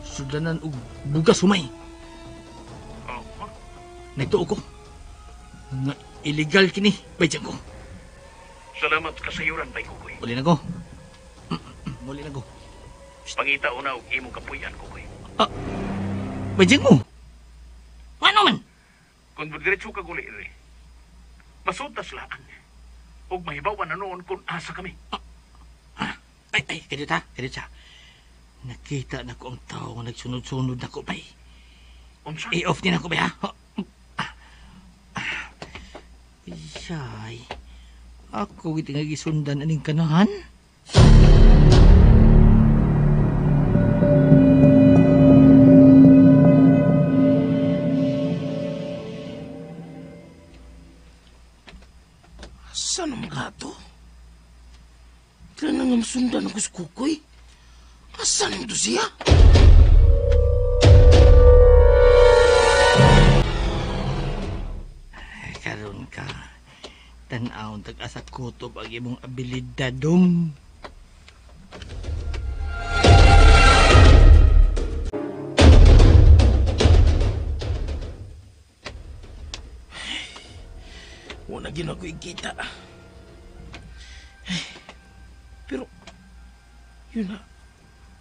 Sudanan ug bugas humay. Oh, huh? Nagtuo ko nga illegal kini bayjan ko. Salamat kasayuran, bay Kukoy. Muli na ko. Muli na ko. Pangita una og imong kapuy-an, Kukoy. Ah, bayjan mo. Ano man? Kung diretso ka guli ri, masutas laan. Og mahibawan na noon kung asa kami. Ay, ay, kadiyot ha, kadiyot siya. Nakita na ko ang tao nga nagsunod-sunod na ko, bay. Unsa? I-off din ako, bay, ha? Iyay. Ako gid nga gisundan aning kanahan. Saan ang gato? Kaya nga masundan ako sa Kukoy. Asan ito siya? Karon ka, tan-awon tag-asa kutob ang imong abilidad, dong. Wala gina ko ikita. Pero, yun na.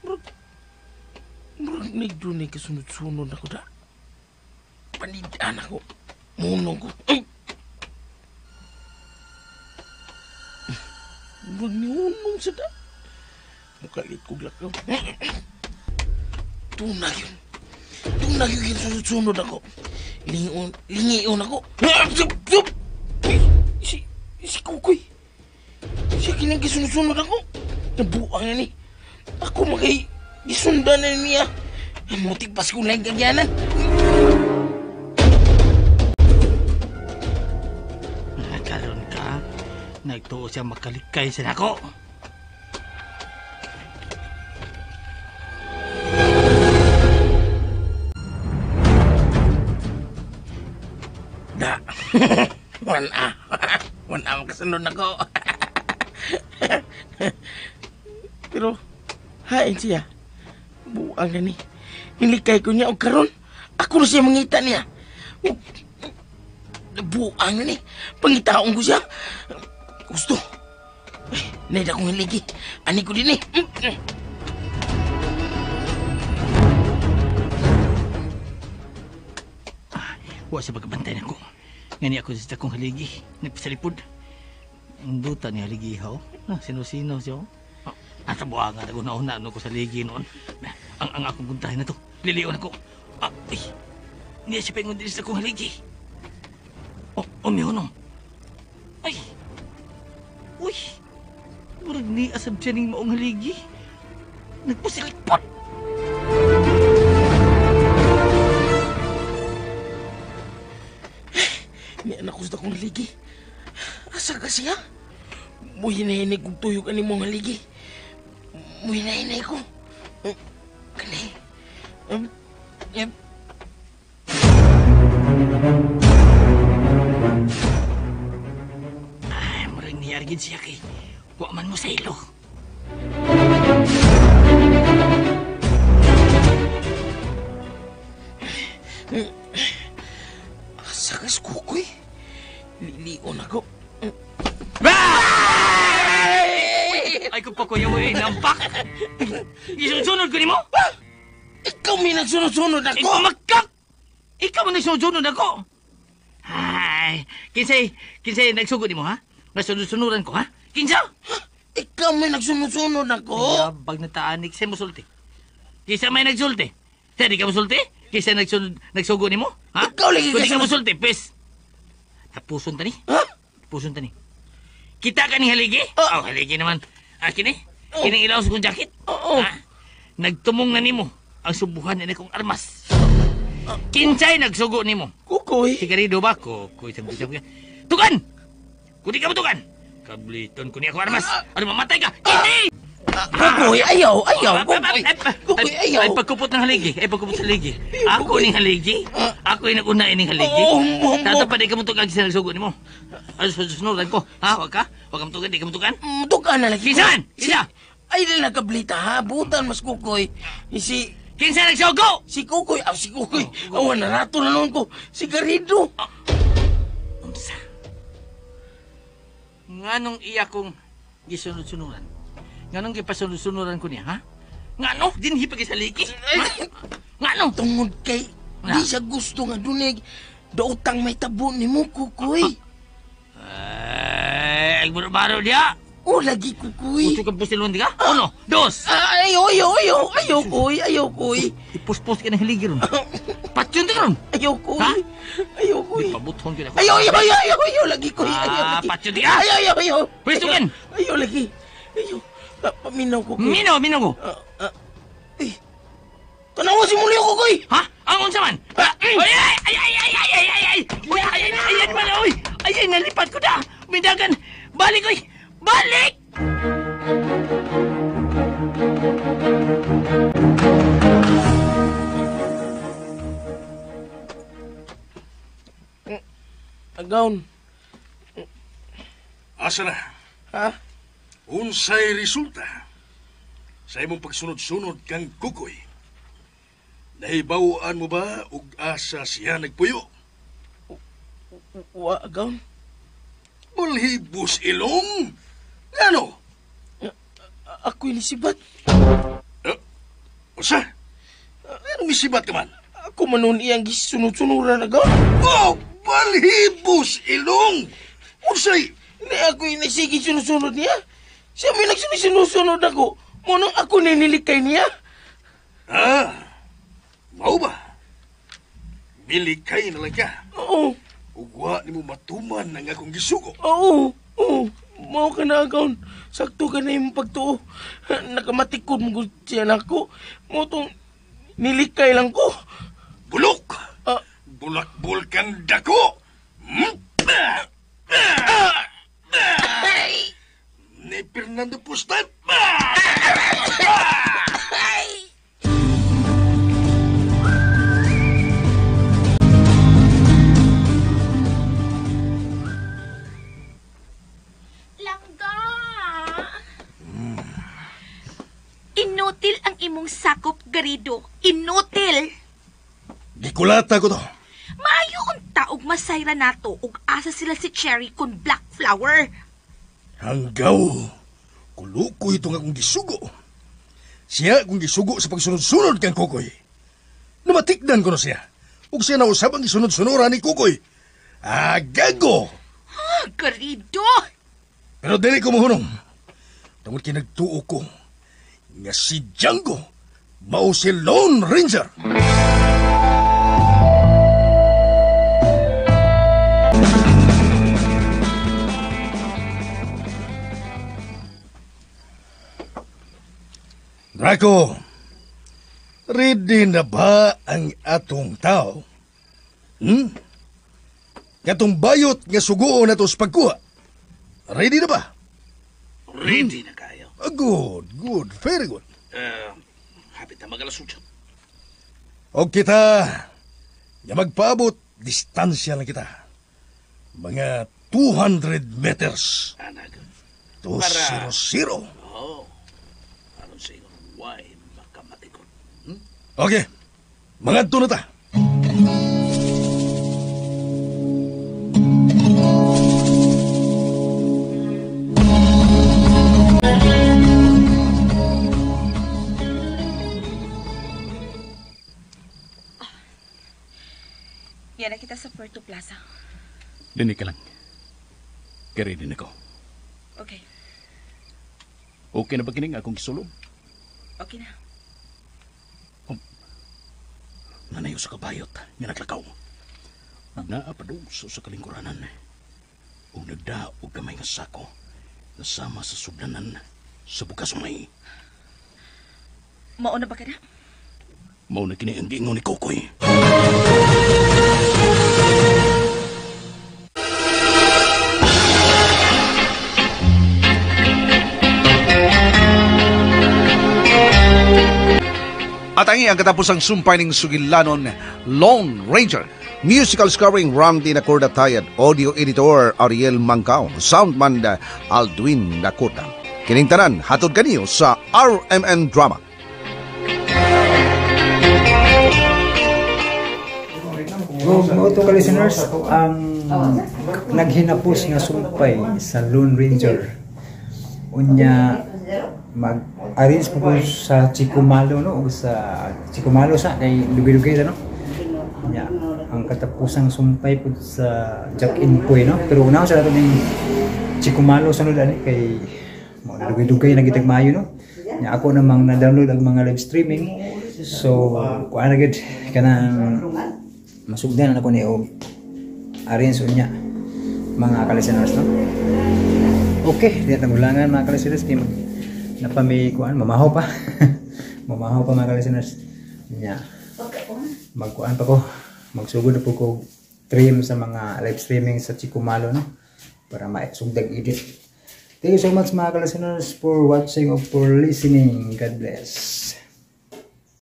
Murag nagdunay kasunod-sunod ako da. Panidaan ako. Munong ko. Ay! Murag niunong sa da. Mukalit ko glakaw. Tunag yun. Tunag yun sunod-sunod ako. Lingion ako. Si Kukoy. Siya kinang gisunod-sunod ako. Nabuang na ni. Ako makay gisundan na niya. Mutik pas kong laing kagyanan. Karon ka, nagtuo siya makalikay sa nako. Da. Wana. Wana makasunod nako. Pero, hain siya. Buang na ni. Nilikay ko niya o karon. Ako na siya mangita niya. Buang na ni. Pangitaon ko siya. Gusto. Ay, naida kong hiligi. Ani ko din eh. Wa siya pagkabantay na ko. Ngani ako sa akong haligi. Nagpasalipod. Ang duta ni haligi haw. Sino-sino siya. Asa buwangan ako nauna no ko sa ligi noon. Ang akong puntahin na to. Lilion ako. Ay, niya siya pengon din sa akong haligi. Oh, mihonong. Ay, uy, murag ni asab siya ning maong haligi. Nagpasilipot. Niya anak ko sa akong haligi. Asa ka siya? Muhinahinay kong tuyok ani mong haligi. Muhinahinay ko. Kani. Ay, murag niyargin siya kay wa man mo sa ilo. Asa ka sa Kukoy? Lilion ako. Ay, kung pakuya mo eh, nampak! Isunod-sunod ko ni mo? Ikaw may nagsunod-sunod ako! Ikaw magkak! Ikaw may nagsunod-sunod ako! Ay, kinsay nagsugod ni mo, ha? Nasunod-sunuran ko, ha? Kinsa? Ikaw may nagsunod-sunod ako! Ay, bag na taanik, sa'yo musulti. Kinsa may nagsulti? Sa'yo di ka musulti? Kinsa nagsugod ni mo? Ha? Ikaw lagi kung di ka musulti, pes! Tapuson ta ni? Ha? Tapuson ta ni. Kita ka ni haligi? Oh, haligi naman. Ah, kini? Oh. Kining ilaw sa kong jacket? Oo. Ah, nagtumong na nimo ang subuhan na kong armas. Kinsay nagsugo nimo? Kukoy. Si Garrido ba? Kukoy. Tugan! Kung di ka mo tugan! Kabliton ko niya akong armas. Ano, mamatay ka? Hindi! Kukoy, ayaw, ayaw. Kukoy, Kukoy, ayaw. Ay, pagkupot ng haligi. Ay, pagkupot sa haligi. Ako ning haligi. Ako yung nag-una ning haligi. Tatapad, di ka mo tugan sa nagsugo nimo. Ano, susunuran ko. Ha? Wag ka? Wag ka mo tugan, di ka mo tugan? Tugan na lagi. Kinsan? Kinsa? Ay, di nagkablita ha. Butan mas Kukoy. Si... Kinsa nagsugo? Si Kukoy. Ah, si Kukoy. Awan, narato na noon ko. Si Garrido. Unsa? Nganong iya kong gisunod-sunuran? Nganong gipasunod-sunuran ko niya, ha? Ngano? Dinhi pa gisaliki? Ngano? Tungod kay di siya gusto nga dunig. Dautang may tabo ni mo, Kukoy. Ay, baro-baro niya. Oh, lagi kukuy. Gusto ka pusilon di ka? Uno, dos. Ayaw, ayaw, ayaw. Ayaw, kuy. Ayaw, kuy. Ipuspos ka ng hiligi ron. Patyon di ka ron. Ayaw, kuy. Ha? Ayaw, kuy. Pabuthon ka na ako. Ayaw, ayaw, ayaw, ayaw, ayaw, lagi, kuy. Ayaw, lagi. Patyon di ka. Ayaw, ayaw, ayaw. Pwesto kan. Ayaw, lagi. Ayaw. Paminaw ko, kuy. Minaw, minaw ko. Uy. Tanawa si Mulyo ko, kuy. Ha? Ang unsa man? Ay, ay, ay, ay, ay, ay, ay, ay, ay. Uy, ay, ay, ay, ay, uy. Ay, ay, nalipat ko na. Mindagan. Balik, uy. Balik! Agaon. Asa na? Ha? Unsay resulta sa imong pagsunod-sunod kang Kukoy? Nahibaw-an mo ba og asa siya nagpuyo? Wa, agaon. Bulhibos ilong? Ngano? Ako'y nisibat. Usa? Anong misibat ka man? Ako man nun iyang gisunod-sunuran, agaon. Oh, balhibos ilong! Unsay? Hindi ako'y nagsige sunod-sunod niya. Siya may nagsunod-sunod ako. Munong ako ninilikay niya. Ah, mao ba? Milikay na lang ka. Oo. Ugwa ni mo matuman ang akong gisugo. Oo, oo. Mao ka na, agaon. Sakto ka na yung pagtuo. Nakamatikod mo siya na ako. Mo tong nilikay lang ko. Bulok! Bulakbul kang dako! Ni Fernando Postal! Langga! Inutil ang imong sakop, Garido. Inutil! Gikulata ko to. Maayo unta og masayra nato og asa sila si Cherry kun Black Flower. Hanggaw, kuluko itong akong gisugo. Siya akong gisugo sa pagsunod-sunod kang Kukoy. Namatikdan ko na siya. Ug siya nausab ang gisunod-sunuran ni Kukoy. Ah, gago! Ah, Garido! Pero dili ko mohunong. Tungod kay nagtuo ko nga si Django mao si Lone Ranger. Draco, ready na ba ang atong tao? Katong bayot nga suguon na to sa pagkuha. Ready na ba? Ready na kayo. Good, good, very good. Hapit na mag-alas 8. Og kita, nga magpaabot, distansya lang kita. Mga 200 meters. Anag. 200. Oo. Aron sa ingon, why makamatikon? Okay, mangadto na ta. Yan na kita sa Puerto Plaza. Dinig ka lang. Kaya din ako. Okay. Okay na ba kining akong gisulong? Okay na. Nanayo sa kabayot nga naglakaw. Naa pa sa sa kalingkuranan. O nagdaog gamay nga sako nasama sa sudlanan sa bukas may. Mauna ba ka na? Mao na kini ang giingon ni Kokoy. At ang iyang katapusang sumpay ng sugilanon, Lone Ranger. Musical scoring Randy Nacorda Tayad, audio editor Ariel Mangkao, soundman Aldwin Nakota. Kining tanan hatod kaniyo sa RMN Drama. Mo to ka listeners, ang naghinapos nga sumpay sa Lone Ranger. Unya mag-arrange po ko sa Chikumalo, no, o sa Chikumalo sa kay Lugay-Lugay no. Unya ang katapusang sumpay po sa Jack Inpoy, no. Pero una sa nato ning Chikumalo sunod ani kay Mao na dugay-dugay na gitag maayo, no. Nya ako namang na-download ang mga live streaming. So kuan na gid kanang masugdan na ako ni og arrange unya, mga ka-listeners, no. Okay, di na mulangan, mga ka-listeners, kay mag napami kuan, mamahaw pa. Mamahaw pa, mga ka-listeners. Nya magkuan pa ko, magsugod na po ko trim sa mga live streaming sa Chico Malo, no, para maisugdag edit. Thank you so much, mga ka-listeners, for watching or for listening. God bless.